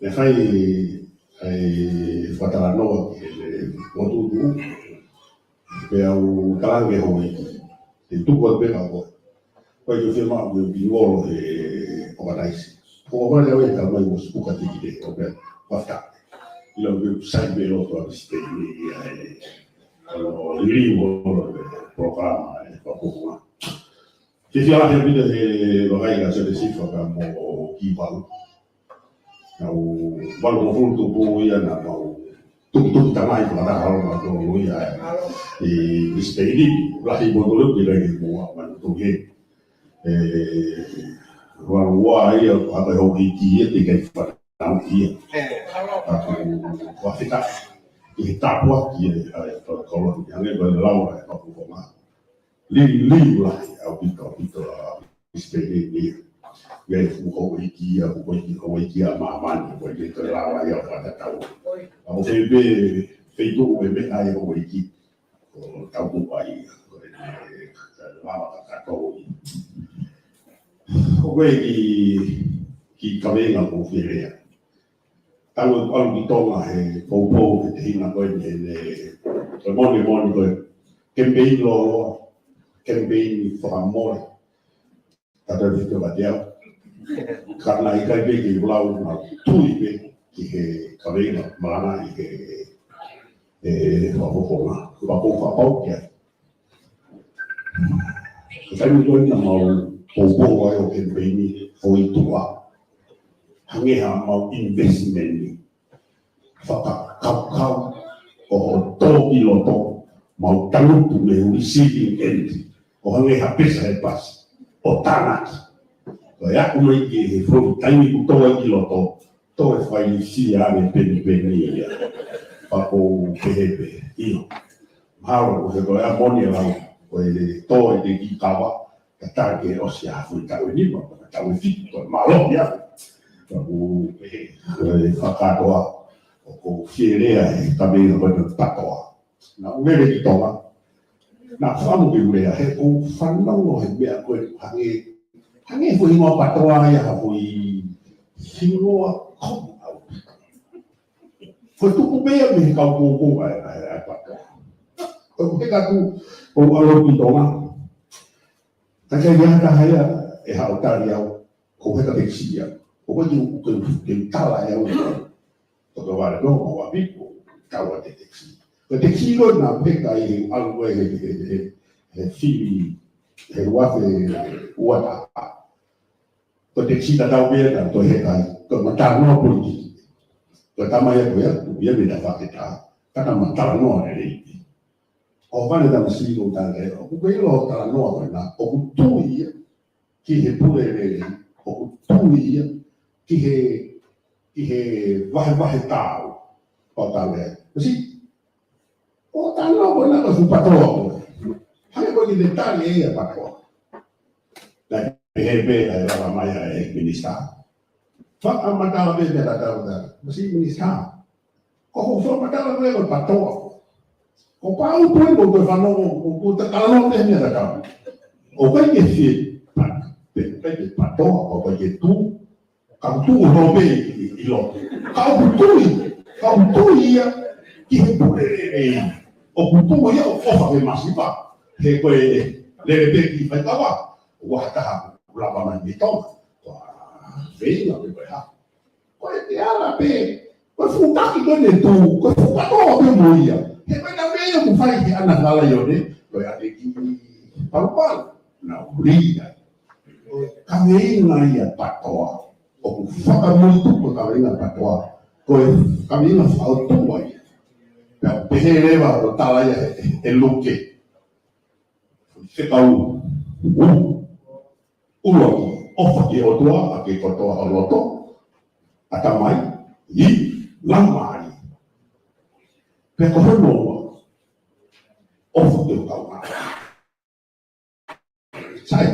naʻe fai ʻa e fakatalanoa ki he, he motuʻa. Pea u talaange hoi, te tuku atu pē ka ko. Ko e ke fiemaʻu ke u pinolo he organize. Ko e vale au e tau mai mo sipuka tikite, ʻo pea, wafta. ʻIlo ke u sai pē loto ʻa Brisbane ni ia he, ʻa e liliu ʻo e polokalama e fakafofonga. Ke fia lahi ʻaupito he vakai ka Sione Sifa ka mo Kivalu. Naʻa ku valungofulu tupu ia naʻa mau tukituki tamai fakataha ʻo mātou ia ʻi Brisbane. Lahi mo tolu ki lai mo a manu tolu he. ʻE, Ua ua ia, ʻa e houʻeiki ia, teʻeki ai fanauʻi ia. Ka ko e fakafetaʻi ki he tāpuaki ʻa e, ʻa e kolo ni, hangē ko e lau ʻa e fakafofonga. Liliu lahi ʻaupito, ʻaupito ʻa Misipeni ia. Ia ʻoku houʻeiki ia, ʻoku houʻeiki, houʻeiki ʻa māmani, ko e meʻa ko e lau ia ʻo fakatatau. ʻA ko e pē, feituʻu ʻe meʻa ai houʻeiki. Ko tau tuʻu ai, ko e, e, lava kakato ia. Ko e kiʻi, kiʻi kaveinga ʻoku ou fie lea. Talu ʻeku ʻalu ki Tonga he poupou ki he tehina ko eni, ʻene, ko e moʻoni, moʻoni ko e kemipeini lōloa, kemipeini fakamole. Ka tau fika ba tiau. Ka naʻe ʻikai pē ke u lau, naʻá ku tui pē ki he kaveinga malanga ʻi he, e, fakafofonga. Ko e pau fakapapau ki ai. Ko e taimi ko ē naʻa mau poupou ai ʻo kemipeini ʻo e tuʻa. Hangē ha mau investment ni. Fakakaukau ʻo tō ki loto, mau tangutu mei he receiving end, ʻo hangē ha pesa he pasi, ʻo tānaki. Ko e aʻu mai ki he foʻi taimi kuo tō ai ki loto, toe fai sia ʻa e penipeni ia. Pea ʻoku ou pehē pē, ʻio. Mahalo, ko e ko e ʻa e moʻoni ʻa e lau, ko e tō ʻi he kiʻi kava, ka tau ke ʻosi ʻa e foʻi taʻu ʻe nima, ka tau ʻe fitu, ko e mālohi ia. Ka ʻoku ou pehē, ko e fakakātoa, ʻoku ou fie lea he kaveinga ko e patoa. Naʻá ku lele ki Tonga. Naʻá ku fakaʻamu ke u lea, he ʻoku ou fanongo he meʻa ko ē hangē, hangē foʻi hingoa patoa ia, ha foʻi hingoa komu au. Ko e tuku pē ia mei he kau koukou ʻa e, ʻa e, ʻa e patoa. Ko e heka atu, ʻoku ou ʻalu ki Tonga. Ka ʻikai ha taha ia ʻe haʻu ʻo tali au, ʻoku ou heka tekisi ia. ʻOku ou ke, ke, ke tala ʻe au. Toki vale nō, mau ʻapi, ʻo tau ʻa e tekisi. Ko e tekisi ko ē naʻá ku heka ai he ʻalu ko ē he, he, he, he fili, he ua afe ua taha. Ko e tekisi tatau pē ia naʻá ku toe heka ai, ko e mata noa politiki. Ko e tama ia ko ia, ia mei Tafaketā, ka naʻe mata noa lelei. ʻO vale tamasiʻi ko tale, ʻoku ke ʻilo talanoa ko ena, ʻoku tui ia ki he pule lelei, ʻoku tui ia ki he, ki he vahevahe taau, ʻo tale. Masiʻi, ʻo talanoa ko ena ko e fuʻu patoa ko ē. Hangē ko e kiʻi tali ʻe ia patoa. Naʻe pehē pē ʻa e lava mai ʻa e minisitā. Fakamatala pē meʻa tatau. Masiʻi minisitā. Ko hoʻo fakamatala ko ē ko e patoa. Ko e pau pē ko e fanongo, ko e talanoa pē meʻa tatau. ʻOku ʻikai ke fie pa-, pe-, ʻikai ke patoa, ʻoku ʻikai ke tū, ka ʻoku tū ʻo pē ʻi, ʻi, ʻi loto. Ka ʻoku tui, ka ʻoku tui ia ki he pule lelei. ʻOku tui ia ʻo ʻofa ki he masiva. He ko e lele pē ki faikava. ʻOku ʻi ai ha taha ʻoku lava mai mei Tonga. Ko e feinga pē ko e hā. Ko e te ala pē, ko e fuʻu taki ko ē ne tū, ko e fuʻu patoa pē mo ia. He ko e taimi ia ʻoku fai he ʻana fala ʻi ʻOne, ko e ʻapi ki Palupalu, naʻá ku lī ai. Ko e kaveinga ia patoa, ʻoku fakamoʻoni tuku ko e kaveinga patoa, ko e kaveinga fakaʻotua ia. Pea pehē leva ʻo tala ia ʻe, ʻe Luke. Fekau ʻuluaki, ʻofa ki he ʻOtua ʻaki e kotoa ho loto, ʻatamai, ivi, laumālie. Pea ko hono ua, ʻofa ki ho kaungā. Sai,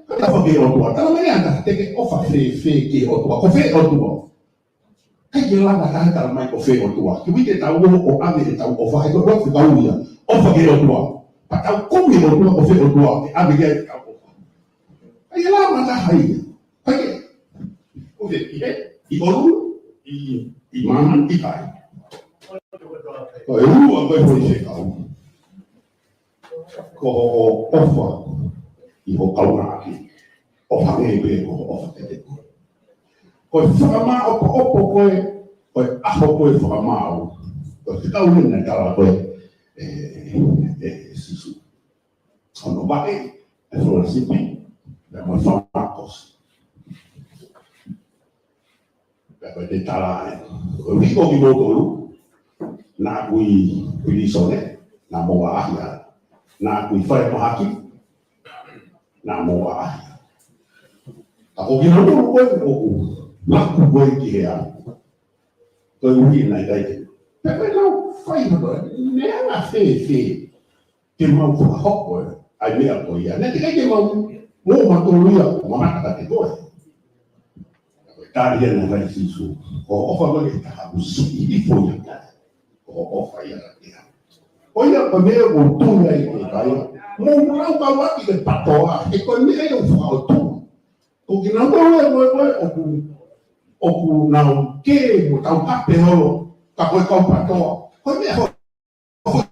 ka ʻofa ki he ʻOtua, tala mai ʻe ia te ke ʻofa fēfē ki he ʻOtua, ko fē ʻOtua. ʻIkai ke lava ha taha ʻo tala mai ko fē ʻOtua. Ke ui ke tau ō ʻo ʻave ʻetau ʻofa, he ko e fekau ia. ʻOfa ki he ʻOtua. Pea tau kumi ʻOtua, ko fē ʻOtua. Ke ʻave ki ai ʻetau ʻofa. ʻIkai ke lava ha taha ia. ʻIkai ke. Ko fē, ʻi hē, ʻi ʻolunga, ʻi, ʻi māmani, ʻikai. Ko e ua ko e foʻi fekau. Ko hoʻo ʻofa ʻi ho kaungāʻapi, ʻo hangē pē ko hoʻo ʻofa kiate koe. Ko e fakamāʻopoʻopo ko ē, ko e ʻaho ko ē fakamaau, ko e fekau naʻe tala ko ē ʻe, ʻe Sīsū. Hono vaʻe e folofola sipi, pea mo e fanga kosi. Pea ko e te tala ai. Ko e uike ko kimoutolu, naʻá ku ʻi pilīsone, naʻa mou ʻaʻahi ai. Naʻá ku ʻi falemahaki, naʻa mou ʻaʻahi ai. Ka ko kinautolu ko ē ʻoku laku ko ē ki he ʻaho, koeʻuhi naʻe ʻikai ke, pea ko e lau fai hano, meʻa fēfē ke mau fakahoko ʻa e meʻa ko ia? Naʻe teʻeki ai ke mau, mo mautolu ia ʻoku mamata kiate koe. Tali ʻa e ʻEiki ko Sīsū, ko e ʻofa ko ē ʻe taha ʻoku siʻi hifo ia, ko e ʻofa ia kiate au. Ko ia ko e meʻa ʻoku ou tui ai ko e kai, mou laukau ʻaki e PTOA, he ko e meʻa ia ʻoku fakaʻotua. Ko kinautolu ia ko ē, ko ē ʻoku, ʻoku nau kē mo tau kape holo, ka ko e kau PTOA, ko e meʻa ho-, ho-,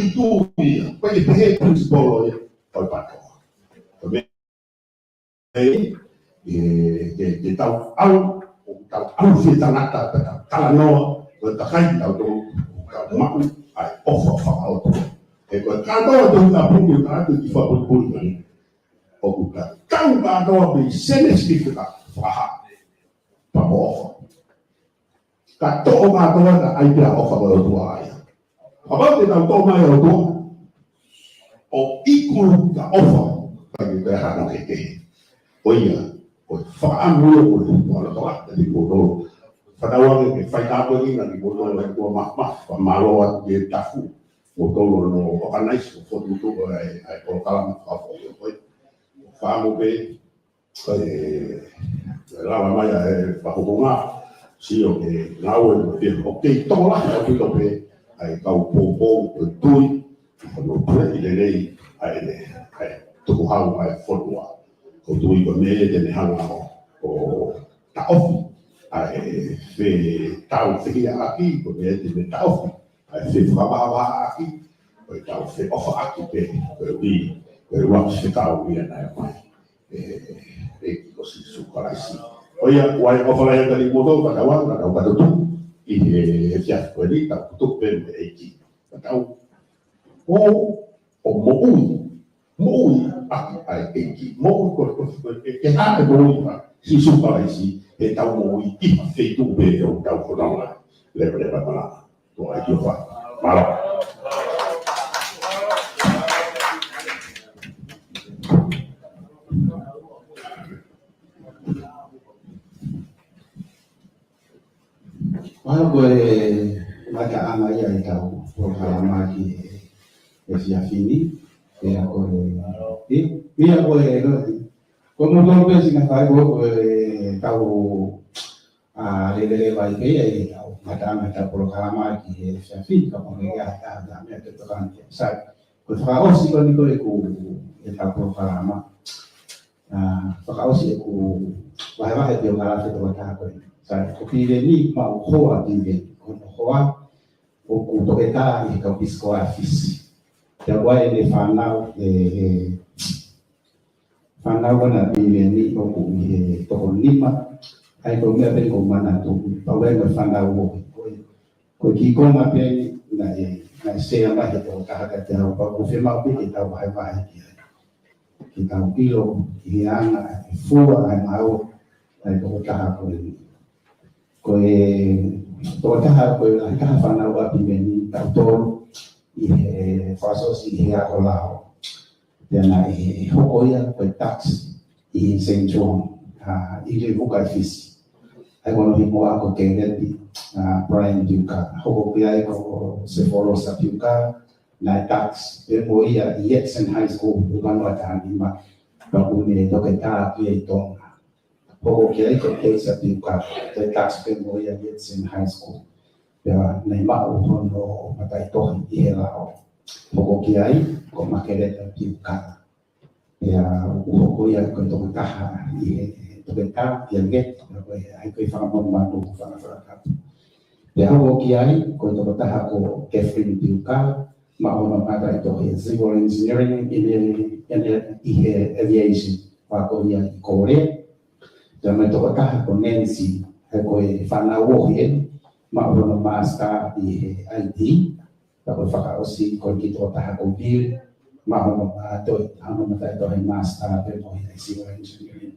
itu ia, ko e pehē principle ia, ko e PTOA. Ko e meʻa ʻe, ʻe, ʻe tau ʻalu, ʻo tau ʻalu fie tangata, pea tau talanoa, ko e kakai tau tau, tau maʻu ʻa e ʻofa fakaʻotua. He ko e kātoa tau tapu ki, kātoa ki fakapulipuli mai. ʻOku tau kātoa mei Sēnesi ki he Fakahā, pea mo ʻofa. Ka toʻo kātoa ka ʻai pē ʻa e ʻofa ko e ʻOtua ia. Kapau te tau toʻo mai ʻa e ʻOtua, ʻo iku ka ʻofa, ka ʻikai ke toe hano kehekehe. Ko ia, ko e fakaʻamu ia ko e ʻOtua, ka te kimoutolu. Fanau ange ke fai tāpuekina kimoutolu, ʻa e ʻOtua ma, ma, fakamālō atu ki he tafu, moutolu ʻo organize, ʻo fokotuʻu ʻa e, ʻa e polokalama fakafoʻou ko ē. Fakaʻamu pē, ʻe, ʻe lava mai ʻa e fakafofonga, sio ki he ngāue ʻo e, ʻoku kei tokolahi ʻaupito pē ʻa e kau poupou ʻo e tui, ʻi hono puleʻi lelei ʻa e, ʻa e tukuhau ʻa e fonua. ʻOku ou tui ko e meʻa ia te ne hanga ʻo, ʻo taʻofi ʻa e fetau fehiʻaʻaki, ko e meʻa ia te ne taʻofi ʻa e fefakamahamahaʻaki, ko e tau feʻofaʻaki pē, ko e ui, ko e ua fekau ia naʻe mai ʻe, ʻe, ʻEiki ko Sīsū Kalaisi. Ko ia, ʻoku ʻi ai e ʻofa lahi ʻa e ʻOtua kiate kimoutolu, ka tau anga, ka tau tuku ʻi he, he efiafi ko eni, tau tuku pē mo e ʻEiki. Ka tau ō ʻo moʻui, moʻui ʻaki ʻa e ʻEiki. Moʻui ko, ko, ko, ke, ke hā e moʻui ʻa Sīsū Kalaisi, he tau moʻui ʻi ha feituʻu pē ʻoku tau fononga. Leveleva malanga. Tuʻa ʻEiki ʻofa. Mālō. Mālō. Ko e ngataʻanga ia ʻetau polokalama ki he efiafi ni. Pea ko e, ʻi, pea ko e, ko e moutolu pē siʻi ngaahi fai ko, ko ʻetau ʻa, leveleva ai pē ia ʻetau ngataʻanga ʻetau polokalama ki he efiafi, ka ko e ngaahi ʻa, ʻa, meʻa ke tokanga ki ai. Sai, ko e fakaʻosi ko eni ko ē ʻeku, ʻetau polokalama. ʻA, fakaʻosi ʻeku vahevahe pē ʻo ngaahi lave tokotaha ko ē. Sai, ko Piveni, maʻu hoa Piveni, ko hono hoa, ʻoku toketā ʻi he kau Peace Corps ʻa Fisi. Pea ko ʻene fānau, ʻe, ʻe, fānau ʻa Piveni ʻoku ʻi he toko nima, ʻa ia ko e meʻa pē ʻoku ou manatu, pea ʻi ai mo e fānau ʻoku ʻi ai. Ko e kiʻi konga pē eni naʻe, naʻe sea mai he tokotaha kiate au, pea ʻoku fiemaʻu pē ke tau vahevahe ki ai. Ke tau ʻilo, ki he anga, ʻa e fua, ʻa e ngāue, ʻa e tokotaha ko eni. Ko e tokotaha, ko e lahi taha fānau ʻa Piveni, tautolu, ʻi he fakaʻosi ʻi he ako lao. Pea naʻe hoko ia ko e tax ʻi Saint John, ʻa, ʻi Levuka ʻi Fisi. ʻA ia ko hono hingoa ko Kelepi, ʻa, Brian Piuka. Hoko ki ai ko Sefolosa Piuka, naʻe tax pē mo ia ʻi Edson High School, ʻi Vanuatu ni ma, pea kuo ne toketā pē ʻi Tonga. Hoko ki ai ko Keisa Piuka, ko e tax pē mo ia ʻi Edson High School. Pea naʻe maʻu hono mataʻitohi ʻi he lao. Hoko ki ai ko Makeleta Piuka. Pea ʻoku hoko ia ko e tokotaha ʻi he toketā, ʻi he ngaahi, ko e, ʻa ia ko e fanga monumanu, fanga fakatapu. Pea hoko ki ai ko e tokotaha ko Catherine Piuka, maʻu hono mataʻitohi ʻi he civil engineering ʻi he, ʻi he, ʻi he aviation, pea ko ia ʻi Kōlea. Pea mo e tokotaha ko Nancy, ʻa ia ko e fānau ohi eni, maʻu hono master ʻi he I T, pea ko e fakaʻosi ko e kiʻi tokotaha ko Bill, maʻu hono mataʻitohi, hono mataʻitohi master pē mo ia ʻi civil engineering.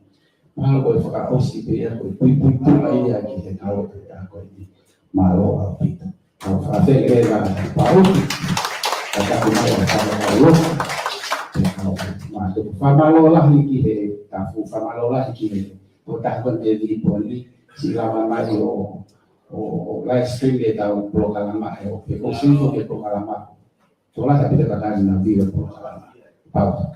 Mahalo ko e fakaʻosi pē ia, ko e puipuituʻa ia ki he ngāue ko eni. Mālō ʻaupito. Tau fakafeʻiloaki pau. Ka taku mai ʻa e fakaʻosi. Mālō. Fakamālō lahi ki he Ka fuʻu fakamālō lahi ki he tokotaha ko eni ʻi Pooni, siʻi lava mai ʻo, ʻo, ʻo live stream ʻetau polokalama ʻe ʻo, pe ko siʻi ko ke polokalama. Tō la ka pita kakani na vila polokalama. Pau.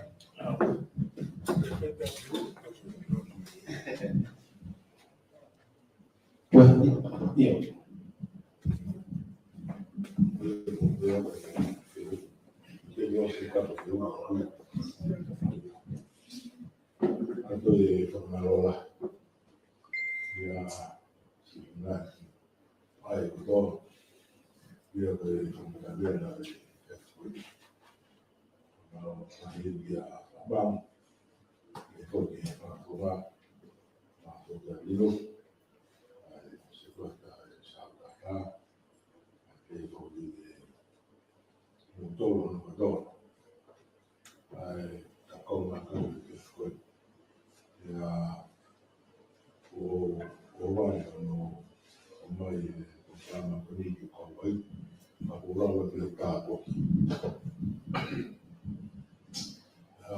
Well, yeah. ʻA e fakamālō lahi. ʻIa, siʻi ngaahi. ʻA e kotoa. ʻIa, ko e fakamālō lahi. Mālō, ʻa e ia, bang. ʻE ko ke fakafofonga. Mālō, ko e lilo. ʻA e, se ko e ta, e sa ta ta. ʻA e ko ke, e, mo tolo, no kotoa. ʻA e, ta kau ma kau, e ko e. ʻIa, ʻo, ʻo wai, ʻo no, ʻo mai, e, ʻo sama ko ni ki ko wai. Ma ko la wa ki ta ko. ʻA,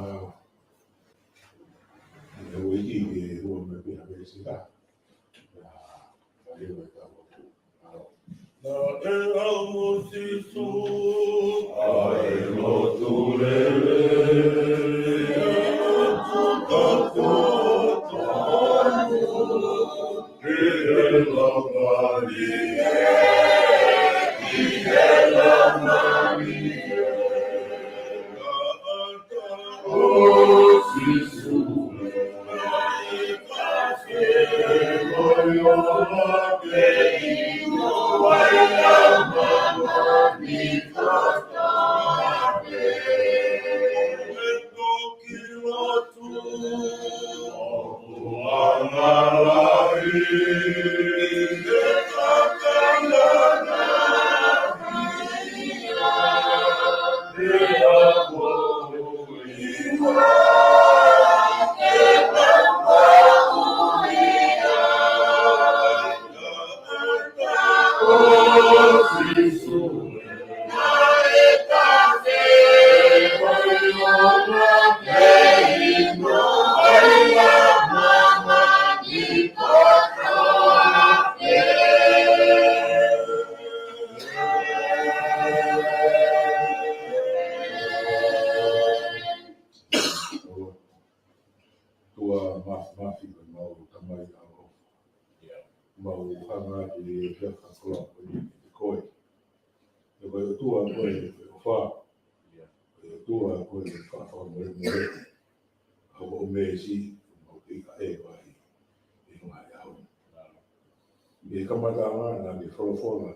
e, ʻo i ki, e, ʻo mai pē ha pē sika. ʻIa, ʻa e, ʻo ta ko. Naʻe ʻalu mo Sīsū, ʻa e lotu lelei, ʻa e lotu totonu, ki he Laumālie, ki he Laumālie. ʻO Sīsū, Tua ma-, mafi ko e mau tamai ʻaloʻofa. Mau hanga ki he fakakola ko eni kiate koe. Ko e ʻOtua ko e ʻofa. Ko e ʻOtua ko e fakamolemole. Ko e meesi, mau kei ka e vai. ʻI he ngaahi ʻaho ni. ʻI he kamataʻanga naʻa ke folofola.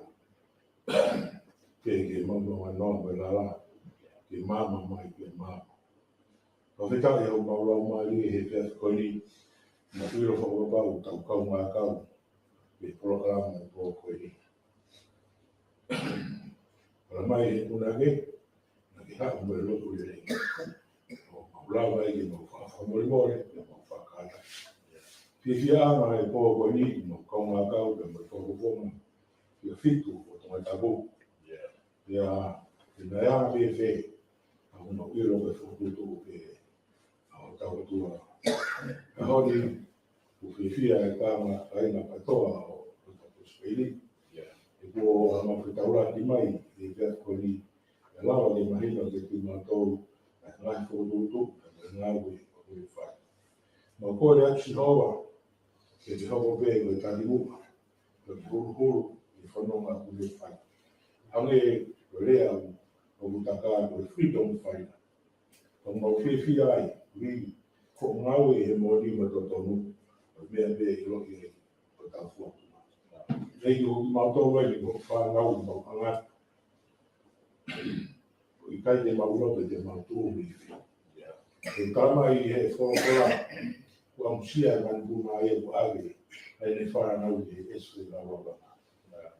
Ke, ke mau mau ano mo e lala. Ke maama mai ke maama. Fakafetaʻi ʻa e mau laumālie he efiafi ko eni. Mau ʻilo fakapapau ʻoku tau kaungā kau. Ke polokalama ʻo e pō ko eni. Ala mai he punake, naʻa ke haʻu mo e lotu lelei. ʻO mau lava ai ke mau fakamolemole, ke mau fakata. Fiefia ʻa e pō ko eni, mau kaungā kau, ke mau fakafofonga. Fiefia fitu, ʻo Tongatapu. ʻIa, ʻi he anga fēfē, ʻa ʻoku mau ʻilo ko e fokotuʻutuʻu ke ʻa hotau ʻOtua. Ka honi, ʻoku fiefia e kāinga kāinga kātoa ʻo, ʻo Tongatapu Sipeini. ʻIa. He kuo ʻomai ha fetaulaki mai, ʻi he efiafi ko eni, ʻe lava ke mahino kiate kimautolu, ʻa e ngaahi fokotuʻutuʻu, ʻa e ngāue ʻoku ke fai. Mau kole atu Sihova, ke ke hoko pē ko e taliʻuʻa, ko e huluhulu, ʻi he fononga ʻoku ke fai. Hangē ko e lea ʻoku, ʻoku taka ko e freedom fighter. Ka mau fiefia ai, ʻi hoʻo ngāue he moʻoni mo e totonu, ʻo e meʻa pē ʻe ʻiloʻi ai hotau fuakava. ʻEiki, ʻoku mau tau ai, ko e fānau mau hanga. ʻOku ʻikai te mau loto, te mau tuʻu mei fē. He tama ʻi he folofola, ʻoku ʻamusia e manupuna ʻa e ʻoku ʻave ʻa ʻene fānau ʻi he ʻeso ʻi he lava.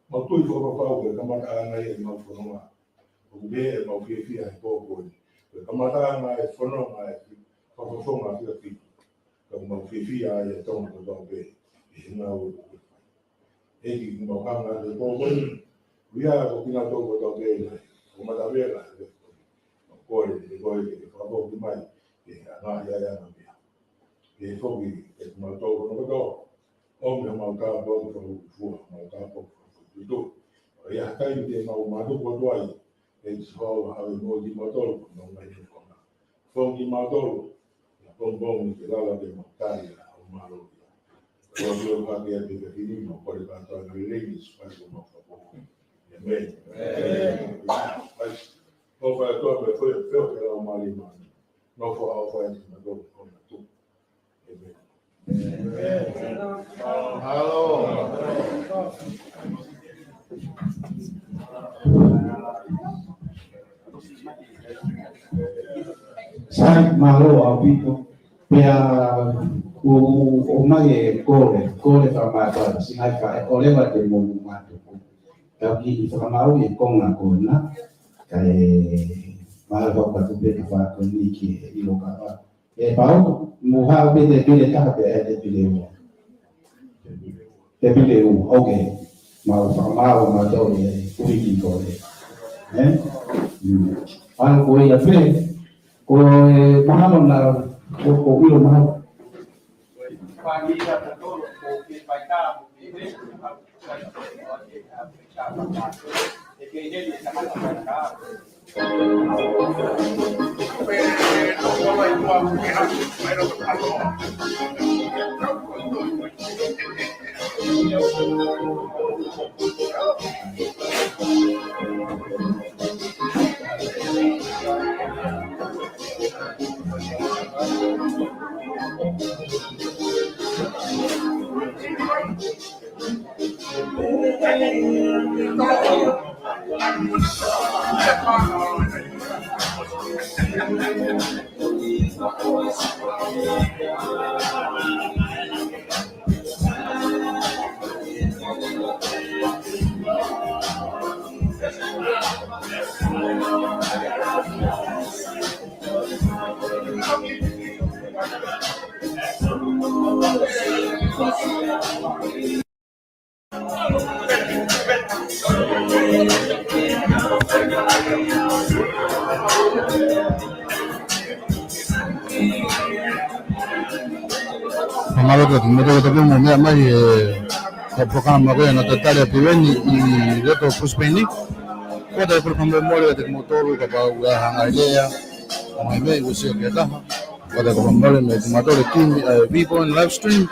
Mau tui fakapapau ko e kamataʻanga ia ʻemau fononga. ʻOku pehē ʻemau fiefia he pō ko eni. Ko e kamataʻanga e fononga e fakafofonga fiefia. Ka ʻoku mau fiefia ai e Tonga kotoa pē ʻi he ngāue ʻoku ke fai. ʻEiki, ʻoku mau hanga he pō ko eni. ʻOku ʻi ai ko kinautolu kotoa pē ʻi he, ʻo matavela he pō ko eni. Mau kole ʻe koe ke ke fakafoki mai, ke anga ia ia na mea. ke foki kiate kimautolu kotoa. ʻOmi ʻemau tāpuaki fakafuofua, ʻemau tāpuaki fakafoʻituitui. ʻI he taimi te mau mātuku atu ai, ʻe Sihova, ʻave mo kimautolu, ko e ngaahi ʻaho ni. Foki kimautolu, ʻi he pongipongi ke lava ke mau tali ʻa hoʻo mālōlō. Ko e ʻofa ke ʻi ai pē ʻi he ʻaho ni, mau kole kātoa ʻa e lelei ʻi Sīsū Kalaisi ko homau Fakamoʻui. ʻĒmeni. ʻĒmeni. ʻOfa ʻa e ʻOtua mo e feohi ʻa e Laumālie Māʻoniʻoni, nofoʻia ʻo fai ʻi he mātuku kotoa. ʻĒmeni. Sai, mālō ʻaupito. Pea ʻoku, ʻoku ʻomai e kole, kole fakamātoato, siʻi ngaahi faʻē, ʻoua leva te mou mātuku. Ka ʻoku kiʻi fakamaau e konga ko ena, kae mālō ka ʻoku tuʻu pē ka fākoni ki he ʻilo kapa. ʻE Pau, mou haʻu pē tēpile taha pē, ʻe tēpile ua. Tēpile ua, ok. Mau fakamaau, mau tau e kuiki ko e. ʻE? Mm. Pau ko ia pē, ko e mahalo na, ko, ko ʻilo mahalo. Mālō atu, mālō atu mo e meʻa mai e, ko e polokalama ko ē naʻe tatali ʻa Piveni ʻi loto Brisbane. Ko e tau polokalama mole atu mo tolu ka pau ʻa e hanga ʻi lea. ʻA mai mei ʻUsio ke taha. Ko e tau polokalama mole mei te mātou le kimi, ʻa e vipo and live stream.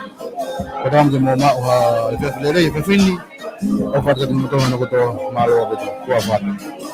Ko e tau mo maʻu ha efiafi lelei, efiafi ni. ʻOfa atu mo tolu na kotoa, mālō ʻaupito, kuo pau.